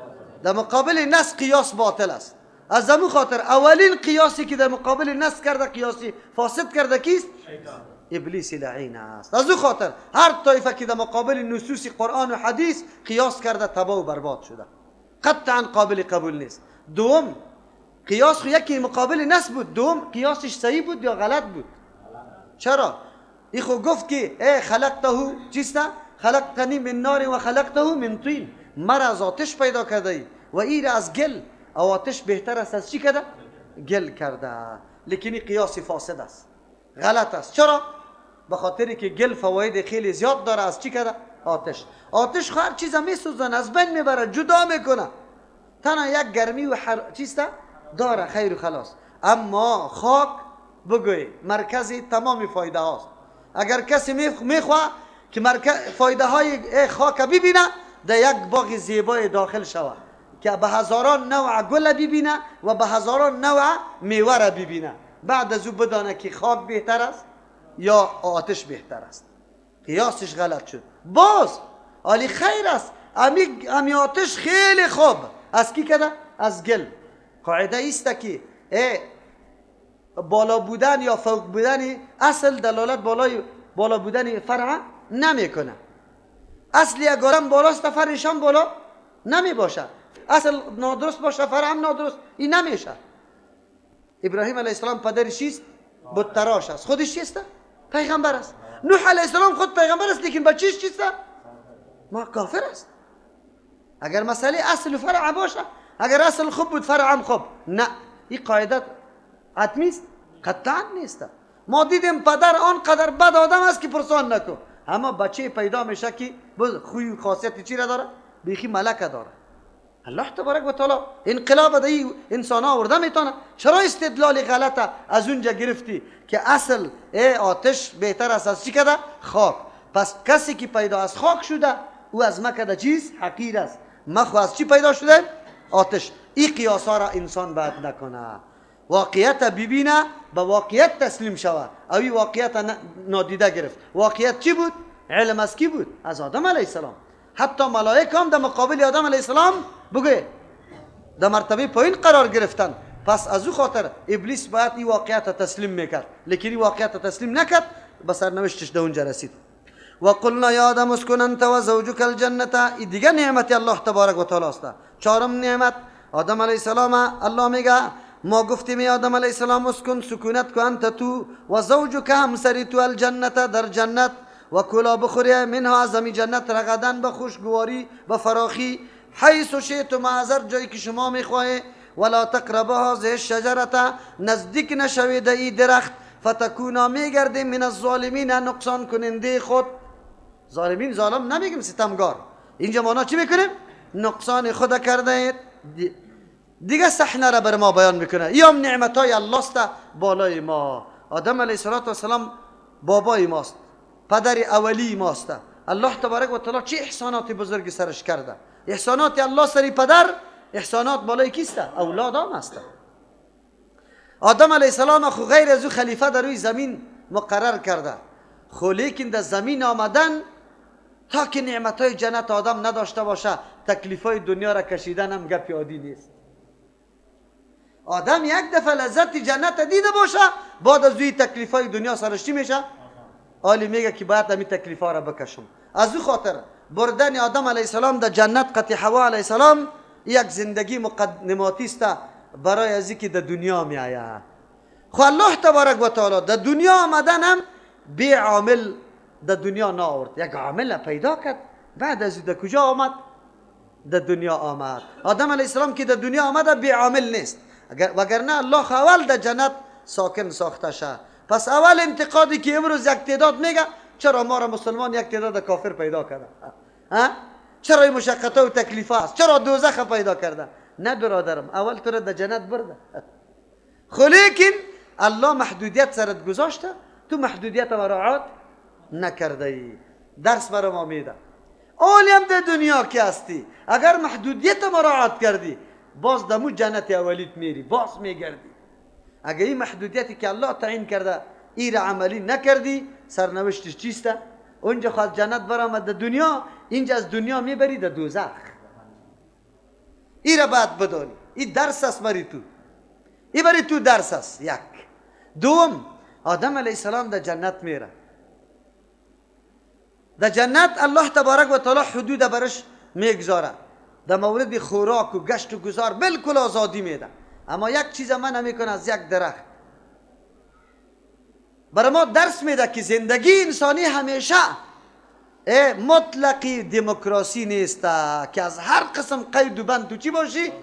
در مقابل نص قیاس باطل است. از همون خاطر اولین قیاسی که در مقابل نص کرده، قیاسی فاسد کرده کیست؟ شیطان، ابلیس لعین است. از او خاطر هر طایفه که در مقابل نصوص قرآن و حدیث قیاس کرده تباه و برباد شده، قطعا قابل قبول نیست. دوم، قیاس خو یکی مقابل نص بود، دوم قیاسش صحیح بود یا غلط بود؟ چرا؟ ای خو گفت که ای خلقته چیست؟ خلقتنی من نار و خلقته من طین، مرا از آتش پیدا کرده ای و ای را از گل، او آتش بهتر است از چی کرده؟ گل کرده. لیکن قیاس فاسد است، غلط است. چرا؟ به خاطر که گل فواید خیلی زیاد داره از چی کرده؟ آتش. آتش هر چیز میسوزن، از بین میبره، جدا میکنه، تنها یک گرمی و چیست داره، خیر و خلاص. اما خاک بگوی مرکز تمام فایده هاست. اگر کسی میخواه که فایده های خاک ببینه، در یک باغ زیبای داخل شوه که به هزاران نوع گل ببینه و به هزاران نوع میوه را ببینه، بعد از او بدانه که خاک بهتر است یا آتش بهتر است. قیاسش غلط شد. باز عالی خیر است، امی آتش خیلی خوب از کی کده؟ از گل. قاعده ایست که بالا بودن یا فوق بودن اصل دلالت بالا بودن فرع نمیکنه. اصل اگرم بالاست فرعش هم بالا نمی باشه. اصل نادرست باشه فرع هم نادرست، این نمیشه. ابراهیم علیه السلام پدرش چیست؟ بت تراش است. خودش چیست؟ پیغمبر است. نوح علیه السلام خود پیغمبر است، لیکن بچهش چیست؟ ما کافر است. اگر مسئله اصل و فرع باشه، اگر اصل خوب بود فرع هم خوب، نه، این قاعده حتمی است؟ قطعا نیست. ما دیدیم پدر آنقدر بد آدم است که پرسان نکن، اما بچه پیدا میشه که خوی و خاصیت چی را داره؟ بیخی ملکه داره. الله تبارک و تعالی انقلاب در این انسان ها آورده میتونه. چرا استدلال غلطه از اونجا گرفتی که اصل آتش بهتر است از چی کده؟ خاک. پس کسی که پیدا از خاک شده او از مکده چیز حقیر است. مخو از چی پیدا شده؟ آتش. این قیاس ها را انسان باید نکنه، واقعیت ببینه، به واقعیت تسلیم شوه. او این واقعیت نادیده گرفت. واقعیت چی بود؟ علم از کی بود؟ از آدم علیه السلام. حتی ملائکه هم در مقابل آدم علیه السلام بگه در مرتبه پایین قرار گرفتن. پس از او خاطر ابلیس باید این واقعیت تسلیم میکرد، لیکن این واقعیت تسلیم نکرد، به سرنوشتش در اونجا رسید. و قلنا یا آدم اسکن انت و زوجک الجنة. این دیگه نعمت الله تبارک و تعالی است. چهارم نعمت آدم علیه السلام، الله میگه ما گفتیم ای آدم علیه السلام اسکن، سکونت کن، انت تو و زوجک همسری تو، الجنة در جنت، و کلا بخوری منها از همی جنت رغدن به خوشگواری و فراخی، حیث شئتم از هر جایی که شما میخواهی، ولا تقربا هذه الشجرة نزدیک نشوید ای درخت، فتکونا میگردیم من الظالمین نقصان کننده خود. ظالمین ظالم نمیگیم، ستمگار. اینجا مانا چی میکنیم؟ نقصان خود کرده اید. دیگه صحنه را بر ما بیان میکنه. ای هم نعمت های الله است بالای ما. آدم علیه السلام بابای ماست، پدر اولی ماست. الله تبارک و تعالی چه احسانات بزرگی سرش کرده. احسانات الله سری پدر، احسانات بالای کیست؟ اولاد هم است. آدم علیه السلام خو غیر از او خلیفه در روی زمین مقرر کرده، خو لیکن در زمین آمدن تا که نعمت های جنت آدم نداشته باشه، تکلیف های دنیا را کشیدن هم گپ عادی نیست. آدم یک دفعه لذت جنت دیده باشه، بعد از اوی تکلیف های دنیا سرش چی میشه؟ آلی میگه که باید همی تکلیف ها را بکشم. از او خاطر بردن آدم علیه السلام در جنت قطع حوا علیه السلام یک زندگی مقدماتی است برای از که در دنیا می آید. خو الله تبارک و تعالی در دنیا آمدن هم بی عامل در دنیا نآورد، یک عامل پیدا کرد. بعد از در کجا آمد؟ در دنیا آمد. آدم علیه السلام که در دنیا آمده بی عامل نیست، وگرنه الله اول در جنت ساکن ساخته شد. پس اول انتقادی که امروز یک تعداد میگه چرا ما را مسلمان یک تعداد کافر پیدا کرده، چرا این مشقت و تکلیف است، چرا دوزخ پیدا کرده؟ نه برادرم، اول تو را در جنت برده، خو لیکن الله محدودیت سرت گذاشته، تو محدودیت مراعات نکرده ای. درس برای ما میده. اولی هم در دنیا که هستی اگر محدودیت مراعات کردی، باز دمو جنت اولیت میری، باز میگردی. اگر این محدودیتی که الله تعیین کرده ای را عملی نکردی، سرنوشتش چیست؟ اونجا خواهد جنت برآمد در دنیا، اینجا از دنیا میبری در دوزخ. ای را باید بدانی، این درس است بری تو، ای بری تو درس است. یک. دوم، آدم علیه السلام در جنت میره. در جنت الله تبارک و تعالی حدود برش میگذاره، در مورد خوراک و گشت و گذار بالکل آزادی میده. اما یک چیز منع میکنه از یک درخت. برای ما درس میده که زندگی انسانی همیشه مطلقی دموکراسی نیست که از هر قسم قید و بند تو چی باشی؟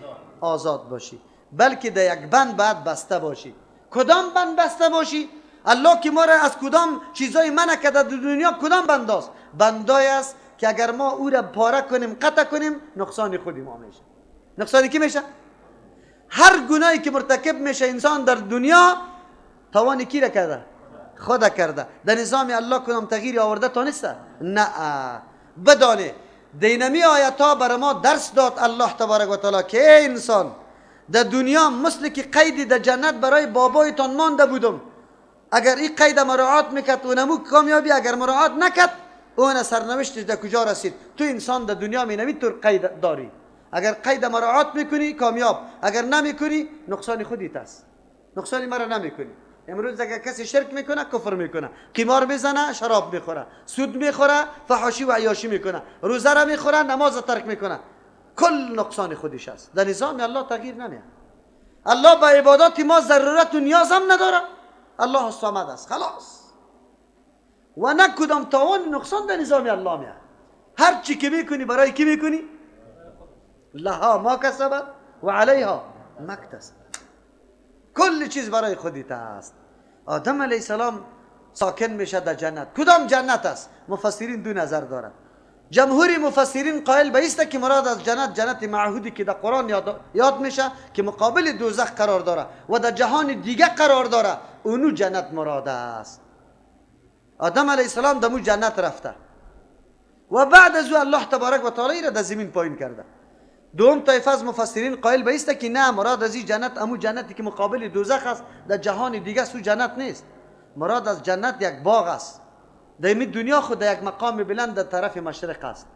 آزاد باشی، بلکه در یک بند باید بسته باشی. کدام بند بسته باشی؟ الله که ما را از کدام چیزای منع کرده در دنیا، کدام بند است؟ بندای است که اگر ما او را پاره کنیم، قطع کنیم، نقصان خودی ما میشه. نقصان کی میشه؟ هر گناهی که مرتکب میشه انسان در دنیا، توان کی را کرده؟ خدا کرده. در نظام الله کدام تغییری آورده تانسته؟ نه. بدانه دینمی آیت ها بر ما درس داد الله تبارک و تعالی که ای انسان، در دنیا مثل که قیدی در جنت برای بابایتان مانده بودم، اگر این قید مراعات میکرد اونمو کامیابی، اگر مراعات نکرد اون سرنوشتش در کجا رسید؟ تو انسان در دنیا می طور قید داری، اگر قید مراعات میکنی کامیاب، اگر نمیکنی نقصان خودیت است، نقصان مرا نمیکنی. امروز اگر کسی شرک میکنه کفر میکنه، قمار میزنه، شراب میخوره، سود میخوره، فحاشی و عیاشی میکنه، روزه را میخوره، نماز ترک میکنه، کل نقصان خودش است. در نظام الله تغییر نمیاد. الله به عبادات ما ضرورت و نیاز هم نداره، الله الصمد است، خلاص. و نه کدام تاوان نقصان در نظام الله میاد. هر چی که میکنی برای کی میکنی؟ لها ما کسبت و علیها ما اکتسبت. کل چیز برای خودت است. آدم علیه السلام ساکن میشه در جنت. کدام جنت است؟ مفسرین دو نظر دارند. جمهور مفسرین قائل به است که مراد از جنت، جنت معهودی که در قرآن یاد میشه که مقابل دوزخ قرار داره و در جهان دیگه قرار داره، اونو جنت مراد است. آدم علیه السلام در مو جنت رفته و بعد از او الله تبارک و تعالی را در زمین پایین کرده. دوم طایفه از مفسرین قائل به است که نه، مراد از این جنت امو جنتی که مقابل دوزخ است، در جهان دیگه سو جنت نیست. مراد از جنت یک باغ است در این دنیا، خود در یک مقام بلند در طرف مشرق است.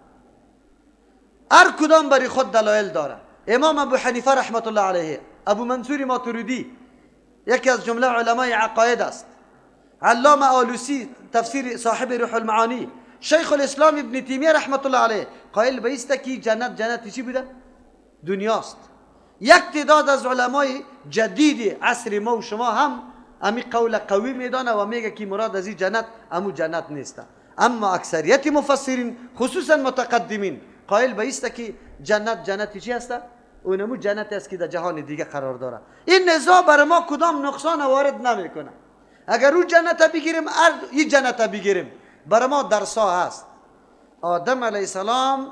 هر کدام برای خود دلایل داره. امام ابو حنیفه رحمت الله علیه، ابو منصور ماتریدی یکی از جمله علمای عقاید است، علامه آلوسی تفسیر صاحب روح المعانی، شیخ الاسلام ابن تیمیه رحمت الله علیه قائل به است که جنت جنت چی بوده؟ دنیاست. یک تعداد از علمای جدید عصر ما و شما هم امی قول قوی میدانه و میگه که مراد از این جنت امو جنت نیست. اما اکثریت مفسرین خصوصا متقدمین قائل به است که جنت جنت چی هست؟ اونمو جنت است که در جهان دیگه قرار داره. این نزاع بر ما کدام نقصان وارد نمیکنه. اگر او جنت بگیریم، این جنت بگیریم، بر ما درسا هست. آدم علیه السلام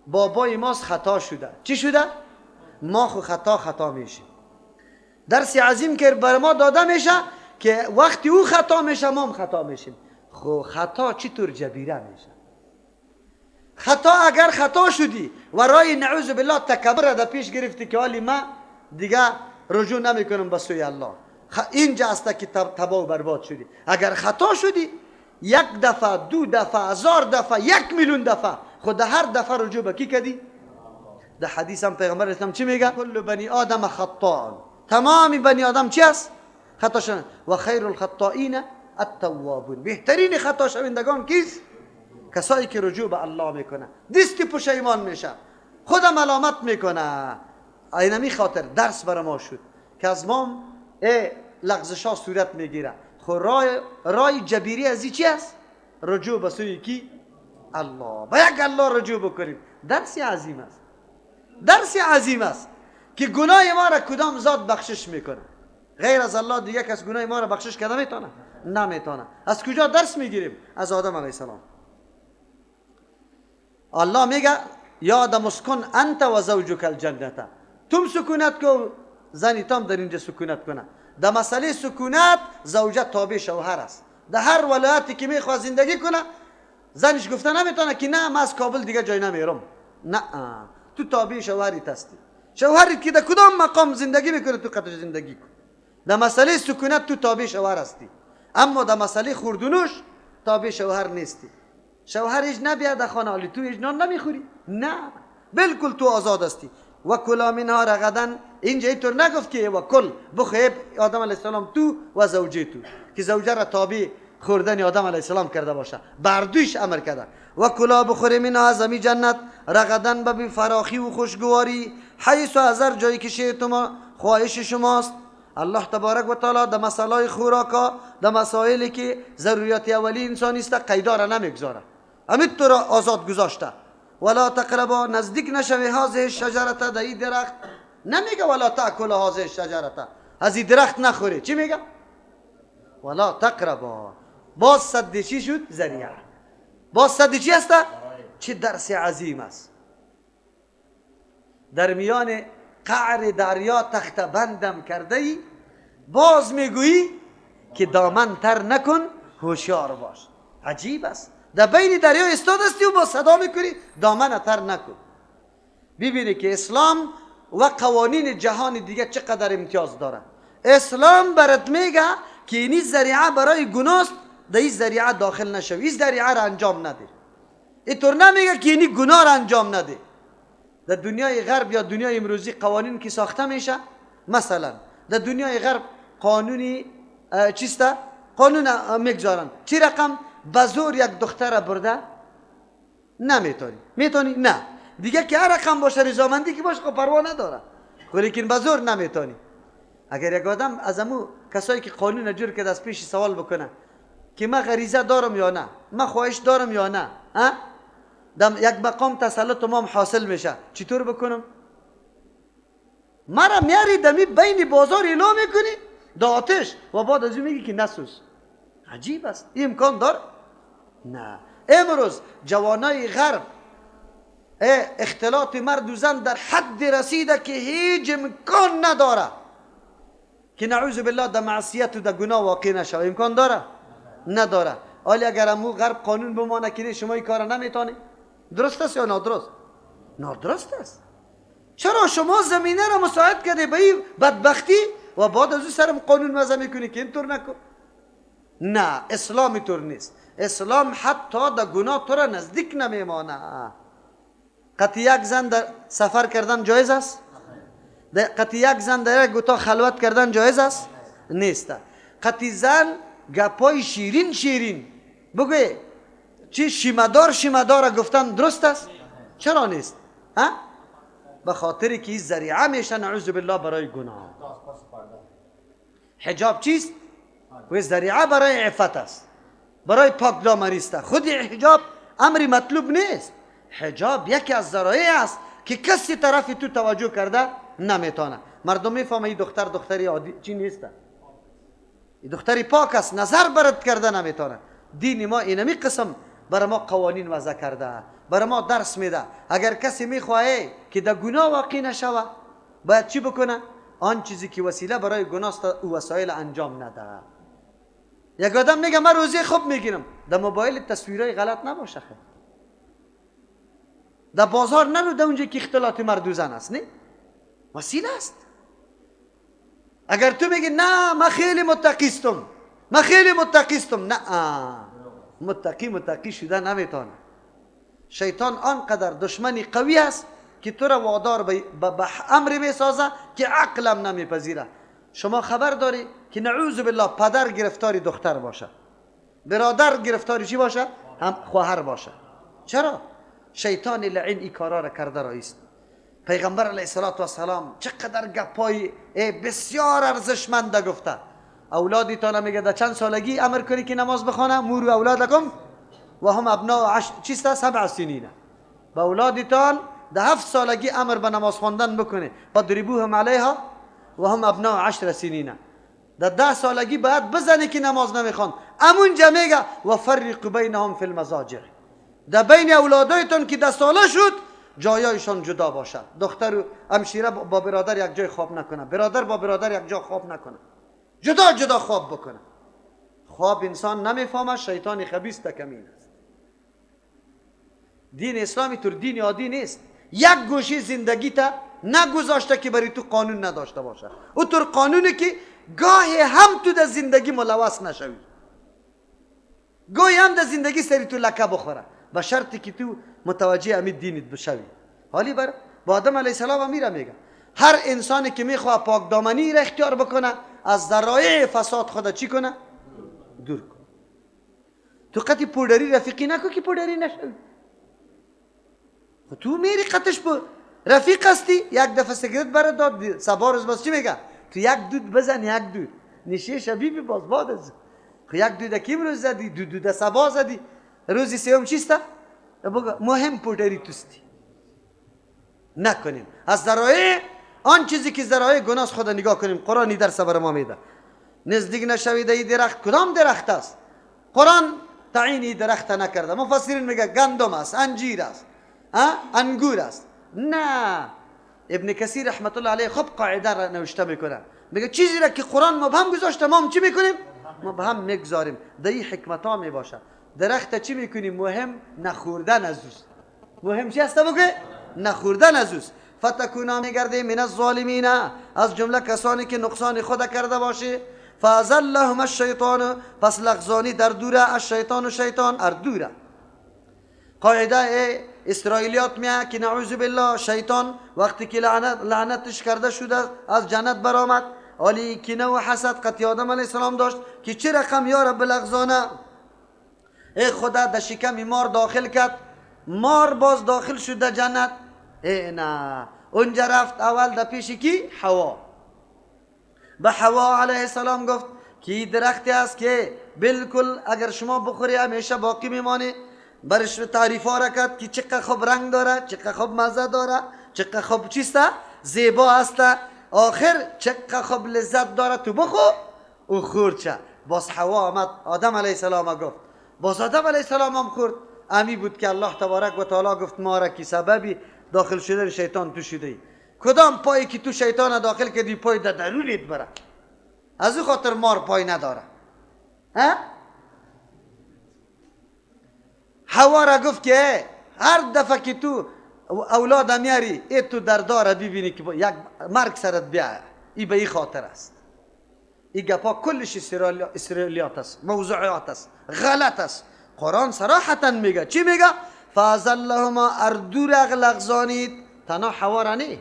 بابای ماست، خطا شده. چی شده؟ ما خو خطا میشیم. درس عظیم که بر ما داده میشه که وقتی او خطا میشه ما هم خطا میشیم. خو خطا چطور جبیره میشه؟ خطا اگر خطا شدی و رای نعوذ بالله تکبر را در پیش گرفتی که حالی ما دیگه رجوع نمیکنم به سوی الله، اینجا است که تباه و برباد شدی. اگر خطا شدی یک دفعه، دو دفعه، 1000 دفعه، 1,000,000 دفعه، خود هر دفعه رجوع به کی کدی؟ در حدیث هم پیغمبر اسلام چی میگه؟ کل بنی آدم خطاء، تمام بنی آدم چی است؟ خطا شوند. و خیر الخطائین التوابون، بهترین خطا شوندگان کیست؟ کسایی که رجوع به الله میکنه، دست پشیمان میشه، خود ملامت میکنه. اینمی خاطر درس بر ما شد که از ما لغزشا صورت میگیره. خو رای جبیری از چی است؟ رجوع به سوی کی؟ الله. با یک الله رجوع بکنیم. درس عظیم است، درس عظیم است که گناه ما را کدام ذات بخشش میکنه؟ غیر از الله دیگه کس گناه ما را بخشش کرده میتونه؟ نمیتونه. از کجا درس میگیریم؟ از آدم علیه السلام. الله میگه یا آدم اسکن انت و زوجک الجنه، تم سکونت کو، زنی تام در اینجا سکونت کنه. در مسئله سکونت زوجه تابع شوهر است. در هر ولایتی که میخواد زندگی کنه زنش گفته نمیتونه که نه من از کابل دیگه جای نمیرم. نه، تو تابع شوهرت هستی. شوهرت که در کدام مقام زندگی میکنه تو قدر زندگی کن. در مسئله سکونت تو تابع شوهر هستی، اما در مسئله خوردنوش تابع شوهر نیستی. شوهر هیچ نبیاد در خانه، حالی تو هیچ نان نمیخوری، نه بالکل تو آزاد هستی. و کلا منها رغدا، اینجا اینطور نگفت که و کل بخواب آدم علیه السلام تو و زوجه تو، که زوجه را تابع خوردن آدم علیه السلام کرده باشه، بردویش امر کرده. و کلا بخوری منها از امی جنت رغدا، به فراخی و خوشگواری، حیث از هر جایی که شئتما خواهش شماست. الله تبارک و تعالی در مسائل خوراکا، در مسائلی که ضروریات اولی انسانی است قیدا را نمیگذاره، همین تو را آزاد گذاشته. ولا تقربا، نزدیک نشوی هذه الشجره، در این درخت. نمیگه ولا تاکل هذه الشجره، از این درخت نخوری. چی میگه؟ ولا تقربا. باز سد چی شد؟ ذریعه. باز سد چی است؟ چه درس عظیم است. در میان قعر دریا تخت بندم کرده ای، باز میگویی که دامن تر نکن، هوشیار باش. عجیب است. در بین دریا استاد استی و با صدا میکنی دامن تر نکن. ببینی که اسلام و قوانین جهان دیگه چقدر امتیاز داره. اسلام برات میگه که اینی ذریعه برای گناست، در این ذریعه داخل نشوی، این ذریعه را انجام نده. اینطور نمیگه که اینی گناه را انجام نده. در دنیای غرب یا دنیای امروزی قوانین که ساخته میشه، مثلا در دنیای غرب قانونی چیست؟ قانون میگذارن چی رقم؟ بزور یک دختر برده نمیتونی، میتونی؟ نه دیگه که هر رقم باشه رضامندی که باشه خب پروا نداره، ولیکن بزور نمیتونی. اگر یک آدم از امو کسایی که قانون جور که از پیش سوال بکنه که من غریزه دارم یا نه، من خواهش دارم یا نه، ها؟ دم یک مقام تسلط ما حاصل میشه، چطور بکنم؟ مرا میاری دمی بین بازار اعلام میکنی دا آتش و بعد از اون میگی که نسوز. عجیب است. این امکان دار؟ نه. امروز جوانای غرب اختلاط مرد و زن در حد رسیده که هیچ امکان نداره که نعوذ بالله در معصیت و در گناه واقع نشوه. امکان داره؟ نداره. حالا اگر امو غرب قانون بمانه که شما این کار نمیتونی، درست است یا نادرست؟ نادرست است. چرا شما زمینه را مساعد کرده به این بدبختی و بعد از اون سرم قانون وضع میکنی که اینطور نکن؟ نه، اسلام اینطور نیست. اسلام حتی در گناه تو را نزدیک نمیمانه. قطع یک زن در سفر کردن جایز است؟ قطع یک زن در یک اتاق خلوت کردن جایز است؟ نیست. قطع زن گپای شیرین شیرین بگوی چی شیمدار شیمدار گفتن درست است؟ چرا نیست؟ ها؟ به خاطر که این ذریعه میشه نعوذ بالله برای گناه. حجاب چیست؟ و ذریعه برای عفت است، برای پاک دامنی است. خود حجاب امر مطلوب نیست. حجاب یکی از ذرایع است که کسی طرف تو توجه کرده نمیتونه. مردم میفهمه این دختر دختری عادی چی نیست، این دختری پاک است، نظر برد کرده نمیتونه. دین ما اینمی قسم برای ما قوانین وضع کرده، برای ما درس میده. اگر کسی میخواهه که در گناه واقع نشوه باید چی بکنه؟ آن چیزی که وسیله برای گناه است او وسایل انجام نده. یک آدم میگه من روزی خوب میگیرم، در موبایل تصویرای غلط نباشه، خیر در بازار نرو، در اونجا که اختلاط مرد و زن است، نه وسیله است. اگر تو میگی نه من خیلی متقیستم، من خیلی متقیستم، نه متقی متقی شده نمیتونه. شیطان آنقدر دشمنی قوی است که تو را وادار به امر میسازه که عقلم نمیپذیره. شما خبر داری که نعوذ بالله پدر گرفتاری دختر باشه، برادر گرفتاری چی باشه؟ هم خواهر باشه. چرا؟ شیطان لعین این کارا را کرده رایست. پیغمبر علیه الصلاة والسلام چقدر گپای بسیار ارزشمند گفته. اولادتان میگه در چند سالگی امر کنی که نماز بخوانه؟ مروا اولادکم و هم ابناء چیست؟ 7 سنین. به اولادتان در 7 سالگی امر به نماز خواندن بکنه. واضربوهم علیها و هم ابناء 10 سنین. در 10 سالگی باید بزنه که نماز نمیخوان. امونجا میگه و فرق بینهم فی المضاجع. در بین اولادایتان که 10 ساله شد جایایشان جدا باشد. دختر و همشیره با برادر یک جای خواب نکنه، برادر با برادر یک جا خواب نکنه، جدا جدا خواب بکنه. خواب انسان نمیفهمه، شیطان خبیث تکمین است. دین اسلامی تر دین عادی نیست. یک گوشه زندگی تا نگذاشته که برای تو قانون نداشته باشه. او تر قانونی که گاهی هم تو در زندگی ملوث نشوی، گاهی هم در زندگی سری تو لکه بخوره، به شرطی که تو متوجه امید دینت بشوی. حالی بر با آدم علیه السلام میره میگه هر انسانی که میخواه پاک دامنی را اختیار بکنه از ذرایع فساد خود چی کنه؟ دور کنه. تو قطعی پودری رفیقی نکن که پودری نشوی. تو میری قطش رفیق هستی، یک دفعه سیگرت برات داد، صبا روز باز چی میگه؟ تو یک دود بزن، یک دود نشه شبیه باز بعد از یک دود کی روز زدی، دو دود صبا زدی، روزی سوم چیست؟ بگو مهم پودری توستی. نکنیم از ذرایع آن چیزی که ذرایع گناه خود نگاه کنیم. قرآن درس بر ما میده. نزدیک نشوید ای درخت. کدام درخت است؟ قرآن تعیین درخت نکرده. مفسرین میگه گندم است، انجیر است، انگور است. نه، ابن کثیر رحمت الله علیه خب قاعده را نوشته میکنه، میگه چیزی را که قرآن مبهم گذاشته ما هم چی میکنیم؟ مبهم میگذاریم. در این حکمت ها میباشه. درخت چی میکنیم؟ مهم نخوردن از اوست. مهم چی است بگه؟ نخوردن از اوست. فتکونا میگرده من الظالمین، از جمله کسانی که نقصان خود کرده باشه. فازلهم الشیطان، پس لغزانی در دوره، الشیطان و شیطان اردوره. قاعده اسرائیلیات میه که نعوذ بالله شیطان وقتی که لعنتش کرده شده از جنت برآمد، آلی کینه و حسد قطعی آدم علیه السلام داشت که چه رقم یا رب لغزانه ای خدا در شکم مار داخل کرد، مار باز داخل شد در جنت. ای نه، اونجا رفت اول در پیش کی؟ حوا. به حوا علیه السلام گفت که درختی است که بالکل اگر شما بخوری همیشه باقی میمانی. برش تعریف ها را کرد که چقدر خوب رنگ داره، چقدر خوب مزه داره، چقدر خوب چیسته، زیبا هسته، آخر چقدر خوب لذت داره، تو بخو. او خورد چه. باز حوا آمد آدم علیه السلام گفت، باز آدم علیه السلام هم خورد. امی بود که الله تبارک و تعالی گفت ما را که سببی داخل شدن شیطان تو شده ای. کدام پایی که تو شیطان داخل کردی پای در درونت بره، از او خاطر مار پای نداره. ها؟ حوا را گفت که هر دفعه که تو اولاد میاری ای تو در داره ببینی که یک مرگ سرت بیایه، ای به ای خاطر است. ای گپا کلش اسرائیلیات است، موضوعات است، غلط است. قرآن صراحتا میگه چی میگه؟ فازلهما اردور لغزانید، تنها حوا را نه،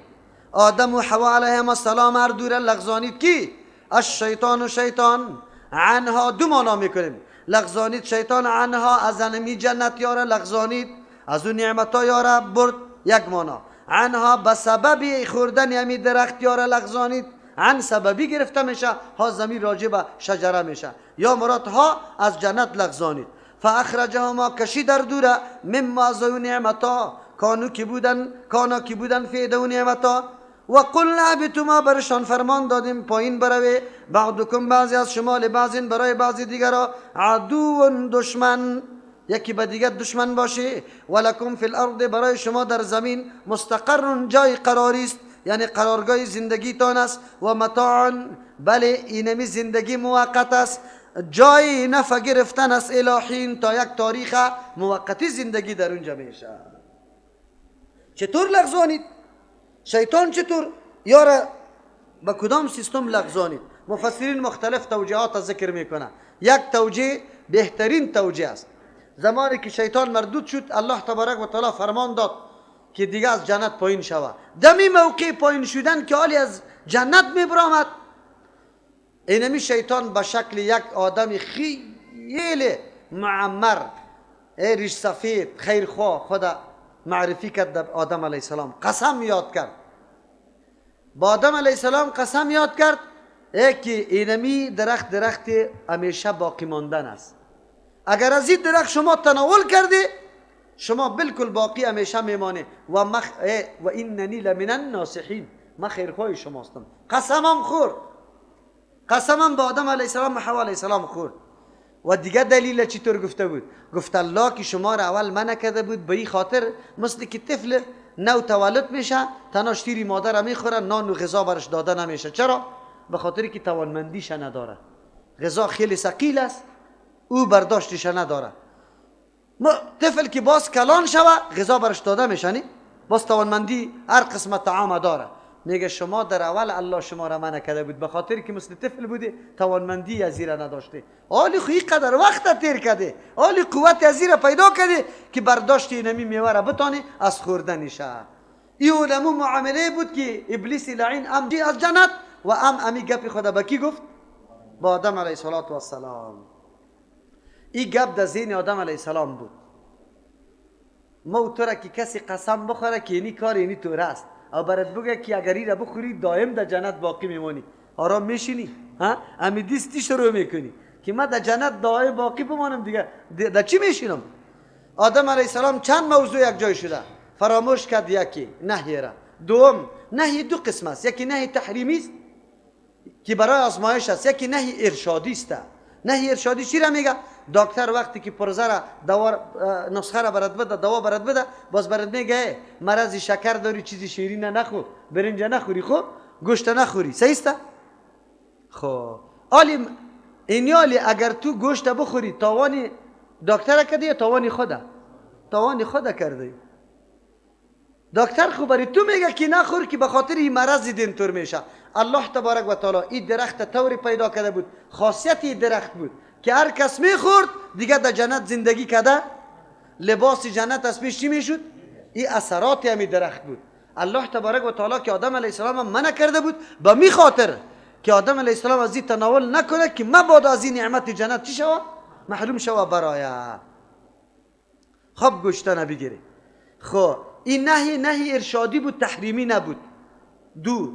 آدم و حوا علیهم السلام اردور لغزانید کی؟ الشیطان و شیطان. عنها دو معنا میکنیم، لغزانید شیطان عنها از انمی جنت یاره لغزانید، از اون نعمت ها یاره برد، یک معنا. عنها به سبب خوردن امی درخت یاره لغزانید، عن سببی گرفته میشه، ها زمین راجع به شجره میشه، یا مراد ها از جنت لغزانید. فاخرجهما کشی در دوره، مما از اون نعمت ها، کانو کی بودن، کانا کی بودن فی دو نعمت ها. و قلنا اهبطوا، ما برشان فرمان دادیم پایین بروی، بعضکم بعضی از شما لبعض برای بعضی دیگرا، عدو دشمن، یکی به دیگر دشمن باشه. ولکم فی الارض برای شما در زمین مستقر جای قراری است، یعنی قرارگاه زندگیتان است. و متاع، بله اینمی زندگی موقت است، جای نفع گرفتن است الهین تا یک تاریخ موقتی زندگی در اونجا میشه. چطور لغزانید؟ شیطان چطور یاره به کدام سیستم لغزانید؟ مفسرین مختلف توجیهات ذکر میکنه. یک توجیه بهترین توجیه است، زمانی که شیطان مردود شد الله تبارک و تعالی فرمان داد که دیگه از جنت پایین شوه. دمی موقع پایین شدن که حالی از جنت میبرآمد، اینمی شیطان به شکل یک آدم خیلی معمر، ریش سفید، خیرخواه خدا معرفی کرد در آدم علیه السلام. قسم یاد کرد با آدم علیه السلام، قسم یاد کرد که اینمی درخت درخت همیشه باقی ماندن است، اگر از این درخت شما تناول کردی شما بالکل باقی همیشه میمانه. و و اننی لمن الناصحین، من خیرخواه شما هستم. قسمم خورد، قسمم با آدم علیه السلام و حوا علیه السلام خورد. و دیگه دلیل چطور گفته بود؟ گفت الله که شما را اول منع کرده بود به این خاطر، مثل که طفل نو تولد میشه تنها شیر مادر میخوره، نان و غذا برش داده نمیشه. چرا؟ به خاطر که توانمندیش نداره، غذا خیلی ثقیل است، او برداشتش نداره. طفل که باز کلان شوه غذا برش داده میشه، نه؟ باز توانمندی هر قسمت طعام داره. میگه شما در اول الله شما را منع کرده بود به خاطر که مثل طفل بودی توانمندی از زیره نداشته. حالی خو قدر وقت تیر کرده، حالی قوت از زیره پیدا کرده که برداشت اینمی میوه را بتانی از خوردنشه. این اولمو معامله بود که ابلیس لعین ام از جنت و ام امی گپ خدا به کی گفت؟ با آدم علیه السلام. این گپ در ذهن آدم علیه السلام بود. ما تو را که کسی قسم بخوره که اینی کار اینی طور است، او برات بگه که اگر این را بخوری دائم در جنت باقی میمانی، آرام میشینی؟ ها؟ امی دیستی شروع میکنی که من در جنت دائم باقی بمانم، دیگه در چی میشینم؟ آدم علیه السلام چند موضوع یک جای شده فراموش کرد. یکی نهی را، دوم نهی دو قسم است، یکی نهی تحریمی است که برای آزمایش است، یکی نهی ارشادی است. نهی ارشادی چی را میگه؟ دکتر وقتی که پرزه را دوا نسخه را برات بده، دوا برات بده، باز برات میگه مرض شکر داری، چیزی شیرین نخور، برنج نخوری، خب گوشت نخوری، صحیح است؟ خب عالی اینیالی اگر تو گوشت بخوری تاوان دکتر کردی یا تاوان خوده؟ تاوان خوده کردی. دکتر خو برای تو میگه که نخور که به خاطر این مرض دین تور میشه. الله تبارک و تعالی این درخت طوری پیدا کرده بود، خاصیت این درخت بود که هر کس میخورد دیگه در جنت زندگی کرده، لباس جنت از پیش چی میشد؟ این اثرات همین درخت بود. الله تبارک و تعالی که آدم علیه السلام منع کرده بود به می خاطر که آدم علیه السلام از این تناول نکنه که مبادا از این نعمت جنت چی شوه؟ محروم شوه برای. خب گوشتنه بگیره. خب این نهی نهی ارشادی بود، تحریمی نبود. دو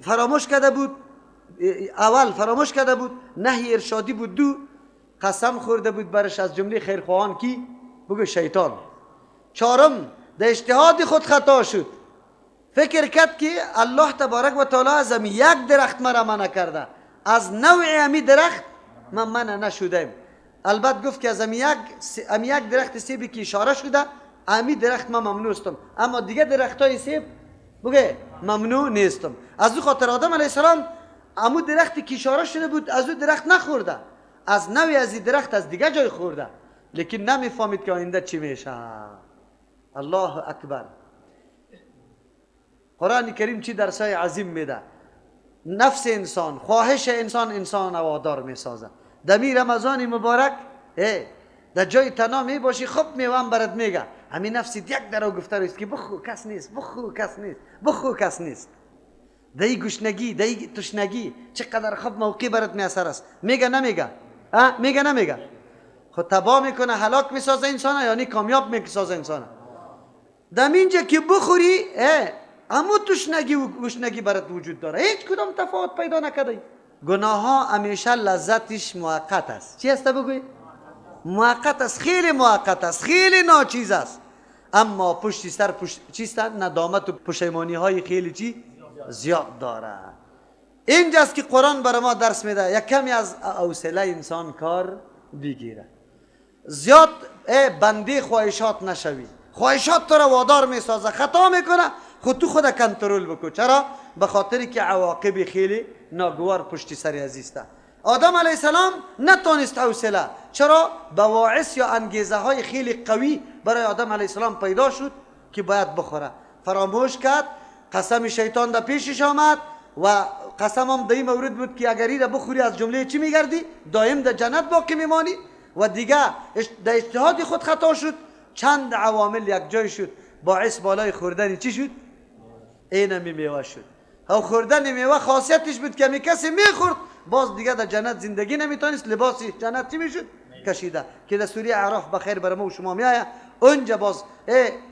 فراموش کرده بود، اول فراموش کرده بود، نهی ارشادی بود. دو قسم خورده بود برش از جمله خیرخواهان کی؟ بگو شیطان. چهارم در اجتهاد خود خطا شد، فکر کرد که الله تبارک و تعالی از امی یک درخت مرا منع کرده، از نوع امی درخت من منع نشدم. البته گفت که از امی یک درخت سیبی که اشاره شده امی درخت من ممنوع استم، اما دیگه درخت های سیب بگه ممنوع نیستم. از او خاطر آدم علیه السلام امو درختی که اشاره شده بود از او درخت نخورده، از نوعی از این درخت از دیگه جای خورده، لیکن نمیفهمید که آینده چی میشه. الله اکبر. قرآن کریم چی درسای عظیم میده. نفس انسان، خواهش انسان، انسان وادار میسازه. دمی رمضان مبارک در جای تنها می باشی، خب میوه برات میگه، همین نفسی یک درو گفته است که بخو کس نیست، بخو کس نیست، بخو کس نیست. دای گشنگی، دای تشنگی چقدر خوب موقع برات میسر است. میگه نمیگه؟ ها میگه نمیگه؟ خود تباه میکنه، هلاک میسازه انسانه، یعنی کامیاب میسازه انسانه. دم اینجا که بخوری امو تشنگی و گشنگی برات وجود داره، هیچ کدام تفاوت پیدا نکرده. گناه ها همیشه لذتش موقت است. چی است بگوی؟ موقت است، خیلی موقت است، خیلی ناچیز است، اما پشت سر چیست؟ ندامت و پشیمانی های خیلی چی؟ زیاد داره. اینجاست که قرآن برای ما درس میده یک کمی از حوصله انسان کار بگیره. زیاد بنده خواهشات نشوی، خواهشات تو را وادار میسازه، خطا میکنه، خود تو خود کنترل بکن. چرا؟ به خاطر که عواقب خیلی ناگوار پشت سر عزیزته. آدم علیه السلام نتونست حوصله، چرا؟ بواعث یا انگیزه های خیلی قوی برای آدم علیه السلام پیدا شد که باید بخوره. فراموش کرد، قسم شیطان در پیشش آمد و قسم هم در این مورد بود که اگر این را بخوری از جمله چی میگردی؟ دائم در جنت باقی میمانی. و دیگه در اجتهاد خود خطا شد، چند عوامل یک جای شد، باعث بالای خوردن چی شد؟ اینمی میوه شد. او خوردن میوه خاصیتش بود که می کسی میخورد باز دیگه در جنت زندگی نمیتونست، لباس جنت چی میشد؟ کشیده. که در سوره اعراف بخیر بر ما و شما میآید. اونجا باز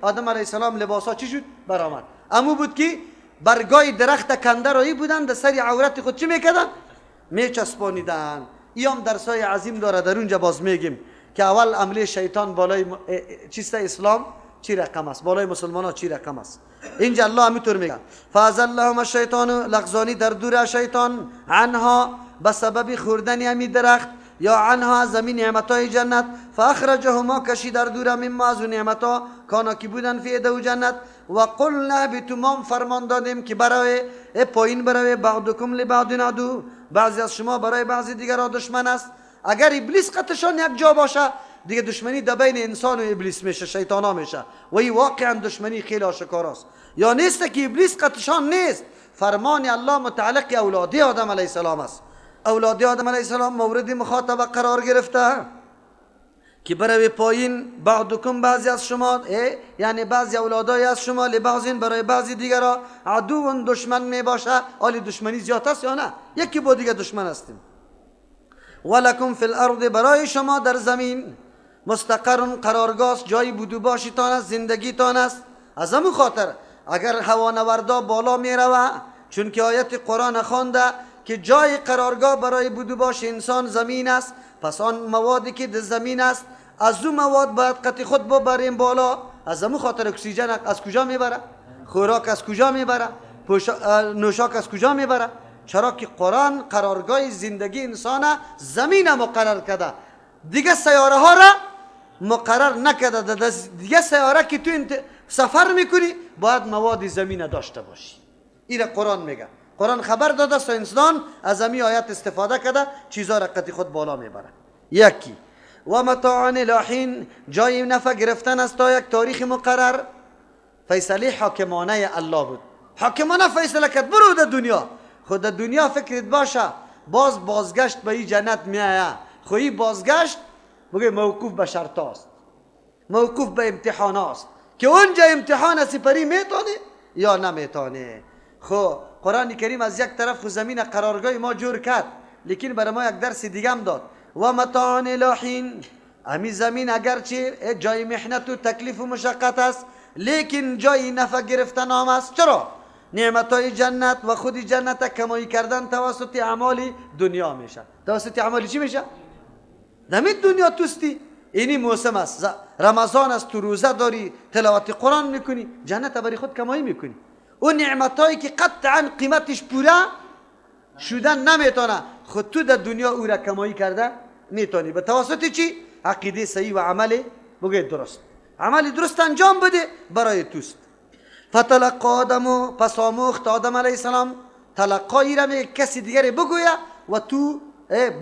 آدم علیه السلام لباسا چی شد؟ برآمد. امو بود که برگای درخت کنده رایی بودن، در سر عورت خود چی میکردن؟ میچسبانیدن. ای هم درسای عظیم داره، در اونجا باز میگیم که اول عمله شیطان بالای چیست اسلام چی رقم است، بالای مسلمان ها چی رقم است. اینجا الله همینطور میگه فازلهم الشیطان، لغزانی در دور شیطان، عنها به سبب خوردن همی درخت یا عنها از زمین نعمتهای جنت، فاخرجهما کشی در دور مما از نعمتها کانا که بودن فی دو جنت، و قلنا بتمام فرمان دادیم که برای پایین برای بعضکم لبعض عدو، بعضی از شما برای بعضی دیگر را دشمن است. اگر ابلیس قطشان یک جا باشه دیگه دشمنی در بین انسان و ابلیس میشه، شیطانا میشه، و این واقعا دشمنی خیلی آشکار است. یا نیست که ابلیس قطشان نیست، فرمان الله متعلق اولادی آدم علیه السلام است. اولادی آدم علیه السلام مورد مخاطبه قرار گرفته که برای پایین بعضکم بعضی از شما، یعنی بعضی اولادای از شما لبعضین برای بعضی دیگرا عدو دشمن می باشه. آلی دشمنی زیاد است یا نه؟ یکی با دیگه دشمن هستیم. ولکم فی الارض برای شما در زمین مستقر قرارگاه است، جای بود و باشتان است، زندگیتان است. از همون خاطر اگر هوانوردا بالا میروه، چون که آیت قرآن خوانده که جای قرارگاه برای بود و باش انسان زمین است، پس آن موادی که در زمین است از اون مواد باید قطع خود ببریم بالا. از همون خاطر اکسیژن از کجا میبره؟ خوراک از کجا میبره؟ نوشاک از کجا میبره؟ چرا که قرآن قرارگاه زندگی انسان زمین مقرر کرده، دیگه سیاره ها را مقرر نکرده. دیگه سیاره که تو سفر میکنی باید مواد زمین داشته باشی. این قرآن میگه، قرآن خبر داده سو انسان از امی آیت استفاده کرده چیزا را قطع خود بالا میبره. یکی و متاع الی جای نفع گرفتن است تا یک تاریخ مقرر. فیصله حاکمانه الله بود، حاکمانه فیصله کرد برو در دنیا، خود در دنیا فکرت باشه باز بازگشت به این جنت میایه. خو این بازگشت بگه موقوف به شرط است، موقوف به امتحان است که اونجا امتحان سپری میتونه یا نمیتونه. خو قرآن کریم از یک طرف خو زمین قرارگاه ما جور کرد، لیکن برای ما یک درس دیگه هم داد. و متاع الی امی زمین اگرچه جای محنت و تکلیف و مشقت است، لیکن جای نفع گرفتن هم است. چرا؟ نعمتهای جنت و خود جنت کمایی کردن توسط اعمال دنیا میشه. توسط اعمال چی میشه؟ دمی دنیا توستی، اینی موسم است، رمضان است، تو روزه داری، تلاوت قرآن میکنی، جنت برای خود کمایی میکنی. اون نعمتهایی که قطعا قیمتش پوره شدن نمیتونه، خود تو در دنیا او را کمایی کرده میتونی به توسط چی؟ عقیده صحیح و عمل بگه درست، عمل درست انجام بده برای توست. فتلقى آدم، پس آموخت آدم علیه السلام. تلقایی را میگه کسی دیگری بگویه و تو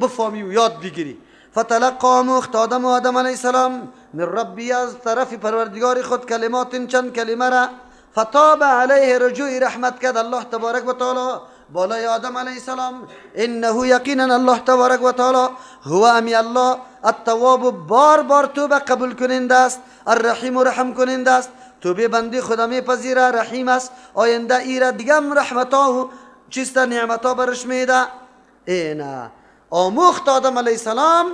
بفهمی و یاد بگیری. فتلقى آموخت آدم و آدم علیه السلام من ربی، از طرف پروردگار خود، کلمات چند کلمه را. فتاب علیه، رجوع رحمت کرد الله تبارک و تعالی بالای آدم علیه السلام. انه یقینا الله تبارک و تعالی هو امی الله التواب، بار بار توبه قبول کننده است، الرحیم رحم کننده است. توبه بندی خدا میپذیره، رحیم است. آینده ایره دیگم رحمتا و چیست نعمتا برش میده. اینا آموخت آدم علیه السلام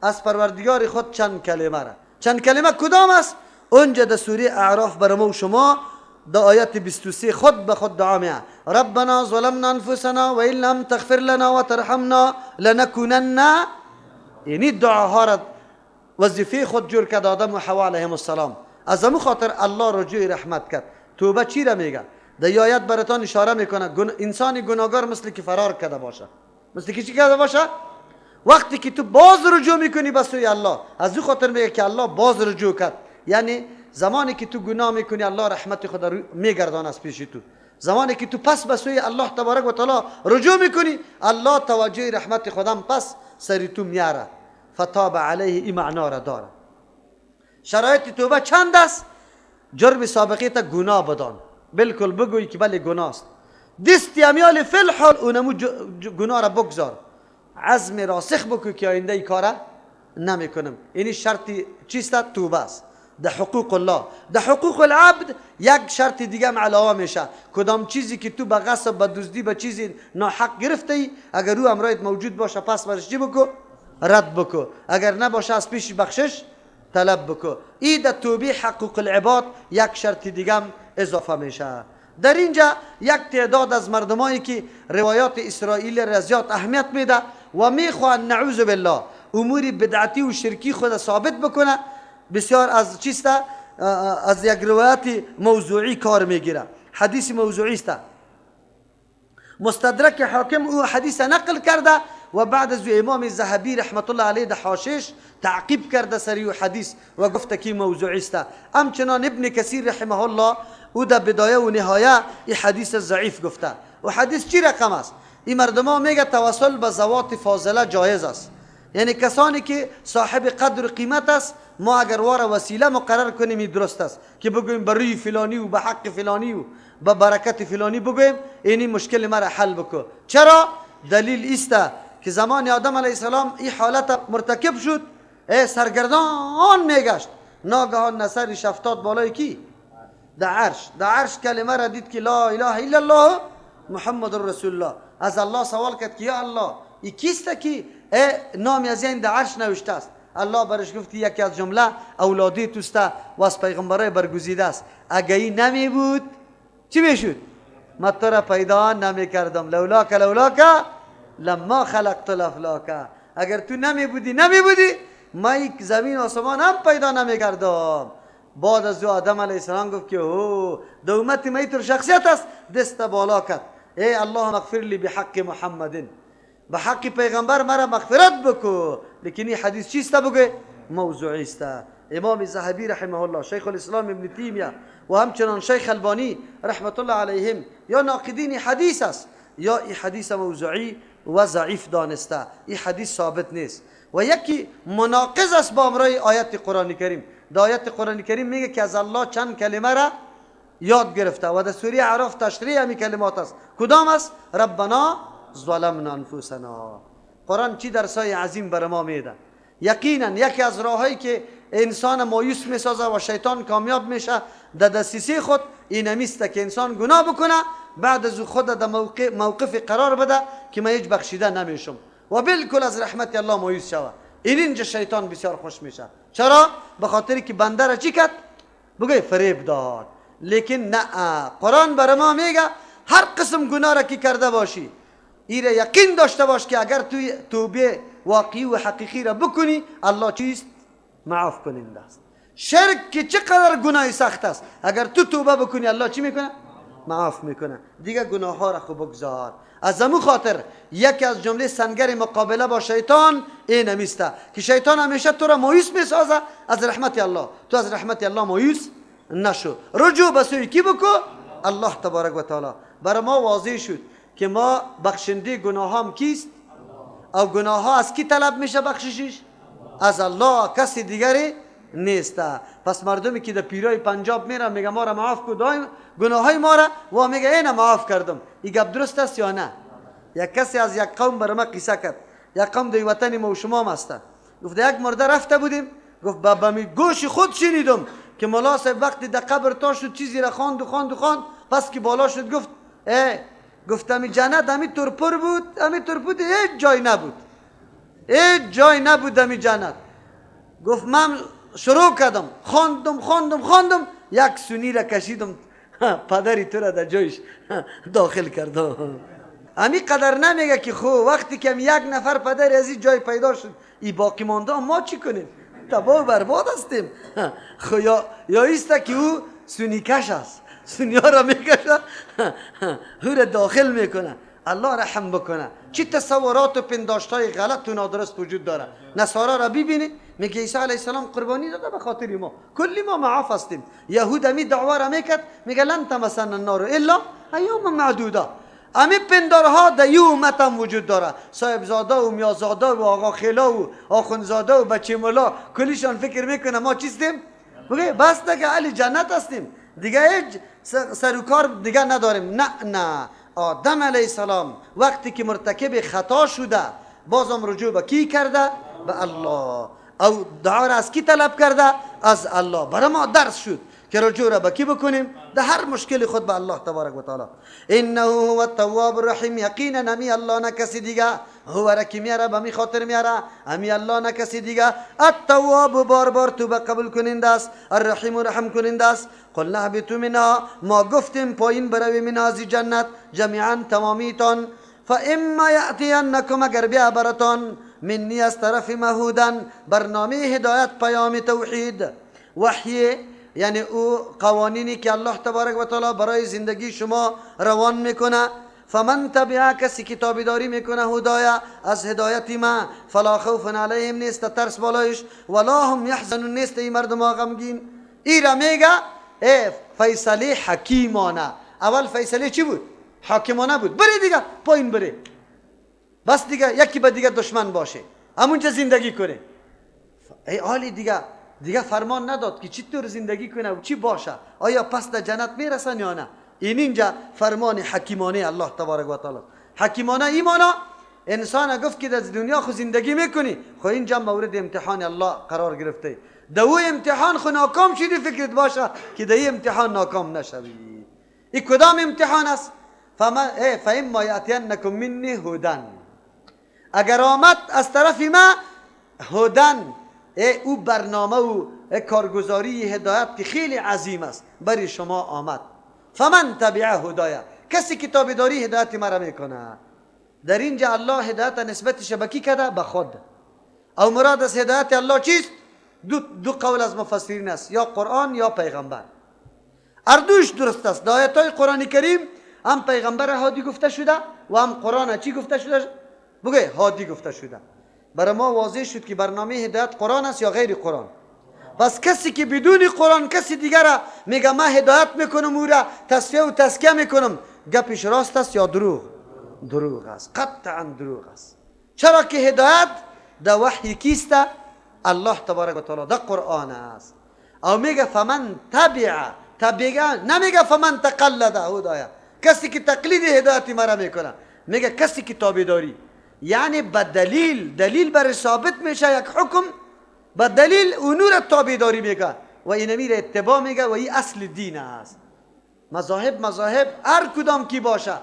از پروردگار خود چند کلمه را. چند کلمه کدام است؟ اونجا در سوره اعراف برای ما و شما در آیت 23 خود به خود دعا میه: ربنا ظلمنا انفسنا و ان لم تغفر لنا و ترحمنا لنکونن. یعنی دعاها را وظیفه خود جور کرد آدم و حوا علیهم السلام. از همون خاطر الله رجوع رحمت کرد. توبه چی را میگه؟ در آیت براتان اشاره میکنه انسان گناهگار مثل که فرار کرده باشه، مثل که چی کرده باشه؟ وقتی که تو باز رجوع میکنی به سوی الله، از او خاطر میگه که الله باز رجوع کرد. یعنی زمانی که تو گناه میکنی الله رحمت خود رو میگردانه از پیش تو. زمانی که تو پس به سوی الله تبارک و تعالی رجوع میکنی، الله توجه رحمت خودم پس سری تو میاره. فتاب علیه، این معنا را داره. شرایط توبه چند است؟ جرم سابقه تا گناه بدان، بالکل بگویی که بله گناه است، دستی امیال فی الحال اونمو گناه را بگذار، عزم راسخ بکن که آینده ای کاره نمیکنم. اینی شرط چیست؟ توبه است. ده حقوق الله، ده حقوق العبد یک شرط دیگه هم علاوه میشه. کدام چیزی که تو به غصب، به دزدی، به چیزی ناحق گرفته ای، اگر او امرایت موجود باشه پس برش چی بکو؟ رد بکو. اگر نباشه از پیش بخشش طلب بکو. ای ده توبه حقوق العباد یک شرط دیگه هم اضافه میشه. در اینجا یک تعداد از مردمایی که روایات اسرائیل را زیاد اهمیت میده و میخوان نعوذ بالله امور بدعتی و شرکی خود ثابت بکنه، بسیار از چیست؟ از یک روایت موضوعی کار میگیره، حدیث موضوعی است. مستدرک حاکم او حدیث نقل کرده و بعد از امام ذهبی رحمت الله علیه در حاشیش تعقیب کرده سری و حدیث و گفته که موضوعی است. همچنان ابن کثیر رحمه الله او در بدایه و نهایه این حدیث ضعیف گفته. و حدیث چی رقم است؟ این مردم میگه توسل به ذوات فاضله جایز است، یعنی کسانی که صاحب قدر و قیمت است، ما اگر واره وسیله مقرر کنیم این درست است که بگوییم به روی فلانی و به حق فلانی و به برکت فلانی بگوییم اینی مشکل مرا حل بکن. چرا؟ دلیل است که زمان آدم علیه السلام این حالت مرتکب شد، سرگردان میگشت، ناگهان نسرش افتاد بالای کی؟ در عرش. در عرش کلمه را دید که لا اله الا الله محمد رسول الله. از الله سوال کرد که یا الله ای کیست که نامی از این در عرش نوشته است؟ الله برش گفت یکی از جمله اولادی توسته و از پیغمبرای برگزیده است. اگه این نمی بود چی میشد؟ ما تو را پیدا نمی کردم. لولاک لولاک لما خلقت الافلاک. اگر تو نمی بودی ما یک زمین آسمان هم پیدا نمی کردم. بعد از آدم علیه السلام گفت که او د امت ما ایتر شخصیت است، دست بالا کرد، ای الله اغفر لی بحق محمد، به حق پیغمبر مرا مغفرت بکو. لیکن این حدیث چیست بگه؟ موضوعی است. امام ذهبی رحمه الله، شیخ الاسلام ابن تیمیه و همچنان شیخ البانی رحمت الله علیهم یا ناقدین حدیث است یا این حدیث موضوعی و ضعیف دانسته، این حدیث ثابت نیست و یکی مناقض است با امرای آیت قرآن کریم. در آیت قرآن کریم میگه که از الله چند کلمه را یاد گرفته و در سوره اعراف تشریح همی کلمات است. کدام است؟ ربنا ظلمنا انفسنا. قرآن چی درسای عظیم بر ما میده؟ یقینا یکی از راهایی که انسان مایوس میسازه و شیطان کامیاب میشه در دسیسه خود این همیست که انسان گناه بکنه، بعد از خود در موقف قرار بده که من هیچ بخشیده نمیشم و بالکل از رحمت الله مایوس شوه. این اینجا شیطان بسیار خوش میشه. چرا؟ به خاطر که بنده را چی کرد؟ بگه فریب داد. لیکن نه، قرآن بر ما میگه هر قسم گناه را که کرده باشی ایره یقین داشته باش که اگر توی توبه واقعی و حقیقی را بکنی الله چیست؟ معاف کننده است. شرک که چقدر گناه سخت است، اگر تو توبه بکنی الله چی میکنه؟ معاف میکنه. دیگه گناه ها را خوب بگذار. از امو خاطر یکی از جمله سنگر مقابله با شیطان این همیسته که شیطان همیشه تو را مایوس میسازه از رحمت الله. تو از رحمت الله مایوس نشو، رجوع به سوی کی بکو؟ الله تبارک و تعالی. برای ما واضح شد که ما بخشنده گناه هم کیست؟ او گناه ها از کی طلب میشه بخششش؟ از الله، کسی دیگری نیست. پس مردمی که در پیرای پنجاب میرن میگه ما را معاف کو گناه های ما را، و میگه اینه معاف کردم. این گپ درست است یا نه؟ یک کسی از یک قوم برای ما قصه کرد، یک قوم در وطن ما و شما هم هستن. گفت یک مرده رفته بودیم، گفت با می گوش خود شنیدم که ملا صاحب وقتی در قبر تا شد چیزی را خواند و خواند و خواند، پس که بالا شد گفت ای، گفت امی جنت امی طور پر بود، امی طور بود، هیچ جای نبود، هیچ جای نبود امی جنت. گفت من شروع کردم خواندم خواندم خواندم، یک سونی را کشیدم پدری تو را در جایش داخل کردم. امی قدر نمیگه که خو وقتی که یک نفر پدر از این جای پیدا شد ای باقی مانده ما چی کنیم؟ تباه و برباد هستیم. خو یا ایسته که او سونی کش است، سونی ها را میکشه او را داخل میکنه. الله رحم بکنه چی تصورات و پنداشتای غلط و نادرست وجود داره. نصارا را ببینید میگه عیسی علیه السلام قربانی داده به خاطر ما، کلی ما معاف هستیم. یهود امی دعوا را میکرد میگه لن تمسن النار الا ایام معدوده. امی پندارها در یو امت هم وجود داره. صاحبزاده و میازاده و آقا خیلا و آخوندزاده و بچه ملا کلیشان فکر میکنه ما چیستیم؟ میگه بس دیگه علی جنت هستیم دیگه، هیچ سر و کار دیگه نداریم. نه نه، آدم علیه السلام وقتی که مرتکب خطا شده بازم رجوع به کی کرده؟ به الله. او دعا را از کی طلب کرده؟ از الله. برای ما درس شد که رجوع را به کی بکنیم؟ در هر مشکل خود به الله تبارک و تعالی. انه هو التواب الرحیم. یقینا امی الله نه کسی دیگه، هو را کی میاره به می خاطر میاره، امی الله نه کسی دیگه، التواب بار بار توبه قبول کننده است، الرحیم رحم کننده است. قلنا اهبطوا منها، ما گفتیم پایین برویم، منها از جنت، جمیعا تمامیتان. فاما یأتینکم، اگر بیا براتان، منی از طرف مهودن، برنامه هدایت، پیام توحید، وحی، یعنی او قوانینی که الله تبارک و تعالی برای زندگی شما روان میکنه. فمن تبع، کسی که تابعداری میکنه هدایا از هدایت ما، فلا خوف علیهم، نیست ترس بالایش، ولا هم یحزنون، نیست ای مردم غمگین. ای را میگه ای فیصله حکیمانه. اول فیصله چی بود؟ حاکمانه بود، بری دیگه پایین بری، بس دیگه یکی به دیگه دشمن باشه، همونجا زندگی کنه. ای حالی دیگه فرمان نداد که چی طور زندگی کنه و چی باشه، آیا پس در جنت میرسن یا نه. این اینجا فرمان حکیمانه الله تبارک و تعالی. حکیمانه ایمانا انسان گفت که در دنیا خو زندگی میکنی، خو اینجا مورد امتحان الله قرار گرفته، دو امتحان خو ناکام شدی، فکرت باشه که در امتحان ناکام نشوی. این کدام امتحان است؟ فاما یأتینکم منی هدن، اگر آمد از طرف ما هدن، او برنامه و کارگزاری هدایت که خیلی عظیم است برای شما آمد. فمن تبع هدایه، کسی که تابعداری هدایت مرا میکنه. در اینجا الله هدایت نسبت شبکی کرده به خود. او مراد از هدایت الله چیست؟ دو قول از مفسرین است، یا قرآن یا پیغمبر. اردوش درست است. در آیت های قرآن کریم هم پیغمبر هادی گفته شده و هم قرآن چی گفته شده؟ بگه هادی گفته شده. برای ما واضح شد که برنامه هدایت قرآن است یا غیر قرآن. پس کسی که بدون قرآن کسی دیگر میگه من هدایت میکنم، او را تصفیه و تزکیه میکنم، گپش راست است یا دروغ؟ دروغ است، قطعا دروغ است. چرا که هدایت در وحی کیست؟ الله تبارک و تعالی، در قرآن است. او میگه فمن تبع، تبع نمیگه فمن تقلد هدایه، کسی که تقلید هدایت مرا میکنه. میگه کسی که تابعداری، یعنی به دلیل، دلیل بر ثابت میشه یک حکم، به دلیل اونو را تابعداری میگه و اینمی را اتباع میگه و این اصل دین است. مذاهب هر کدام کی باشه،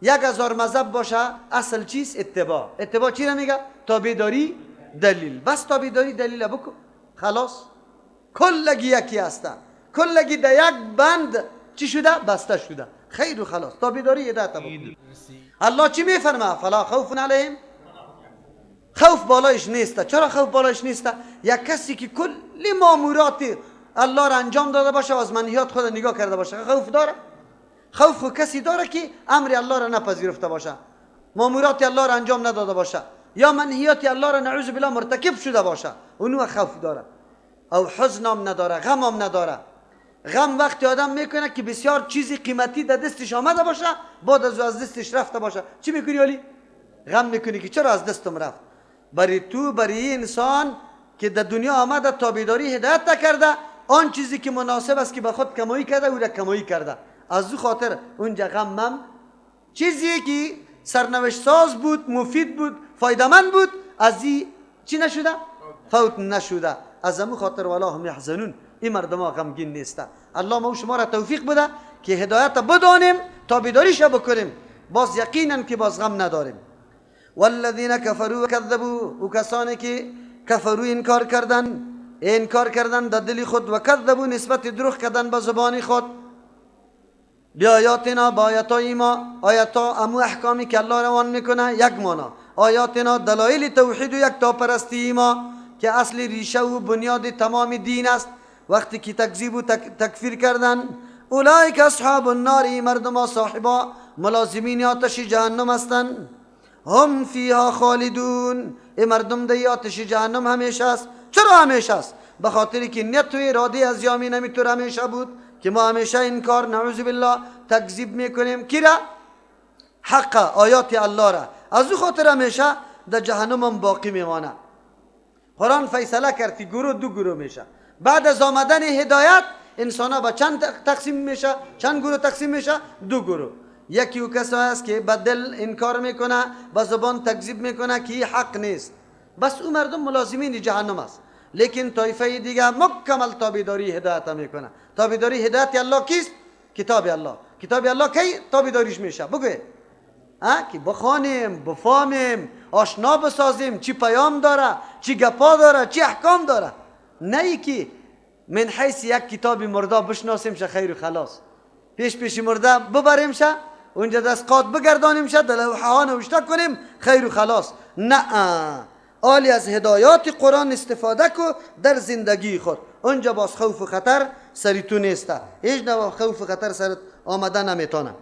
1000 مذهب باشه، اصل چیست؟ اتباع. اتباع چی را میگه؟ تابعداری دلیل. بس تابعداری دلیل بکن خلاص، کلگی یکی هسته، کلگی در یک بند چی شده؟ بسته شده. خیر و خلاص، تابعداری هدایت بکن. الله چی میفرمه؟ فلا خوف علیهم، خوف بالایش نیست. چرا خوف بالایش نیست؟ یک کسی که کل مامورات الله را انجام داده باشه و از منهیات خود نگاه کرده باشه، خوف داره؟ خوف خو کسی داره که امر الله را نپذیرفته باشه، مامورات الله را انجام نداده باشه، یا منهیات الله را نعوذ بالله مرتکب شده باشه، اونو خوف داره. او حزنم نداره، غمم نداره. غم وقتی آدم میکنه که بسیار چیزی قیمتی در دستش آمده باشه، بعد از دستش رفته باشه، چی میکنی علی؟ غم میکنی که چرا از دستم رفت. برای تو، برای انسان که در دنیا آمده تابعداری هدایت نکرده، آن چیزی که مناسب است که به خود کمایی کرده او را کمایی کرده. از او خاطر اونجا غمم چیزی که سرنوشت ساز بود، مفید بود، فایده‌مند بود، از این چی نشده؟ فوت نشده. از امو خاطر ولا هم یحزنون، این مردم ها غمگین نیسته. الله ما شما را توفیق بده که هدایت بدانیم، تابعداریش بکنیم، باز یقینا که باز غم نداریم. والذین کفروا وکذبوا، و کسانی که کفروا انکار کردن، انکار کردن در دل خود، و کذبوا نسبت دروغ کردن به زبان خود، بیایاتنا با آیاتای ما، آیاتا امو احکامی که الله روان میکنه یک مانا، آیاتنا دلایل توحید و یک تاپرستی ما که اصل ریشه و بنیاد تمام دین است. وقتی که تکذیب و تکفیر کردن، اولئک اصحاب النار، مردم صاحبا ملازمین آتش جهنم هستند. هم فیها خالدون، ای مردم در آتش جهنم همیشه است. چرا همیشه است؟ به خاطر که نیت و اراده از یامین همیطور همیشه بود که ما همیشه انکار نعوذ بالله تکذیب میکنیم کی را؟ حق آیات الله را. از او خاطر همیشه در جهنم هم باقی میمانه. قرآن فیصله کرد که گروه دو گروه میشه. بعد از آمدن هدایت انسان ها به چند تقسیم میشه؟ چند گروه تقسیم میشه؟ دو گروه. یکی او کسایی است که به دل انکار میکنه، به زبان تکذیب میکنه که حق نیست، بس او مردم ملازمین جهنم است. لیکن طایفه دیگه مکمل تابعداری هدایت میکنه. تابعداری هدایت الله کیست؟ کتاب الله. کتاب الله کی تابعداریش میشه؟ بگو که بخوانیم، بفهمیم، آشنا بسازیم چی پیام داره، چی گپا داره، چی احکام داره. نه ای که من حیث یک کتاب مرده بشناسیم شه خیر و خلاص، پیش پیش مرده ببریم شه، اونجا دست قات بگردانیم شه، در لوحه ها نوشته کنیم خیر و خلاص. نه، آلی از هدایات قرآن استفاده کو در زندگی خود. اونجا باز خوف و خطر سری تو نیسته، هیچ نوع خوف و خطر سرت آمده نمیتونه.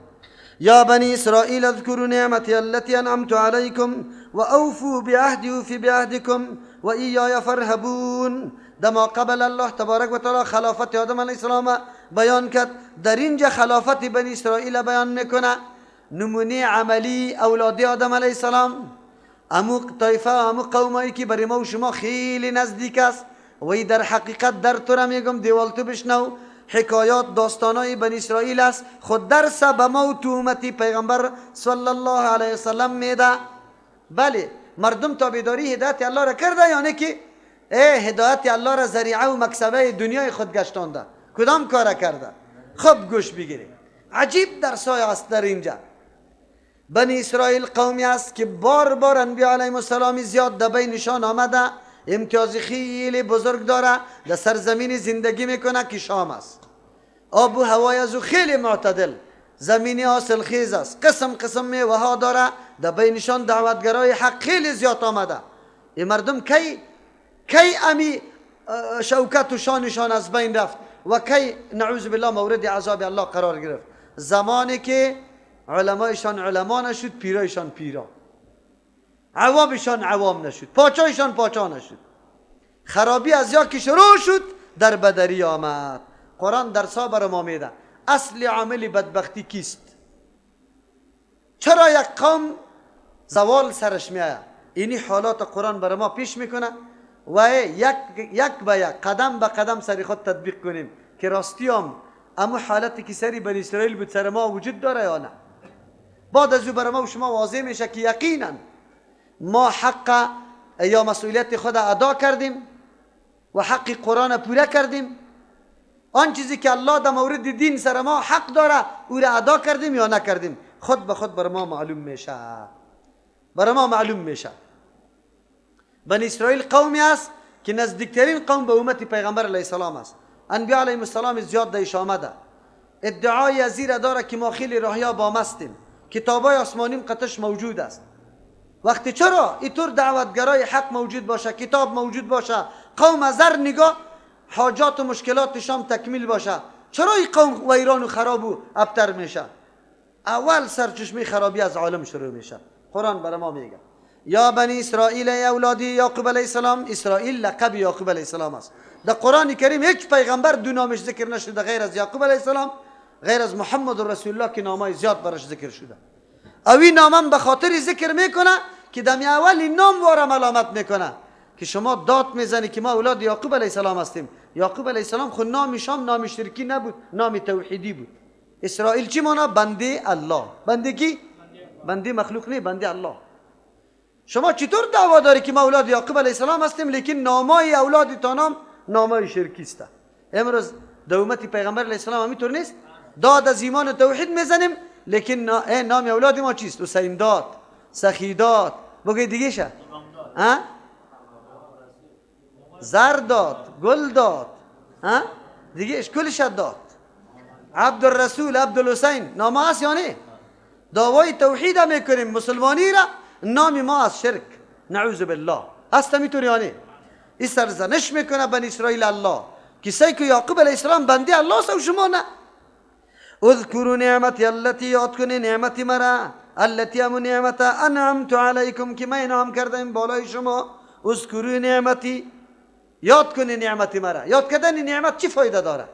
یا بنی اسرائیل اذکروا نعمتی التي انعمت علیکم و اوفوا بعهدی اوف بعهدکم و ایای فارهبون. دما قبل الله تبارک و تعالی خلافت آدم علیه السلام بیان کرد، در اینجا خلافت بنی اسرائیل بیان میکنه. نمونه عملی اولاد آدم علیه السلام، امو طایفه، امو قومایی که برای ما و شما خیلی نزدیک است و ای در حقیقت در تو را میگم دیوال تو بشنو، حکایات داستانای بنی اسرائیل است. خود درس به ما و تو پیغمبر صلی الله علیه وسلم میده. بله، مردم تابعداری هدایت الله را کرده، یعنی که هدایت الله را ذریعه و مکسبه دنیای خود گشتانده. کدام کار کرده؟ خب گوش بگیریم، عجیب درسای است در اینجا. بنی اسرائیل قومی است که بار بار انبیاء علیهم السلام زیاد در بینشان آمده، امتیاز خیلی بزرگ داره، در سرزمین زندگی میکنه که شام است، آب و هوای از او خیلی معتدل، زمینی حاصل خیز است، قسم قسم میوه ها داره، در بینشان دعوتگرای حق خیلی زیاد آمده. این مردم کی امی شوکت و شانشان از بین رفت و کی نعوذ بالله مورد عذاب الله قرار گرفت؟ زمانی که علمایشان علما نشد، پیرایشان پیرا، عوامشان عوام نشد، پاچایشان پاچا نشد. خرابی از یا که شروع شد در بدری آمد. قرآن درسا بر ما میده اصل عامل بدبختی کیست؟ چرا یک قوم زوال سرش میآید؟ اینی حالات قرآن بر ما پیش میکنه و یک به یک قدم به قدم سر خود تطبیق کنیم که راستی هم اما حالتی که سری بنی اسرائیل بود سر ما وجود داره یا نه. بعد از او بر ما و شما واضح میشه که یقینا ما حق یا مسئولیت خود ادا کردیم و حق قرآن پوره کردیم. آن چیزی که الله در مورد دین سر ما حق داره او را ادا کردیم یا نکردیم، خود به خود بر ما معلوم میشه، بر ما معلوم میشه. بنی اسرائیل قومی است که نزدیکترین قوم به امت پیغمبر علیه السلام است. انبیاء علیهم السلام زیاد درش آمده. ادعای از این داره که ما خیلی راهیا با مستیم، کتابای آسمانیم قطش موجود است. وقتی چرا اینطور دعوتگرای حق موجود باشه، کتاب موجود باشه، قوم از هر نگاه حاجات و مشکلات شام تکمیل باشه، چرا این قوم ویران و خراب و ابتر میشه؟ اول سرچشمه خرابی از عالم شروع میشه. قرآن برای ما میگه یا بنی اسرائیل ای اولادی یعقوب علیه السلام. اسرائیل لقب یعقوب علیه السلام است. در قرآن کریم هیچ پیغمبر دو نامش ذکر نشده غیر از یعقوب علیه السلام، غیر از محمد رسول الله که نامای زیاد براش ذکر شده. او این نامم به خاطر ذکر میکنه که دم اول نام واره ملامت میکنه که شما داد میزنی که ما اولاد یعقوب علیه السلام هستیم. یعقوب علیه السلام خود نام شام نام شرکی نبود، نام توحیدی بود. اسرائیل چی مانا؟ بنده الله. بنده کی؟ بنده مخلوق نه، بنده الله. شما چطور دعوا داری که ما اولاد یعقوب علیه السلام هستیم لیکن نامای اولاد تا نام نامای شرکی است؟ امروز در امت پیغمبر علیه السلام همینطور نیست؟ داد از ایمان و توحید میزنیم لیکن نام اولاد ما چیست؟ حسین داد، سخی داد، بگه دیگه شه ها؟ زر داد، گل داد، ها؟ دیگه کلش داد. عبدالرسول، عبدالحسین، نام هست یا نه؟ دعوای توحید میکنیم مسلمانی را، نام ما از شرک، نعوذ بالله. هست همینطور یا نه؟ این سرزنش میکنه بنی اسرائیل الله کسایی که یعقوب علیه السلام بنده الله است و شما نه. اذکروا نعمتی التي، یاد کنی نعمتی مرا، التي امو نعمت انعمت علیکم که من انعام کردم بالای شما. اذکروا نعمتی، یاد کنی نعمتی مرا. یاد کردن نعمت چی فایده داره؟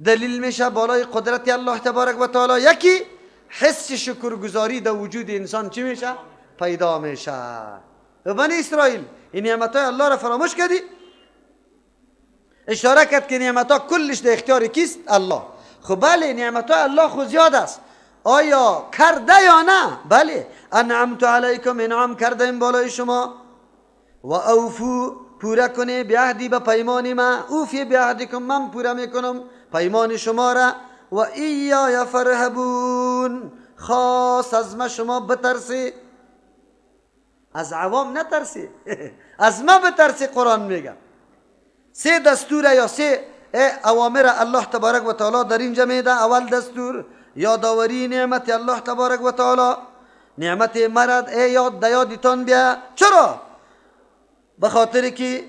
دلیل میشه بالای قدرت الله تبارک و تعالی. یکی حس شکرگزاری در وجود انسان چی میشه؟ پیدا میشه. بنی اسرائیل این نعمتهای الله را فراموش کردی؟ اشاره کرد که نعمتها کلش در اختیار کیست؟ الله. خب بله نعمتهای الله خو زیاد است، آیا کرده یا نه؟ بله. انعمت علیکم، انعام کرده این بالای شما. و اوفو، پوره کنی، بعهدی، به پیمان ما. اوفی بعهدکم، من پوره میکنم پیمان شما را. و ایای فرهبون، خاص از ما شما بترسی، از عوام نترسی، از ما بترسی. قرآن میگه سه دستور یا سه اوامر الله تبارک و تعالی در اینجا میده. اول دستور یادآوری نعمت الله تبارک و تعالی، نعمت مرد ای یاد دیادتان بیا. چرا؟ به خاطر که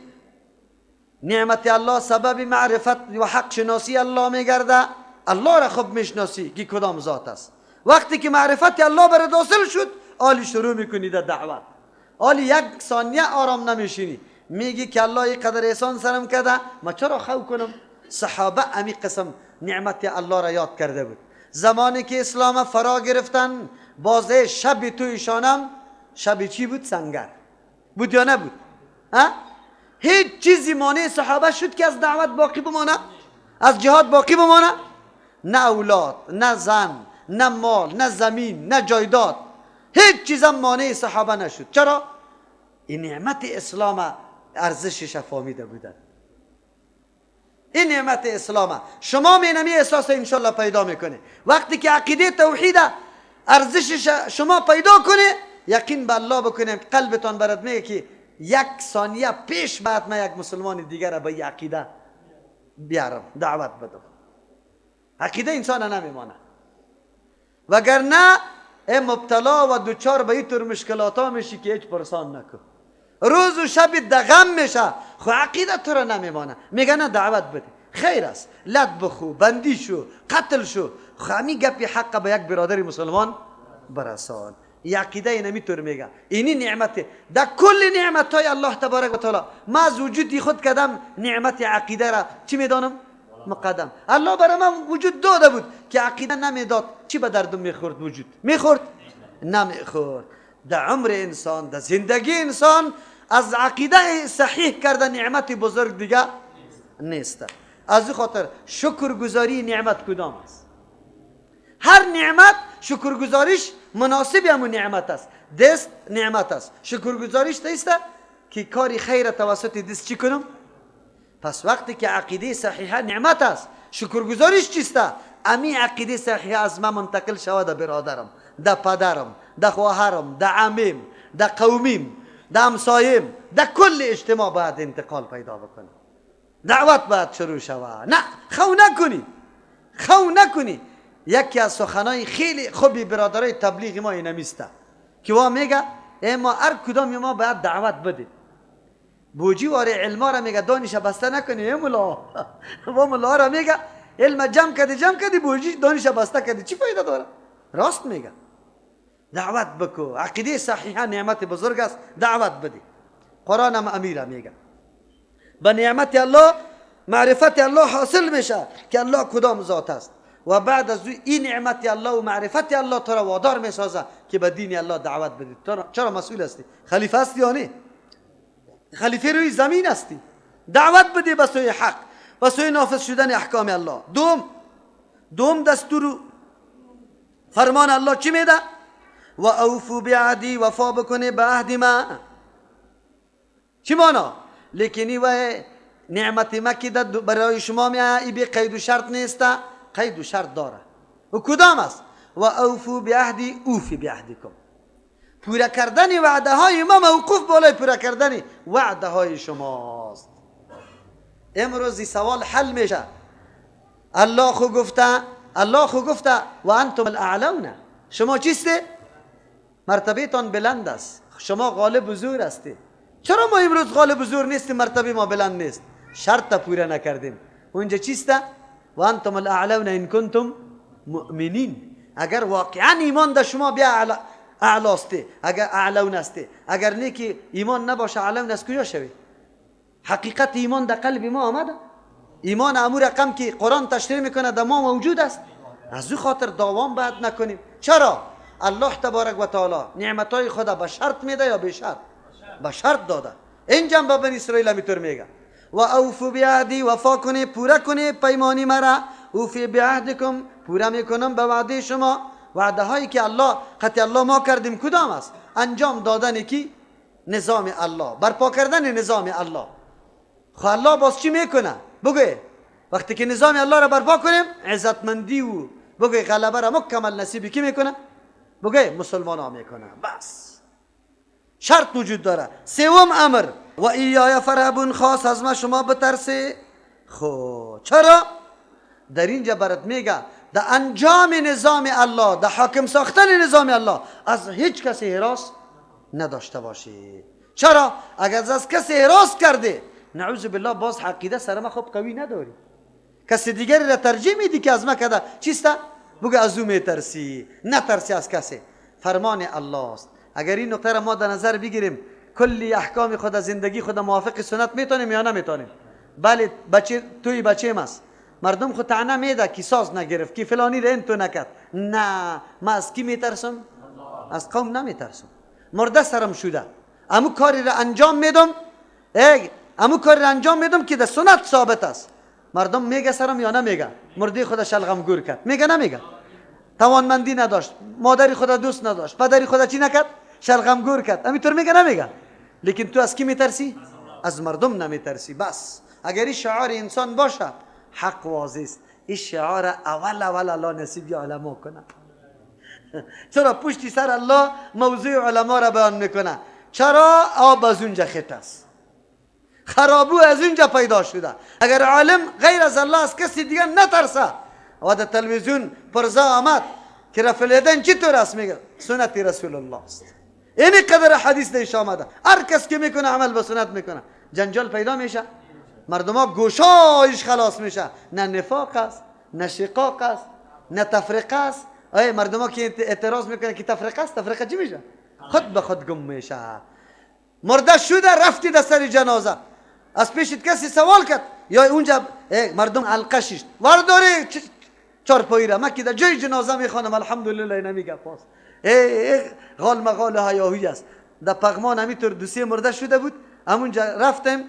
نعمت الله سبب معرفت و حق شناسی الله میگرده. الله را خوب میشناسی که کدام ذات است. وقتی که معرفت الله برات حاصل شد، آلی شروع میکنی در دعوت، آلی یک ثانیه آرام نمیشینی، میگی که الله اینقدر احسان سرم کرده، ما چرا خو کنم؟ صحابه امی قسم نعمت الله را یاد کرده بود. زمانی که اسلام فرا گرفتن، بازه شب تو ایشانم شب چی بود؟ سنگر بود یا نبود؟ ها؟ هیچ چیزی مانع صحابه شد که از دعوت باقی بمانه، از جهاد باقی بمانه؟ نه اولاد، نه زن، نه مال، نه زمین، نه جایداد، هیچ چیزم مانع صحابه نشد. چرا؟ این نعمت اسلام ارزشش فهمیده بودن. این نعمت اسلامه. شما می احساس انشالله پیدا میکنه وقتی که عقیده توحید ارزشش شما پیدا کنه، یقین به الله بکنه، قلبتان برات میگه که یک ثانیه پیش بعد من یک مسلمان دیگر را به عقیده بیارم، دعوت بدم. عقیده انسان نمیمانه، وگرنه مبتلا و دوچار به اینطور مشکلات ها میشی که هیچ پرسان نکن. روز و شب دغم میشه، خو عقیده تو را نمیمانه. میگه نه دعوت بده، خیر است، لد بخو، بندی شو، قتل شو، خو همی گپی حق به یک برادر مسلمان برسان. این عقیده اینمیطور میگه. اینی نعمته در کل نعمت های الله تبارک و تعالی. ما از وجود خود کدم نعمت عقیده را چی میدانم؟ مقدم. الله برای من وجود داده بود که عقیده نمیداد، چی به دردم میخورد؟ وجود میخورد؟ نمیخورد. در عمر انسان، در زندگی انسان از عقیده صحیح کرده نعمت بزرگ دیگه نیست. از این خاطر شکرگزاری نعمت کدام است؟ هر نعمت شکرگزاریش مناسب همون نعمت است. دست نعمت است، شکرگزاریش نیست که کاری خیر توسط دست چی کنم؟ پس وقتی که عقیده صحیحه نعمت است، شکرگزاریش چیست؟ امی عقیده صحیحه از من منتقل شود در برادرم، در پدرم، در خواهرم، در عمیم، در قومیم، در همسایم، در کل اجتماع باید انتقال پیدا بکنه. دعوت باید شروع شود. نه خو نکنی، خو نکنی. یکی از سخنای خیلی خوبی برادرای تبلیغ ما اینمیسته که وا میگه ای ما هر کدام ما باید دعوت بده. بوجی واره علما را میگه دانش بسته نکنی ای مولا. و مولا را میگه علم جمع کردی، جمع کردی، بوجی دانش بسته کردی، چی فایده داره؟ راست میگه. دعوت بکو، عقیده صحیحه نعمت بزرگ است، دعوت بده. قرآن هم امیره میگه به نعمت الله معرفت الله حاصل میشه که الله کدام ذات است، و بعد از این نعمت الله و معرفت الله تو را وادار میسازه که به دین الله دعوت بدی. چرا مسئول هستی؟ خلیفه هستی یا نه؟ خلیفه روی زمین هستی، دعوت بدی به سوی حق، به سوی نافذ شدن احکام الله. دوم دستور فرمان الله چی میده؟ و اوفو بعهدی، وفا بکنه به عهد ما. چی مانا؟ لیکنی و نعمت ما که برای شما میه ای بی قید و شرط نیست، قید و شرط داره. و کدام است؟ و اوفو بعهدی اوفی بعهدکم. پورا کردن وعده های ما موقوف بالای پورا کردن وعده های شماست. امروز این سوال حل میشه. الله خو گفته، الله خو گفته و انتم الاعلون، شما چیسته؟ مرتبه تان بلند است، شما غالب و زور هستی. چرا ما امروز غالب و زور نیستیم، مرتبه ما بلند نیست؟ شرط پورا نکردیم. اونجا چیسته؟ و انتم الاعلون ان کنتم مؤمنین. اگر واقعا ایمان در شما بیا اعلاسته، اگر اعلون هسته، اگر نه که ایمان نباشه اعلون از کجا شوی؟ حقیقت ایمان در قلب ما آمده. ایمان امو رقم که قرآن تشریح میکنه در ما موجود است. از او خاطر دوام باید نکنیم. چرا؟ الله تبارک و تعالی نعمتهای خدا به شرط میده یا به شرط؟ به شرط داده. اینجا به بنی اسرائیل همینطور میگه و اوفو بعهدی، وفا کنی، پورا کنی پیمانی مرا. اوفی بعهدکم، پورا میکنم به وعده شما. وعده هایی که الله خطی الله ما کردیم کدام است؟ انجام دادن کی؟ نظام الله، برپا کردن نظام الله. خب الله باز چی میکنه؟ بگو وقتی که نظام الله را برپا کنیم عزتمندی و بگو غلبه را مکمل نصیب کی میکنه؟ بگو مسلمان ها میکنه. بس شرط وجود داره. سوم امر و ایای فرهبون، خاص از ما شما بترسی. خب چرا؟ در اینجا برات میگه در انجام نظام الله، در حاکم ساختن نظام الله از هیچ کسی هراس نداشته باشی. چرا؟ اگر از کسی هراس کرده نعوذ بالله باز عقیده سر ما خوب قوی نداری، کسی دیگری را ترجیح میدی که از ما کده چیسته؟ بگه از او میترسی. نترسی از کسی، فرمان الله است. اگر این نقطه را ما در نظر بگیریم کلی احکام خود زندگی خود موافق سنت میتونیم یا نمیتونیم؟ بله بچه توی بچه ماست، مردم خود طعنه میده کی ساز نگرفت، کی فلانی را این تو نکرد. نه، ما از کی میترسم؟ از قوم نمیترسم. مرده سرم شده، امو کاری را انجام میدم، امو کاری را انجام میدم که در سنت ثابت است. مردم میگه سرم یا نمیگه؟ مرده خود شلغم گور کرد، میگه نمیگه؟ توانمندی نداشت، مادری خود دوست نداشت، پدری خود چی نکرد؟ شلغم گور کرد. همینطور میگه نمیگه؟ لیکن تو از کی میترسی؟ از مردم نمیترسی. بس اگر این شعار انسان باشه حق واضح است. این شعار اول اول الله نصیب علما کنه. چرا پشتی سر الله موضوع علما را بیان میکنه؟ چرا؟ آب از اونجا خط است، خرابو از اونجا پیدا شده. اگر عالم غیر از الله از کسی دیگه نترسه. و در تلویزیون پرزا آمد که رفع الیدین چطور است؟ میگه سنت رسول الله است. این قدر حدیث دیش آمده، هر کس که میکنه عمل به سنت میکنه، جنجال پیدا میشه، مردم ها گوشایش خلاص میشه. نه نفاق است، نه شقاق است، نه تفرقه است. ای مردم ها که اعتراض میکنه که تفرقه است، تفرقه چی میشه؟ خود به خود گم میشه. مرده شده رفتی در سر جنازه، از پیشت کسی سوال کرد یا اونجا مردم حلقه شیشت ورداری چارپایی را، من که در جای جنازه میخوانم الحمدلله نمیگه پاس ای غال مغال هیاهوی است. در پغمان همینطور دو سه مرده شده بود، همونجا رفتم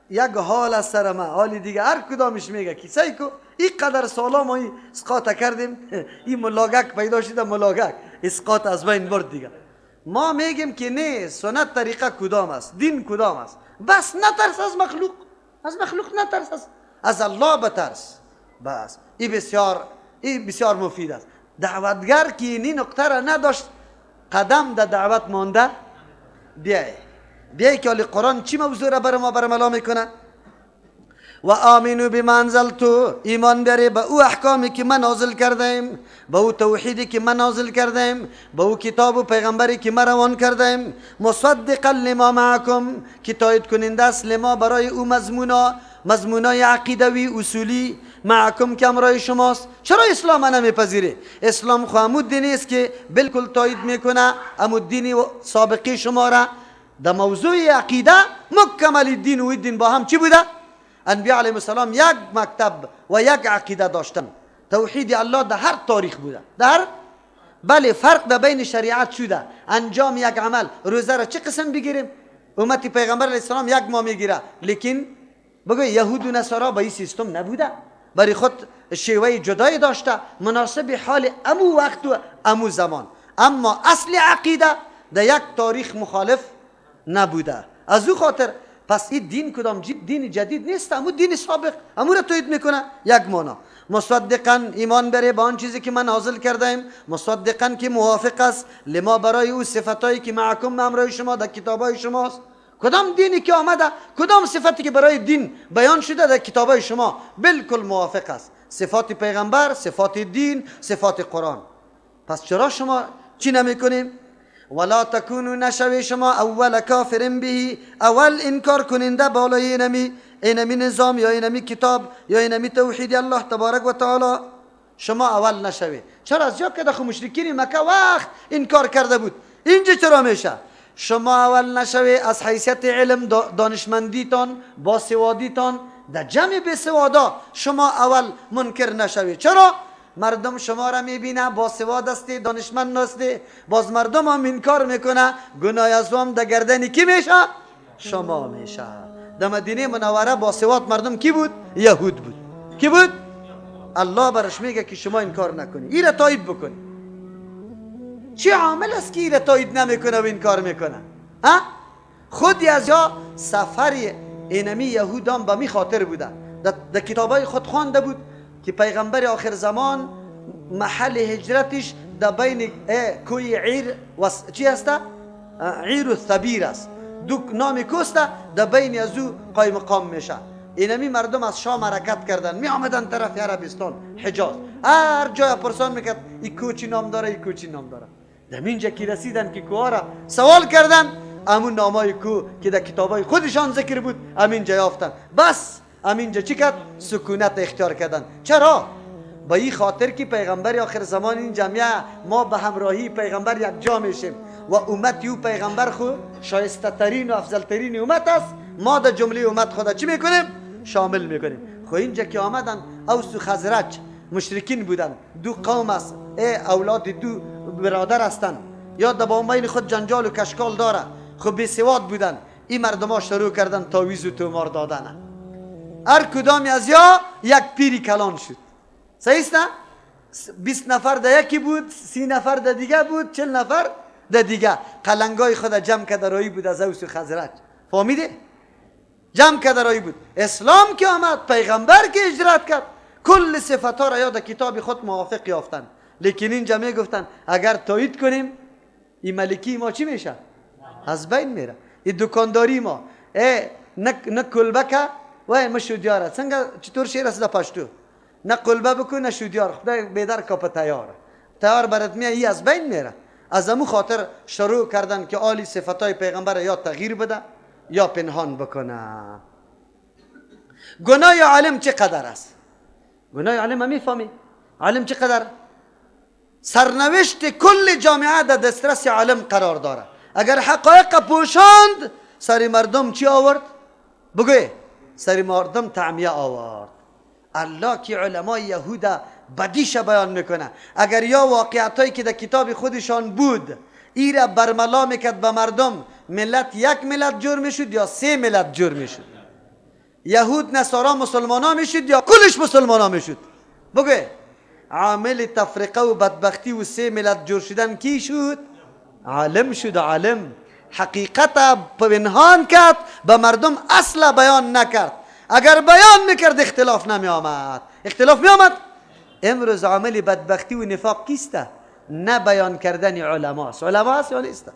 یک حال از سر ما حال دیگه هر کدامش میگه که سعی کو این قدر سالا ما این اسقاط کردیم، این ملاگک پیدا شده، ملاگک اسقاط از بین برد دیگه. ما میگیم که نه، سنت طریقه کدام است، دین کدام است. بس نترس از مخلوق، از مخلوق نترس، از الله بترس. بس این بسیار مفید است. دعوتگر که این نقطه را نداشت قدم در دعوت مانده. بیای که حال قرآن چی موضوع را بر ما برملا میکنه؟ و آمنو بما انزلتو، ایمان بیاری به او احکامی که من نازل کردم، به او توحیدی که من نازل کردم، به او کتاب و پیغمبری که من روان کردم. مصدقا لما معکم، که تایید کننده است لما برای او مضمونای عقیدوی اصولی، معکم که همراه شماست. چرا اسلام نمیپذیره؟ اسلام خو همون دینی است که بالکل تایید میکنه همون دین سابقی شما را. در موضوع عقیده مکمل دین و دین با هم چی بوده؟ انبیاء علیهم السلام یک مکتب و یک عقیده داشتن. توحید الله در هر تاریخ بوده، در بله فرق در بین شریعت شده. انجام یک عمل، روزه را چه قسم بگیریم؟ امت پیغمبر علیه السلام یک ماه میگیره، لیکن بگو یهود و نصارا با این سیستم نبوده، برای خود شیوه جدای داشته مناسب حال امو وقت و امو زمان. اما اصل عقیده در یک تاریخ مخالف نبوده. از او خاطر پس این دین کدام دین جدید نیست، امو دین سابق امو را تایید میکنه یک مانا. مصدقا ایمان بره با آن چیزی که من نازل کردم، مصدقا که موافق است لما برای او صفتایی که معکم همراه شما در کتابای شماست. کدام دینی که آمده، کدام صفتی که برای دین بیان شده در کتابای شما بالکل موافق است. صفات پیغمبر، صفات دین، صفات قرآن. پس چرا شما چی نمیکنیم؟ ولا تکونوا نشوی شما اول کافر به، اول انکار کننده بالای اینمی نظام یا اینمی کتاب یا اینمی توحید الله تبارک و تعالی. شما اول نشوی. چرا؟ از جا که دخو مشرکین مکه وقت انکار کرده بود، اینجا چرا میشه؟ شما اول نشوی از حیثیت علم دانشمندیتان با سوادیتان در جمع به سوادا شما اول منکر نشوی. چرا؟ مردم شما را میبینه با سواد هستی، دانشمند هستی، باز مردم هم انکار میکنه، گناه از هم در گردن کی میشه؟ شما میشه. در مدینه منوره با سواد مردم کی بود؟ یهود بود. کی بود؟ الله برش میگه که شما انکار نکنی، این را تایید بکنی. چه عامل است که این را تایید نمیکنه و انکار میکنه؟ ها؟ خودی از یا سفر اینمی یهودان به می خاطر بوده، در کتابای خود خوانده بود که پیغمبر آخر زمان محل هجرتش در بین کوی عیر و چی هسته؟ عیر و ثبیر است، دو نام کوسته در بین از او قایم مقام میشه. اینمی مردم از شام حرکت کردن می آمدن طرف عربستان حجاز، هر جای پرسان میکرد این کو چی نام داره، این کو چی نام داره. در اینجا که رسیدن که کوها را سوال کردن، امون نامای کو که در کتابای خودشان ذکر بود همینجا یافتن. بس همینجا چی کرد؟ سکونت اختیار کردن. چرا؟ با این خاطر که پیغمبر آخر زمان این جمعه ما به همراهی پیغمبر یک جا میشیم و امت یو پیغمبر خو شایسته ترین و افضل ترین امت است. ما در جمله امت خدا چی میکنیم؟ شامل میکنیم. خو اینجا که آمدن اوس و خزرج مشرکین بودن، دو قوم است، اولاد دو برادر هستند، یا در بین خود جنجال و کشکال داره، خب بی سواد بودن. این مردم ها شروع کردن تاویز و تومار دادن. هر کدامی از یا یک پیری کلان شد. صحیح است نه؟ 20 نفر در یکی بود، 30 نفر در دیگه بود، 40 نفر در دیگه. قلنگای خود جمع کرده رایی بود از اوس و خزرج. فهمیده؟ جمع کرده رایی بود. اسلام که آمد، پیغمبر که هجرت کرد، کل صفتها را یاد کتاب خود موافق یافتن. لیکن اینجا می گفتن اگر تایید کنیم این ملکی ما چی میشه؟ از بین میره. این دکانداری ما نه کلبه که وای مشودیاره څنګه چطور شعر است در پشتو؟ نه قلبه بکن نه شودیار، خدای بیدر کاپ تیار تیار برات میه، ای از بین میره. از امو خاطر شروع کردن که عالی صفتای پیغمبر یا تغییر بده یا پنهان بکنه. گناه عالم چقدر است؟ گناه عالم هم میفهمی؟ عالم چقدر سرنوشت کل جامعه در دسترس عالم قرار داره. اگر حقایق پوشاند سر مردم چی آورد؟ بگوی سر مردم تعمیه آورد. الله که علمای یهود بدیش بیان میکنه، اگر یا واقعیتایی که در کتاب خودشان بود ایره برملا میکرد به مردم، ملت یک ملت جور میشد یا سه ملت جور میشد؟ یهود نصارا مسلمان ها میشد یا کلش مسلمان ها میشد؟ بگوی عامل تفرقه و بدبختی و سه ملت جور شدن کی شد؟ عالم شد. عالم حقیقت پنهان کرد، به مردم اصلا بیان نکرد. اگر بیان میکرد اختلاف نمی آمد. اختلاف می آمد. امروز عامل بدبختی و نفاق کیسته؟ نه بیان کردن علماست. علما است یا نیست؟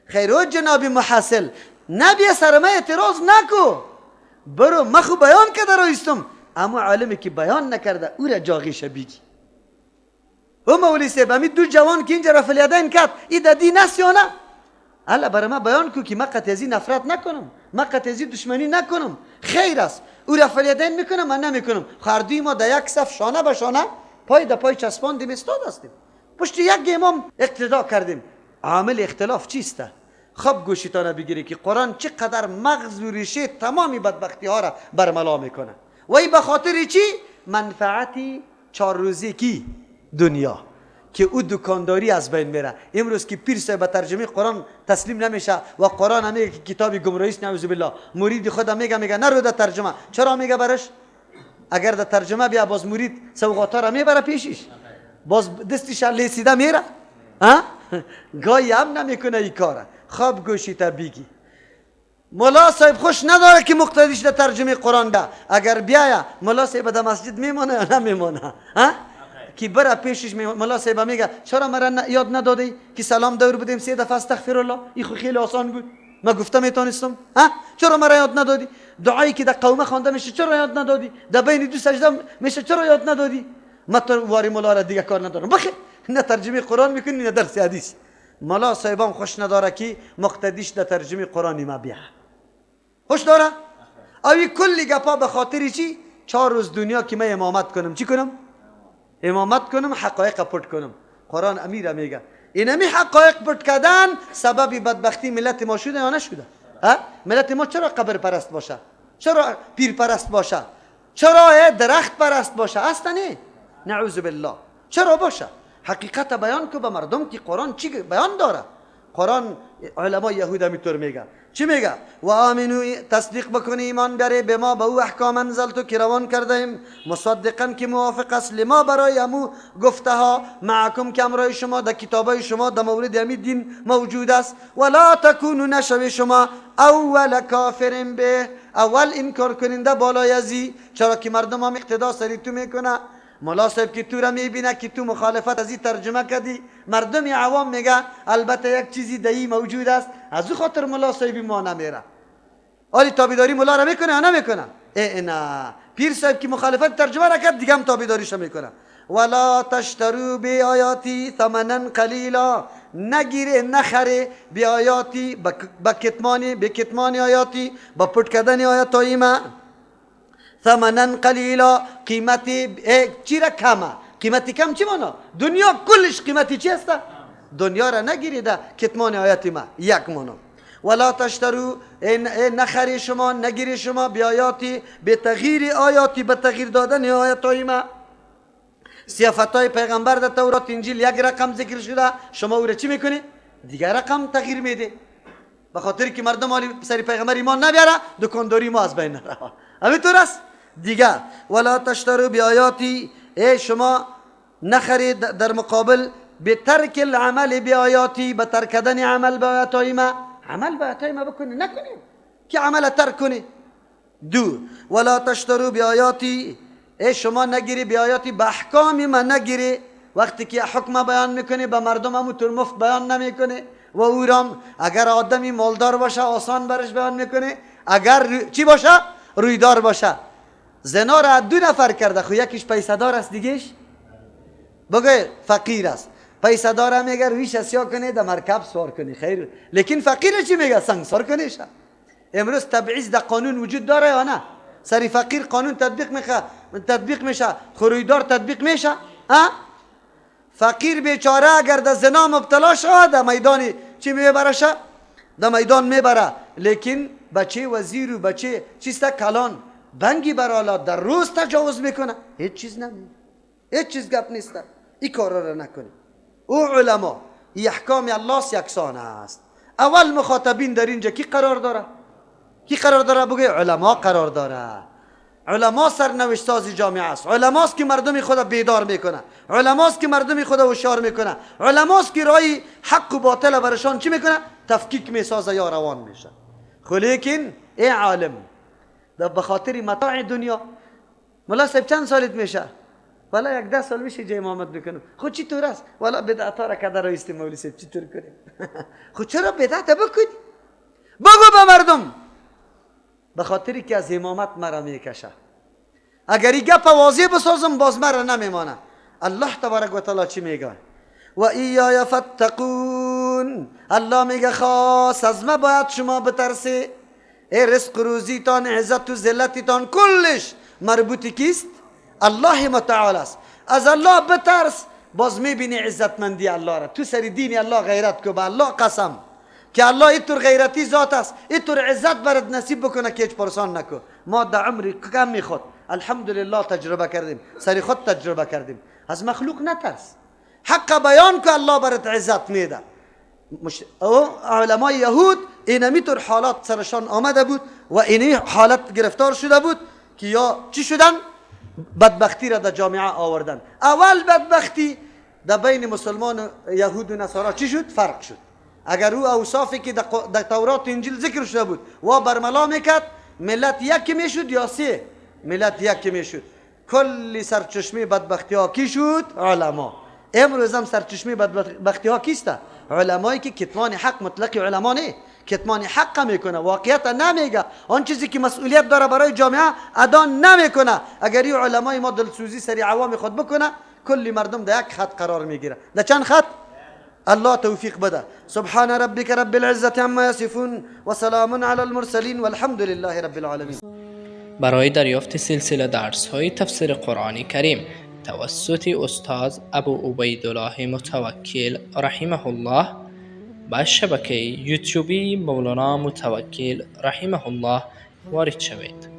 خیر جناب محصل نبی سر ما اعتراض نکو، برو مخو بیان کرده رایستم. اما عالمی که بیان نکرده او را جاغیش بیگی. او مولی صاحب امی دو جوان که اینجا رفع الیدین کرد ای در دین است یا نه؟ الا برای ما بیان کو که ما قطعی نفرت نکنم، ما قطعی دشمنی نکنم، خیر است. او رفع الیدین میکنم من نمیکنم. هر ما در یک صف شانه به شانه پای در پای چسباندیم استاد هستیم، پشت یک امام اقتدا کردیم. عامل اختلاف چیست؟ خب گوشیتانه بگیری که قرآن چقدر مغز و ریشه تمامی بدبختی ها را برملا میکنه. و ای به خاطر چی؟ منفعتی چهار روزی کی؟ دنیا، که او دکانداری از بین میره. امروز که پیر صاحب به ترجمه قرآن تسلیم نمیشه و قرآن هم میگه که کتاب گمراهی است، نعوذ بالله، مرید خود میگه میگه نرو در ترجمه. چرا میگه برش؟ اگر در ترجمه بیا باز مرید سوغاتا را میبره پیشش، باز دستش لیسیده میره، ها گاهی هم نمیکنه این کاره. خواب گوشی تا بیگی مولا صاحب خوش نداره که مقتدیش در ترجمه قرآن ده. اگر بیایا مولا صاحب در مسجد میمانه یا نمیمانه؟ ها که بره پیشش مولا صاحب میگه چرا مرا یاد ندادی که سلام دور بدیم سه دفعه استغفر الله؟ این خو خیلی آسان بود، ما گفته میتونستم. ها چرا مرا یاد ندادی؟ دعایی که در قومه خوانده میشه چرا یاد ندادی؟ در بین دو سجده میشه چرا یاد ندادی؟ ما تو واری مولا را دیگه کار ندارم. بخیر نه ترجمه قرآن میکنی نه درس حدیث. مولا صاحبم خوش نداره که مقتدیش در ترجمه قرآنی ما بیا. خوش داره؟ اوی کلی گپا به خاطر چی؟ چهار روز دنیا که من امامت کنم. چی کنم؟ امامت کنم، حقایق پټ کنم. قرآن امیر میگه اینمی حقایق پټ کردن سبب بدبختی ملت ما شده یا نشده؟ ها؟ ملت ما چرا قبر پرست باشه؟ چرا پیر پرست باشه؟ چرا درخت پرست باشه؟ اصلا نه، نعوذ بالله. چرا باشه؟ حقیقت بیان کو به مردم که قرآن چی بیان داره. قرآن علما یهود میطور میگه. چی میگه؟ و آمنو تصدیق بکنی، ایمان بیاره به ما، به او احکام انزلتو که روان کردیم، مصدقا که موافق است لما برای امو گفته ها، معکم که امرای شما در کتابای شما در مورد امی دین موجود است. ولا تکونو نشوی شما اول کافر به، اول انکار کننده بالای ازی. چرا که مردم هم اقتدا سری تو میکنه. مولا صاحب که تو را میبینه که تو مخالفت از این ترجمه کردی، مردم عوام میگه البته یک چیزی دهی موجود است، از او خاطر مولا صاحب ما نمیره. آلی تابعداری مولا را میکنه یا نمیکنه؟ ای نه، پیر صاحب که مخالفت ترجمه را کرد دیگه هم تابعداریش میکنه. ولا تشترو بیایاتی ثمنا قلیلا، نگیره نخره بیایاتی با کتمانی، به کتمان آیاتی، با پټ کردن آیاتای ما، ثمنا قلیلا، قیمتی چی را کمه؟ قیمتی کم چی مانا؟ دنیا کلش قیمتی چی است؟ دنیا را نگیریده کتمان آیات ما یک مانا. ولا تشترو نخری شما، نگیری شما بیایاتی به تغییر آیاتی، به تغییر دادن آیاتای ما. صفتای پیغمبر در تورات انجیل یک رقم ذکر شده، شما او را چی میکنی؟ دیگر رقم تغییر میده. به خاطر که مردم حالی سر پیغمبر ایمان نبیاره، دکانداری ما از بین نره. همینطور است دیگه. ولا تشترو بیایاتی، ای شما نخرید در مقابل به ترک العمل بیایاتی، به ترک کردن عمل به آیاتای ما. عمل به آیاتای ما بکنی نکنی که عمل ترک کنی. دو، ولا تشترو بیایاتی، ای شما نگیری بیایاتی به احکام ما نگیری. وقتی که حکم بیان میکنی به مردم همونطور مفت بیان نمیکنی، و او رام اگر آدمی مالدار باشه آسان برش بیان میکنه، اگر چی باشه؟ رویدار باشه. زنا را دو نفر کرده، خو یکیش پیسه دار است، دیگهش بگه فقیر است. پیسه داره میگه ریش سیاه کنه در مرکب سوار کنی خیر، لیکن فقیر چی میگه؟ سنگسار کنه. امروز تبعیض در قانون وجود داره یا نه؟ سری فقیر قانون تطبیق میشه، تطبیق میشه، خرویدار تطبیق میشه. ها؟ فقیر بیچاره اگر در زنا مبتلا شود در میدان چی میبرشه؟ در میدان میبره، لیکن بچه وزیر و بچه چیست کلان بنگی برالا در روز تجاوز میکنه، هیچ چیز نمی، هیچ چیز گپ نیست. این کارا را نکنی. او علما ای احکام الله یکسان است. اول مخاطبین در اینجا کی قرار داره؟ کی قرار داره؟ بگه علما قرار داره. علما سرنوشت ساز جامعه است. علماست که مردم خود بیدار میکنه، علماست که مردم خود هوشیار میکنه، علماست که رای حق و باطل برشان چی میکنه؟ تفکیک میسازه یا روان میشه. خو لیکن ای عالم در بخاطر متاع دنیا، ملا صاحب چند سالت میشه؟ والا یک 10 سال میشه جای امامت بکنم. خو چی طور است؟ والا بدعت ها را کده رایستیم مولوی صاحب چی طور کنیم؟ خو چرا بدعت بکنی؟ بگو به مردم، به خاطری که از امامت مرا میکشه. اگر این گپ واضح بسازم باز مرا نمیمانه. الله تبارک و تعالی چی میگه؟ و ایای فاتقون. الله میگه خاص از ما باید شما بترسی. ای رزق روزیتان، عزت و ذلتتان کلش مربوط کیست؟ الله متعال است. از الله بترس، باز میبینی عزتمندی الله را. تو سری دین الله غیرت کو، به الله قسم که الله اینطور غیرتی ذات است، اینطور عزت برات نصیب بکنه که هیچ پرسان نکو. ما در عمر کمی خود الحمدلله تجربه کردیم، سری خود تجربه کردیم. از مخلوق نترس، حق بیان که الله برات عزت میده. علمای یهود اینمی طور حالات سرشان آمده بود و اینمی حالت گرفتار شده بود که یا چی شدن؟ بدبختی را در جامعه آوردن. اول بدبختی در بین مسلمان یهود و نصارا چی شد؟ فرق شد. اگر او اوصافی که در تورات و انجیل ذکر شده بود و برملا میکرد، ملت یک میشد یا سه؟ ملت یک میشد. کلی سرچشمه بدبختی ها کی شد؟ علما. امروز هم سرچشمه بدبختی ها کیست؟ علمایی که کتمان حق مطلق علما نه، کتمان حق میکنه، واقعیت نمیگه، آن چیزی که مسئولیت داره برای جامعه ادا نمیکنه. اگر این علمای ما دلسوزی سری عوام خود بکنه، کلی مردم در یک خط قرار میگیره. در چند خط؟ الله توفیق بده. سبحان ربک رب العزة عما یصفون و سلام علی المرسلین والحمد لله رب العالمین.
برای دریافت سلسله درس های تفسیر قرآن کریم توسط استاد ابو عبیدالله متوکل رحمه الله به شبکه یوتیوبی مولانا متوکل رحمه الله وارد شوید.